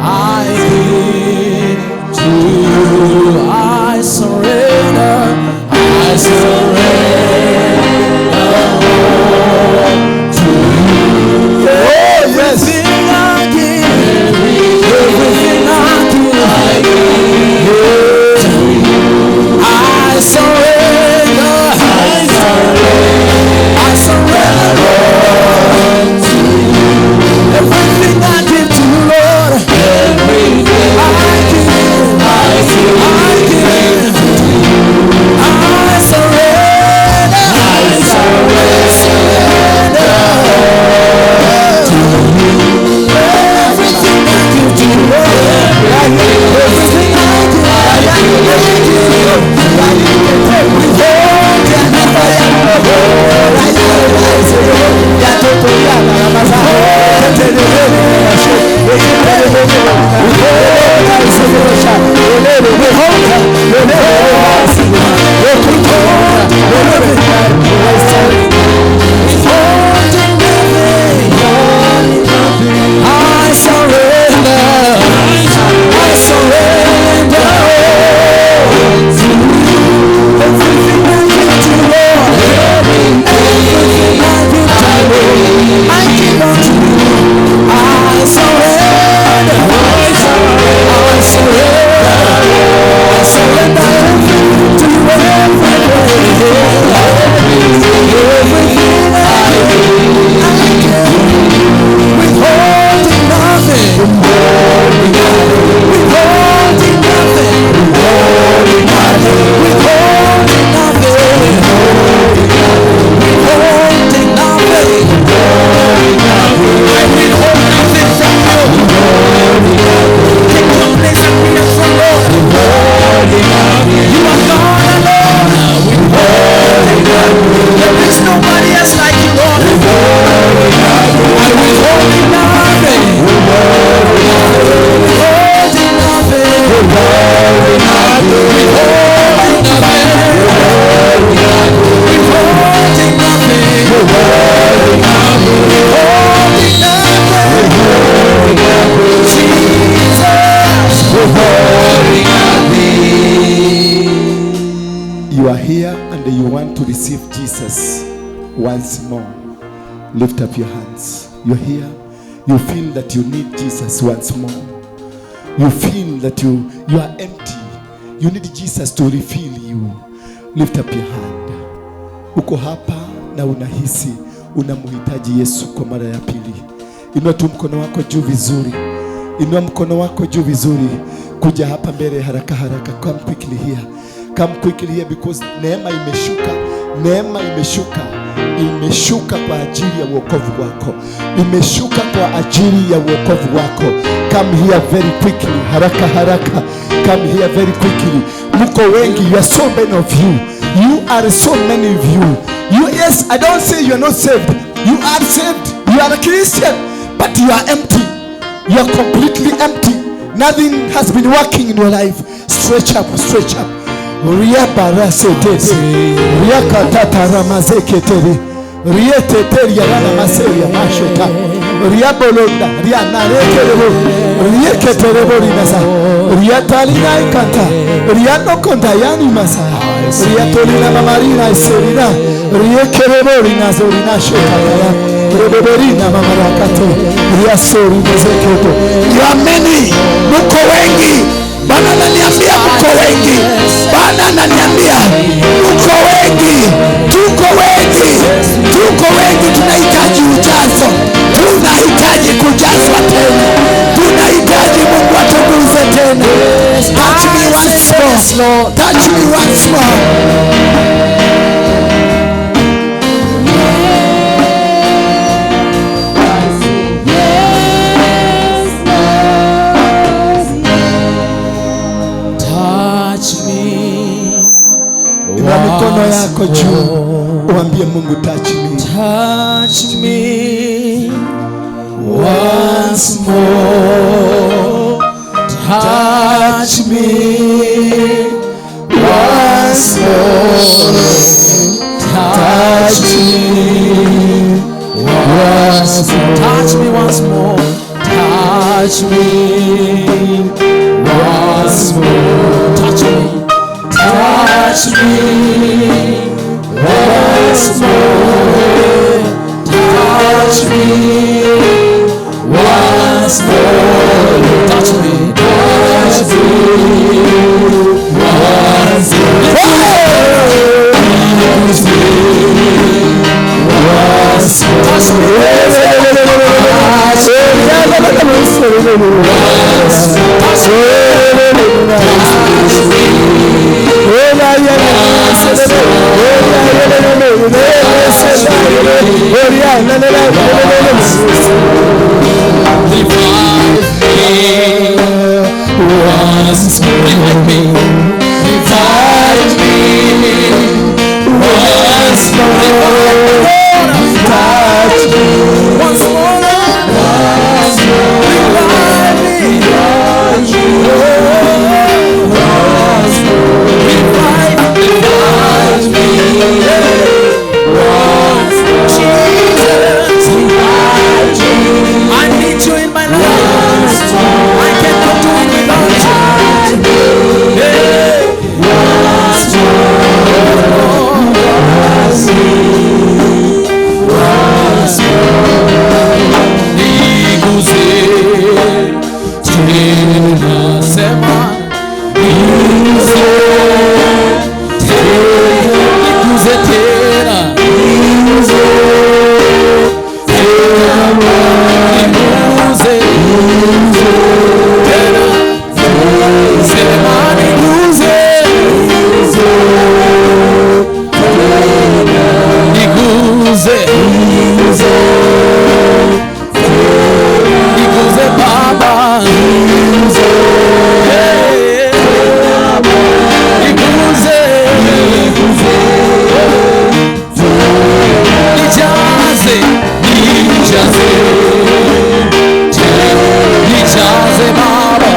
I give to you. I surrender. I surrender all to you. Oh, yes. Everything I give. Everything I give. I give to you. I surrender. I surrender. I surrender all to you. Everything I give to you, Lord. Everything I give. I give. I give to you. I surrender. You are here and you want to receive Jesus once more. Lift up your hands. You're here. You feel that you need Jesus once more. You feel that you are empty. You need Jesus to refill you. Lift up your hand. Uko hapa na unahisi unamhitaji Yesu kwa mara ya pili. Inua tu mkono wako juu vizuri. Inua mkono wako juu vizuri. Kuja hapa mbele haraka haraka. Come quickly here. Come quickly here because neema imeshuka. Neema imeshuka. Imeshuka kwa ajili ya wokovu wako. Imeshuka kwa ajili ya wokovu wako. Come here very quickly. Haraka haraka. Come here very quickly. Mko wengi. You are so many of you. You are so many of you. You, yes, I don't say you are not saved. You are saved. You are a Christian. But you are empty. You are completely empty. Nothing has been working in your life. Stretch up, stretch up. You are many. Mko wengi. Bwana ananiambia mko wengi. Bwana ananiambia mko wengi. Tuko wengi. Tuko wengi, tunahitaji ujazo. Tunahitaji kujazwa tena. Tunahitaji Mungu atuguze tena. Touch me once more. Touch me once more. Inua mikono yako juu, uambie Mungu, touch me. Touch me once more. Touch me once more. Touch me once more. Touch me once more. Touch me once more. Touch me. Touch me once more. Touch me once more. Touch me. Touch me once more. Once more. Touch me. Touch me. Revive me once more. Touch me once more. Revive me once more. Revive me once more. Jesus, revive me. I need you in my life. I cannot do it without you. Yeah. Once more. Once more. Niguze tena, sema niguze tena, niguze tena, niguze tena, niguze tena, sema niguze, niguze, niguze Baba, niguze, nijaze, nijaze, nijaze Baba,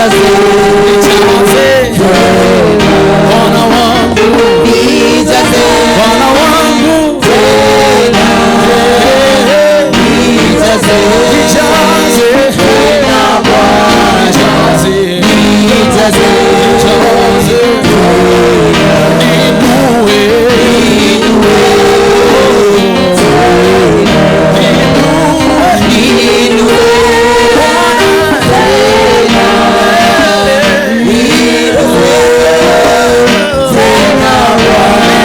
Nijaze Bwana wangu, nijaze Bwana wangu tena, nijaze, nijaze tena Bwana, nijaze, nijaze, nijaze inue, inue tena, inue Bwana tena, inue tena Bwana,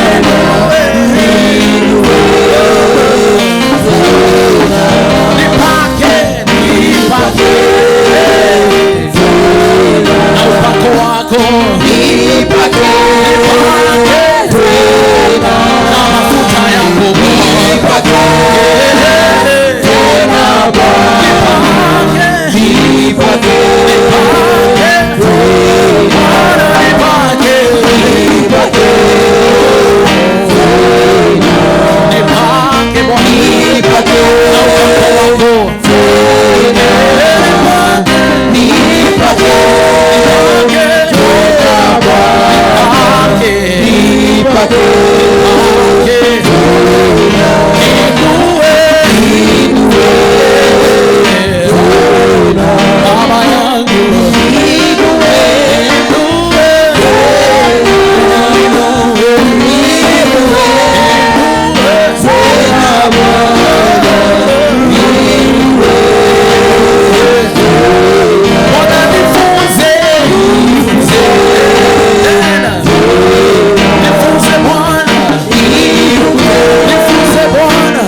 inue tena, nipake, nipake tena na upako wako, nipake, nipake tena na mafuta yako, nipake tena Bwana, nipake, nipake tena, nipake, nipake tena, nipake Bwana, nipake na upako wako tena, nipake, nipake tena Bwana, nipake, nipake tena, inue, inue tena Baba yangu, inue, inue tena, inue, inue tena Bwana, inue tena. Bwana nifunze, nifunze tena, nifunze Bwana, nifunze Bwana,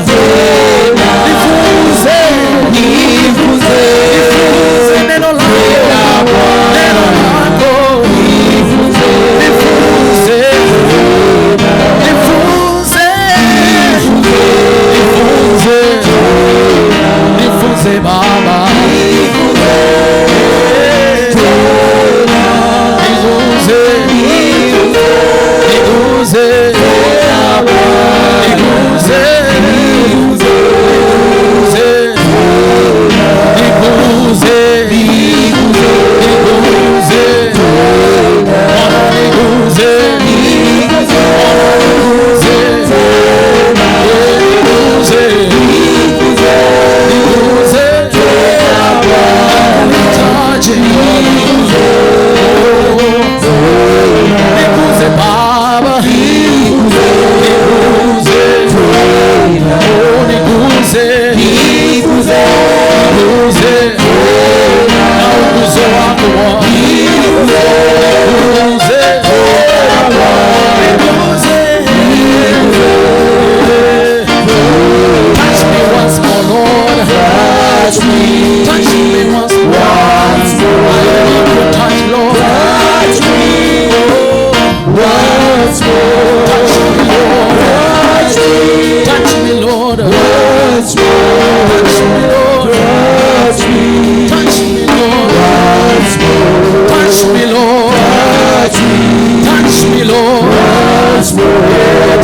nifunze, nifunze, nifunze neno lako, neno lako, nifunze, nifunze, nifunze, nifunze, nifunze Baba, nifunze, niguze, niguze, niguze, niguze, niguze, niguze, Bwana niguze, Bwana niguze, niguze, niguze, nitaje, niguze Baba, niguze, oh niguze, niguze, niguze, na uguzo wako Bwana, niguze, niguze, touch me once more, Lord, touch me, touch me once more, I need your touch, Lord, touch me once more, touch me, Lord, touch me, touch me, Lord, once more, touch me, Lord, touch me, touch me, Lord, once more, touch me, Lord, touch me, touch me, Lord, once more,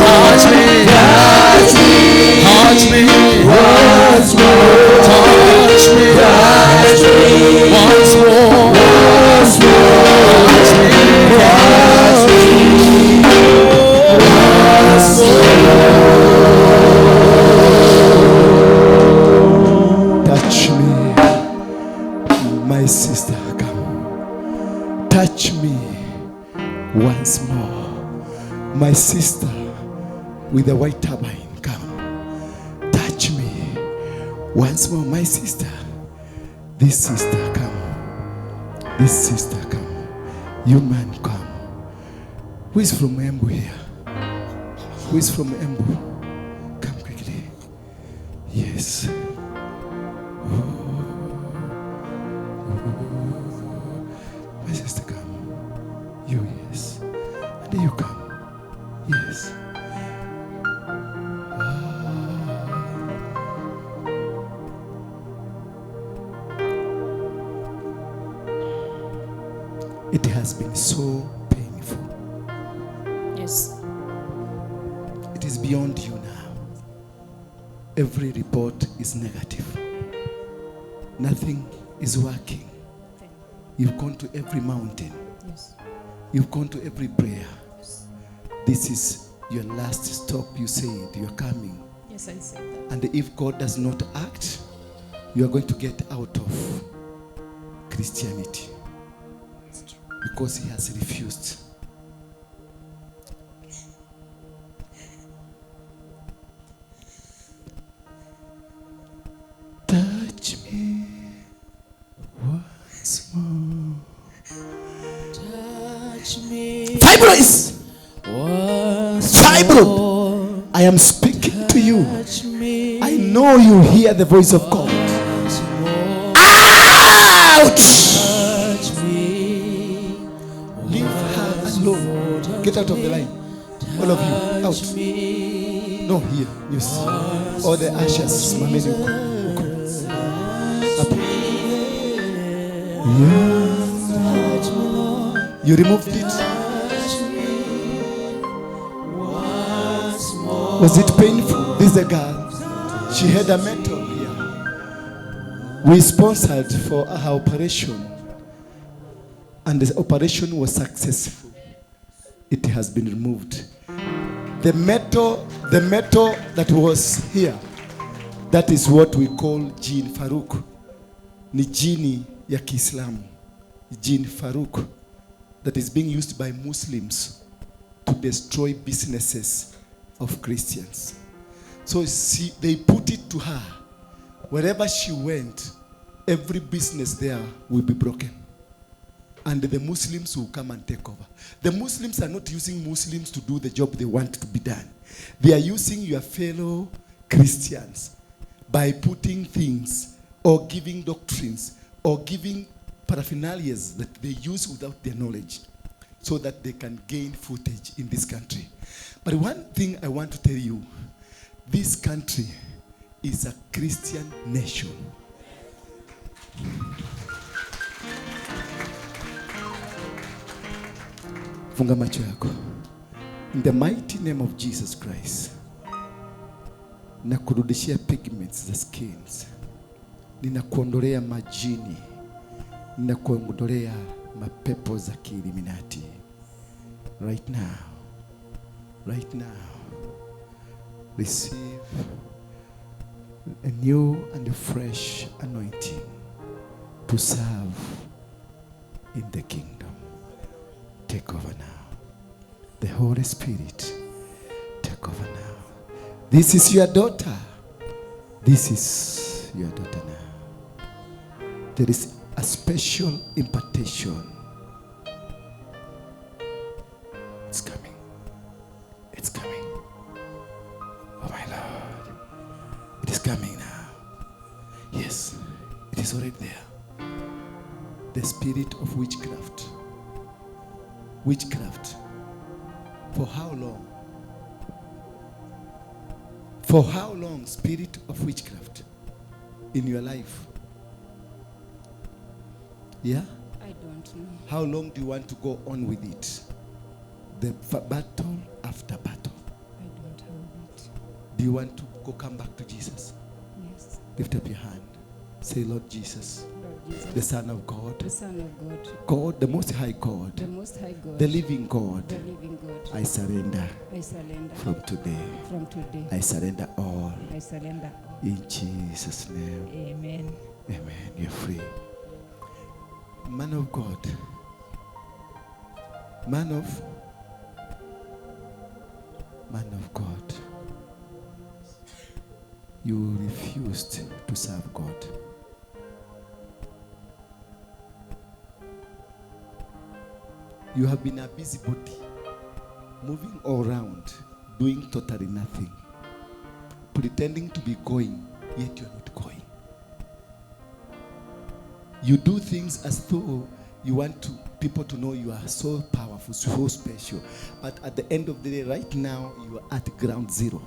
touch me, touch me, touch me, once more, touch me, touch me, once more, once more, touch me, touch me, once more. Touch me, my sister, come. Touch me once more. My sister with the white turban, come. Touch me once more, my sister. This sister, come. This sister, come. You man, come. Who is from Embu here? Who is from Embu? Come quickly. Yes. My sister, come. You, yes. And you come. Yes. It has been so painful. Yes. It is beyond you now. Every report is negative. Nothing is working. You've gone to every mountain. Yes. You've gone to every prayer. Yes. This is your last stop. You said you're coming. Yes, I said that. And if God does not act, you are going to get out of Christianity. It's true. Because he has refused. Touch me once more. Touch me. Fibroids. Fibroid. I am speaking to you. I know you hear the voice of God. Out! Leave her alone. Get out of the line. All of you. Out. No, here. Yes. All the ashes. Mameni uko. Up. Yeah. You removed it. Was it painful? This is a girl. She had a mentor here. We sponsored for her operation. And the operation was successful. It has been removed. The metal that was here, that is what we call Jinn Farouk. Ni jini ya Kiislamu. Jinn Farouk. That is being used by Muslims to destroy businesses of Christians. So they put it to her. Wherever she went, every business there will be broken. And the Muslims will come and take over. The Muslims are not using Muslims to do the job they want to be done. They are using your fellow Christians by putting things or giving doctrines or giving paraphernalias that they use without their knowledge so that they can gain footage in this country. But one thing I want to tell you, this country is a Christian nation. Funga macho yako. In the mighty name of Jesus Christ, nakurudishia pigments za skins. Ninakuondolea majini. Ninakuondolea mapepo za kiilluminati. Right now. Right now. Receive a new and a fresh anointing to serve in the kingdom. Take over now. The Holy Spirit, take over now. This is your daughter. This is your daughter now. There is a special impartation. It's coming. It's coming. Oh my Lord. It is coming now. Yes, it is already there. The spirit of witchcraft. Witchcraft. For how long? For how long, spirit of witchcraft in your life? Yeah? I don't know. How long do you want to go on with it? The battle after battle. I don't have it. Do you want to go come back to Jesus? Yes. Lift up your hand. Say, Lord Jesus, Lord Jesus, the Son of God, the Son of God, God, the Most High God, the Most High God, the Living God, the Living God, I surrender. I surrender. From today. From today. I surrender all. I surrender all. In Jesus' name. Amen. Amen. You're free. Man of God. Man of God. You refused to serve God. You have been a busybody, moving all around, doing totally nothing, pretending to be going, yet you are not going. You do things as though you want people to know you are so powerful, so special. But at the end of the day, right now, you are at ground zero.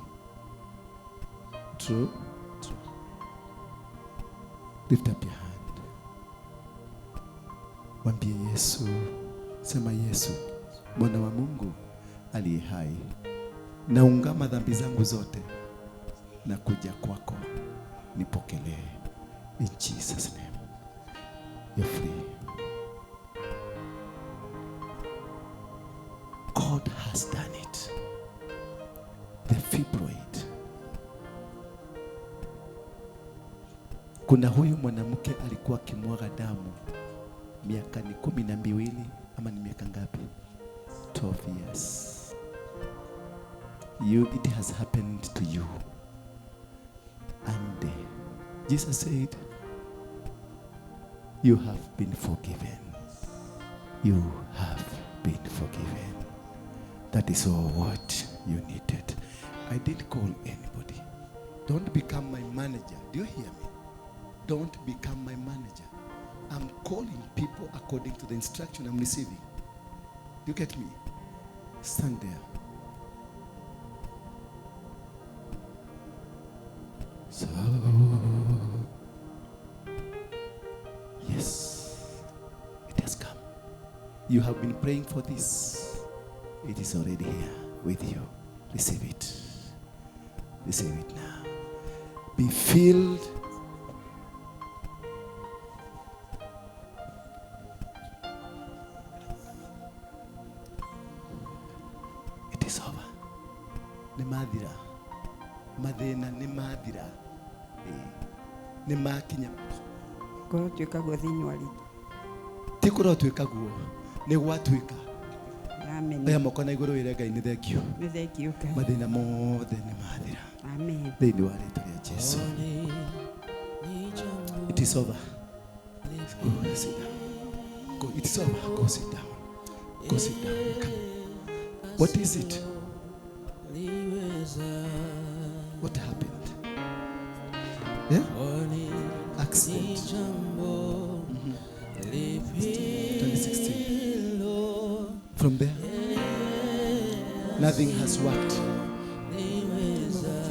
True? True. Lift up your hand. Mwambie Yesu, sema Yesu, Mwana wa Mungu aliye hai, naungama dhambi zangu zote na kuja kwako, nipokelee. In Jesus' name. You're free. God has done it. The fibroid. Kuna huyu mwanamke alikuwa akimwaga damu miaka ni 12 ama ni miaka ngapi? 12 years. It has happened to you. And Jesus said, you have been forgiven. You have been forgiven. That is all what you needed. I didn't call anybody. Don't become my manager. Do you hear me? Don't become my manager. I'm calling people according to the instruction I'm receiving. Do you get me? Stand there. So, yes, it has come. You have been praying for this. It is already here with you. Receive it. Receive it now. Be filled. It is over. Ni madhira. Mathina ni mathira. Ni makinya. Kũrotuĩka guo thĩinĩ wa ritũ. Ti kũrotuĩka guo. Nĩ gwatuĩka. Amen. Oya moko na igũrũ wĩre Ngai nĩ thengio. Nĩ thengio Ngai. Mathĩna mothe nĩ mathira. Amen. Thĩinĩ wa rĩtwa rĩa Jesu. It is over. Go sit down. Go, it is over. Go sit down. Go sit down. Come. What is it? What happened? Yeah? Accident. 2016. From there, nothing has worked.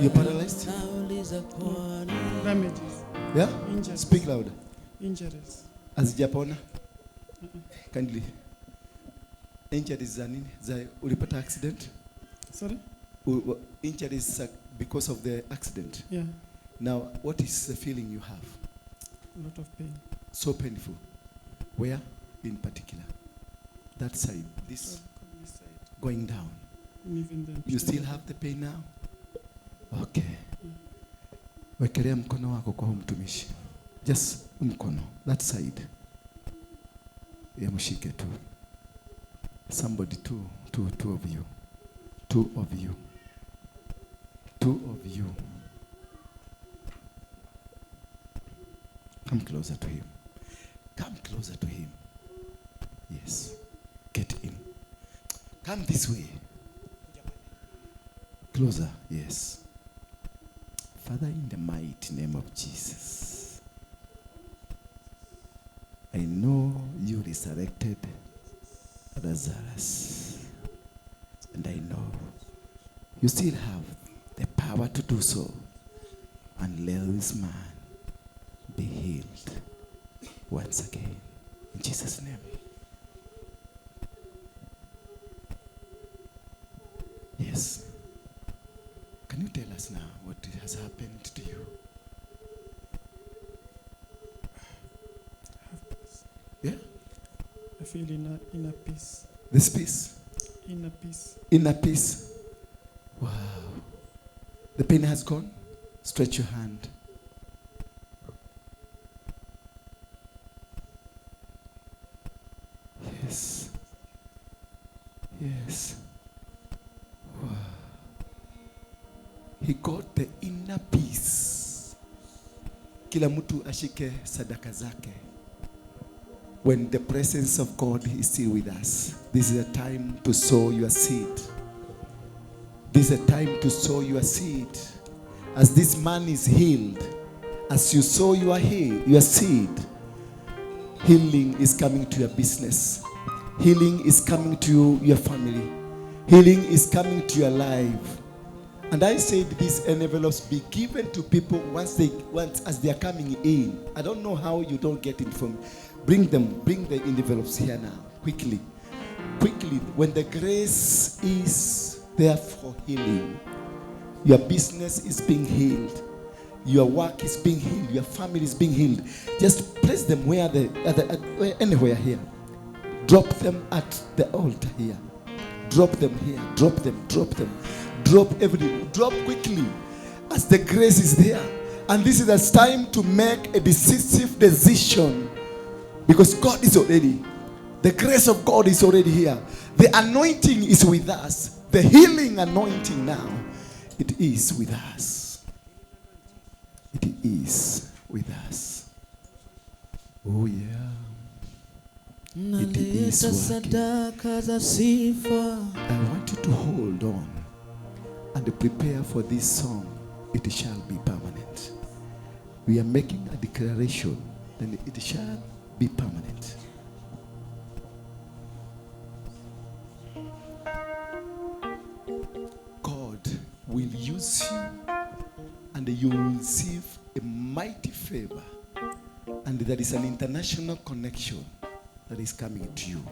You're paralyzed? Damages. Yeah? Injuries. Speak louder. Injuries. Hazijapona? Kindly. Injuries za nini? Za ulipata accident? Sorry? Injuries because of the accident. Yeah. Now, what is the feeling you have? A lot of pain. So painful. Where in particular? That side. This side. Going down. Even the You still have the pain now? Okay. Wekelea mkono wako kwa mtumishi. Just mkono. That side. Yamshike tu. Somebody, two of you. Two of you. Two of you. Come closer to him. Come closer to him. Yes. Get in. Come this way. Closer. Yes. Father, in the mighty name of Jesus, I know you resurrected Lazarus, and I know you still have the power to do so, and let this man be healed once again. In Jesus' name. Yes. Can you tell us now what has happened to you? Have peace. Yeah? I feel inner peace. This peace? Inner peace. Inner peace. Wow. The pain has gone. Stretch your hand. Yes. Yes. Wow. He got the inner peace. Kila mtu ashike sadaka zake. When the presence of God is still with us, this is a time to sow your seed. This is a time to sow your seed. As this man is healed, as you sow your seed, healing is coming to your business. Healing is coming to your family. Healing is coming to your life. And I said these envelopes be given to people once as they are coming in. I don't know how you don't get it from. Bring them, bring the envelopes here now, quickly. Quickly, when the grace is there for healing, your business is being healed, your work is being healed, your family is being healed. Just place them where anywhere here. Drop them at the altar here. Drop them here. Drop them. Drop them. Drop everything. Drop quickly as the grace is there. And this is a time to make a decisive decision, because God is already. The grace of God is already here. The anointing is with us. The healing anointing now, it is with us. It is with us. Oh yeah. It is working. I want you to hold on and prepare for this song. It shall be permanent. We are making a declaration, then it shall be permanent. God will use you and you will receive a mighty favor, and there is an international connection that is coming to you.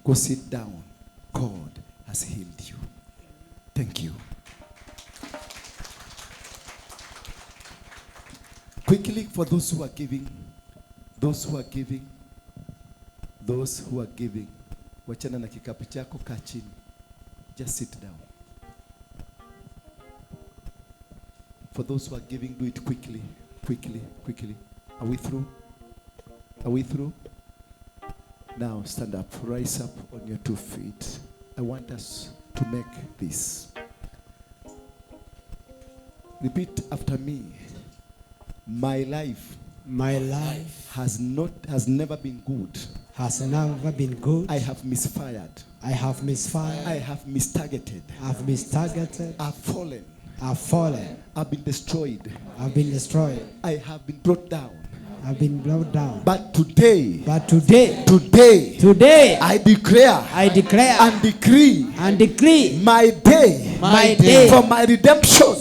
Go sit down. God has healed you. Thank you. Quickly, for those who are giving, those who are giving, those who are giving, wachana na kikapu chako, kaa chini. Just sit down. For those who are giving, do it quickly, quickly, quickly. Are we through? Are we through? Now stand up, rise up on your 2 feet. I want us to make this. Repeat after me. My life has never been good. Has never been good. I have misfired. I have misfired. I have mistargeted. I've mistargeted. I've fallen. I've fallen. I've been destroyed. I've been destroyed. I have been brought down. I've been brought down. But today, today, I declare and decree, my day, for my redemption,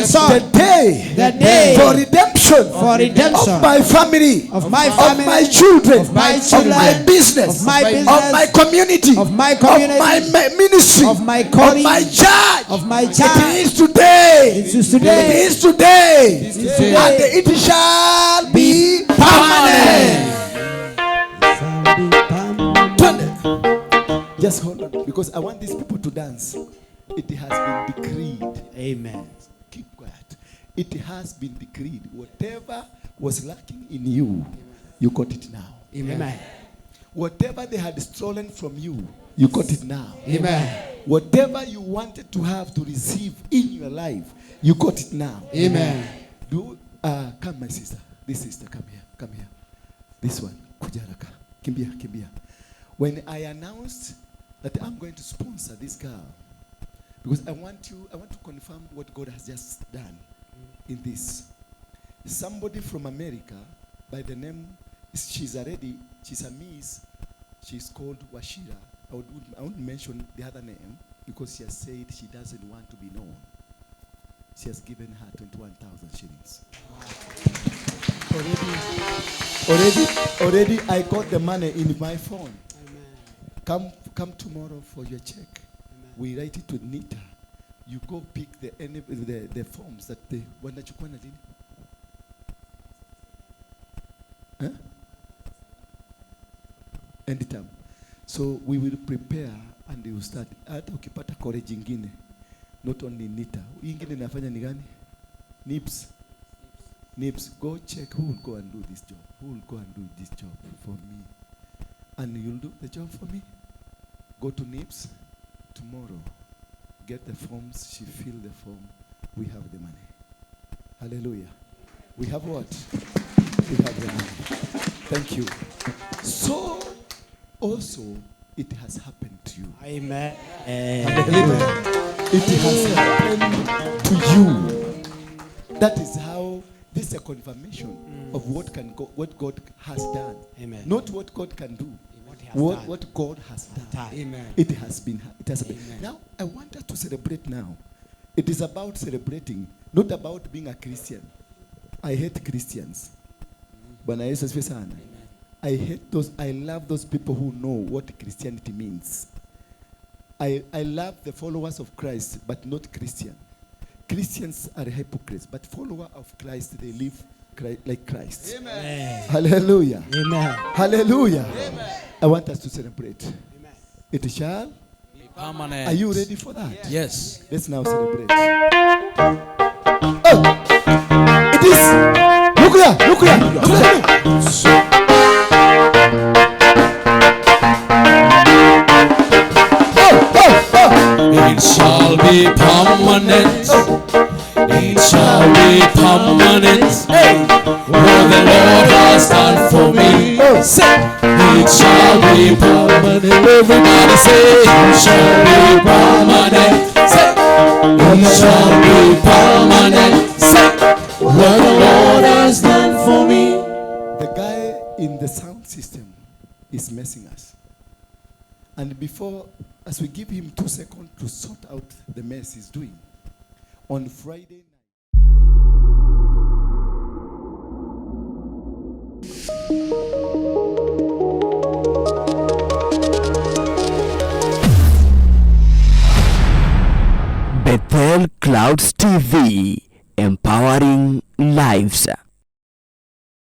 the day, for redemption, of my family, of my children, of my business, of my community, of my ministry, of my calling, of my church, It is today. It is today. It is today. And it shall be permanent. Just hold on, because I want these people to dance. It has been decreed. Amen. Keep quiet. It has been decreed. Whatever was lacking in you, you got it now. Amen. Whatever they had stolen from you, you got it now. Amen. Whatever you wanted to have to receive in your life, you got it now. Amen. Come, my sister. This sister, come here. Come here. This one. Kujaraka. Kimbia, kimbia. When I announced that I'm going to sponsor this girl, because I want to confirm what God has just done in this. Somebody from America by the name, she's a miss, she's called Washira. I wouldn't mention the other name because she has said she doesn't want to be known. She has given her 21,000 shillings. Already I got the money in my phone. Amen. Come tomorrow for your check. Amen. We write it to Nita. You go pick the forms that they wanachukua na lini? Huh? End term. So we will prepare and you start. Hata ukipata college ingine, not only Nita. Ingine inafanya ni gani? Nips. Nips, go check who will go and do this job. Who will go and do this job for me? And you'll do the job for me? Go to Nips tomorrow. Get the forms. She fill the form. We have the money. Hallelujah. We have what? We have the money. Thank you. So, also, it has happened to you. Amen. Hallelujah. It has happened to you. That is how. This is a confirmation of what God has done. Amen. Not what God can do. What God has done. Amen. It has been. Now, I want us to celebrate now. It is about celebrating, not about being a Christian. I hate Christians. Bwana Yesu asifiwe sana. I hate those. I love those people who know what Christianity means. I love the followers of Christ, but not Christian. Christians are hypocrites, but followers of Christ, they live like Christ. Amen. Hallelujah. Amen. Hallelujah. Amen. I want us to celebrate. Amen. It shall Permanent. Are you ready for that? Yes. Let's now celebrate. Oh, it is. Look here, look here, look here. Oh, oh, oh. It shall be permanent. It shall be permanent. Hey, what the Lord has done for me. Say, it shall be permanent. Everybody say, it shall be permanent. Say, it shall be permanent. Say, what the Lord has done for me. The guy in the sound system is messing us. And before, as we give him 2 seconds to sort out the mess he's doing, on Friday Bethel Clouds TV, empowering lives.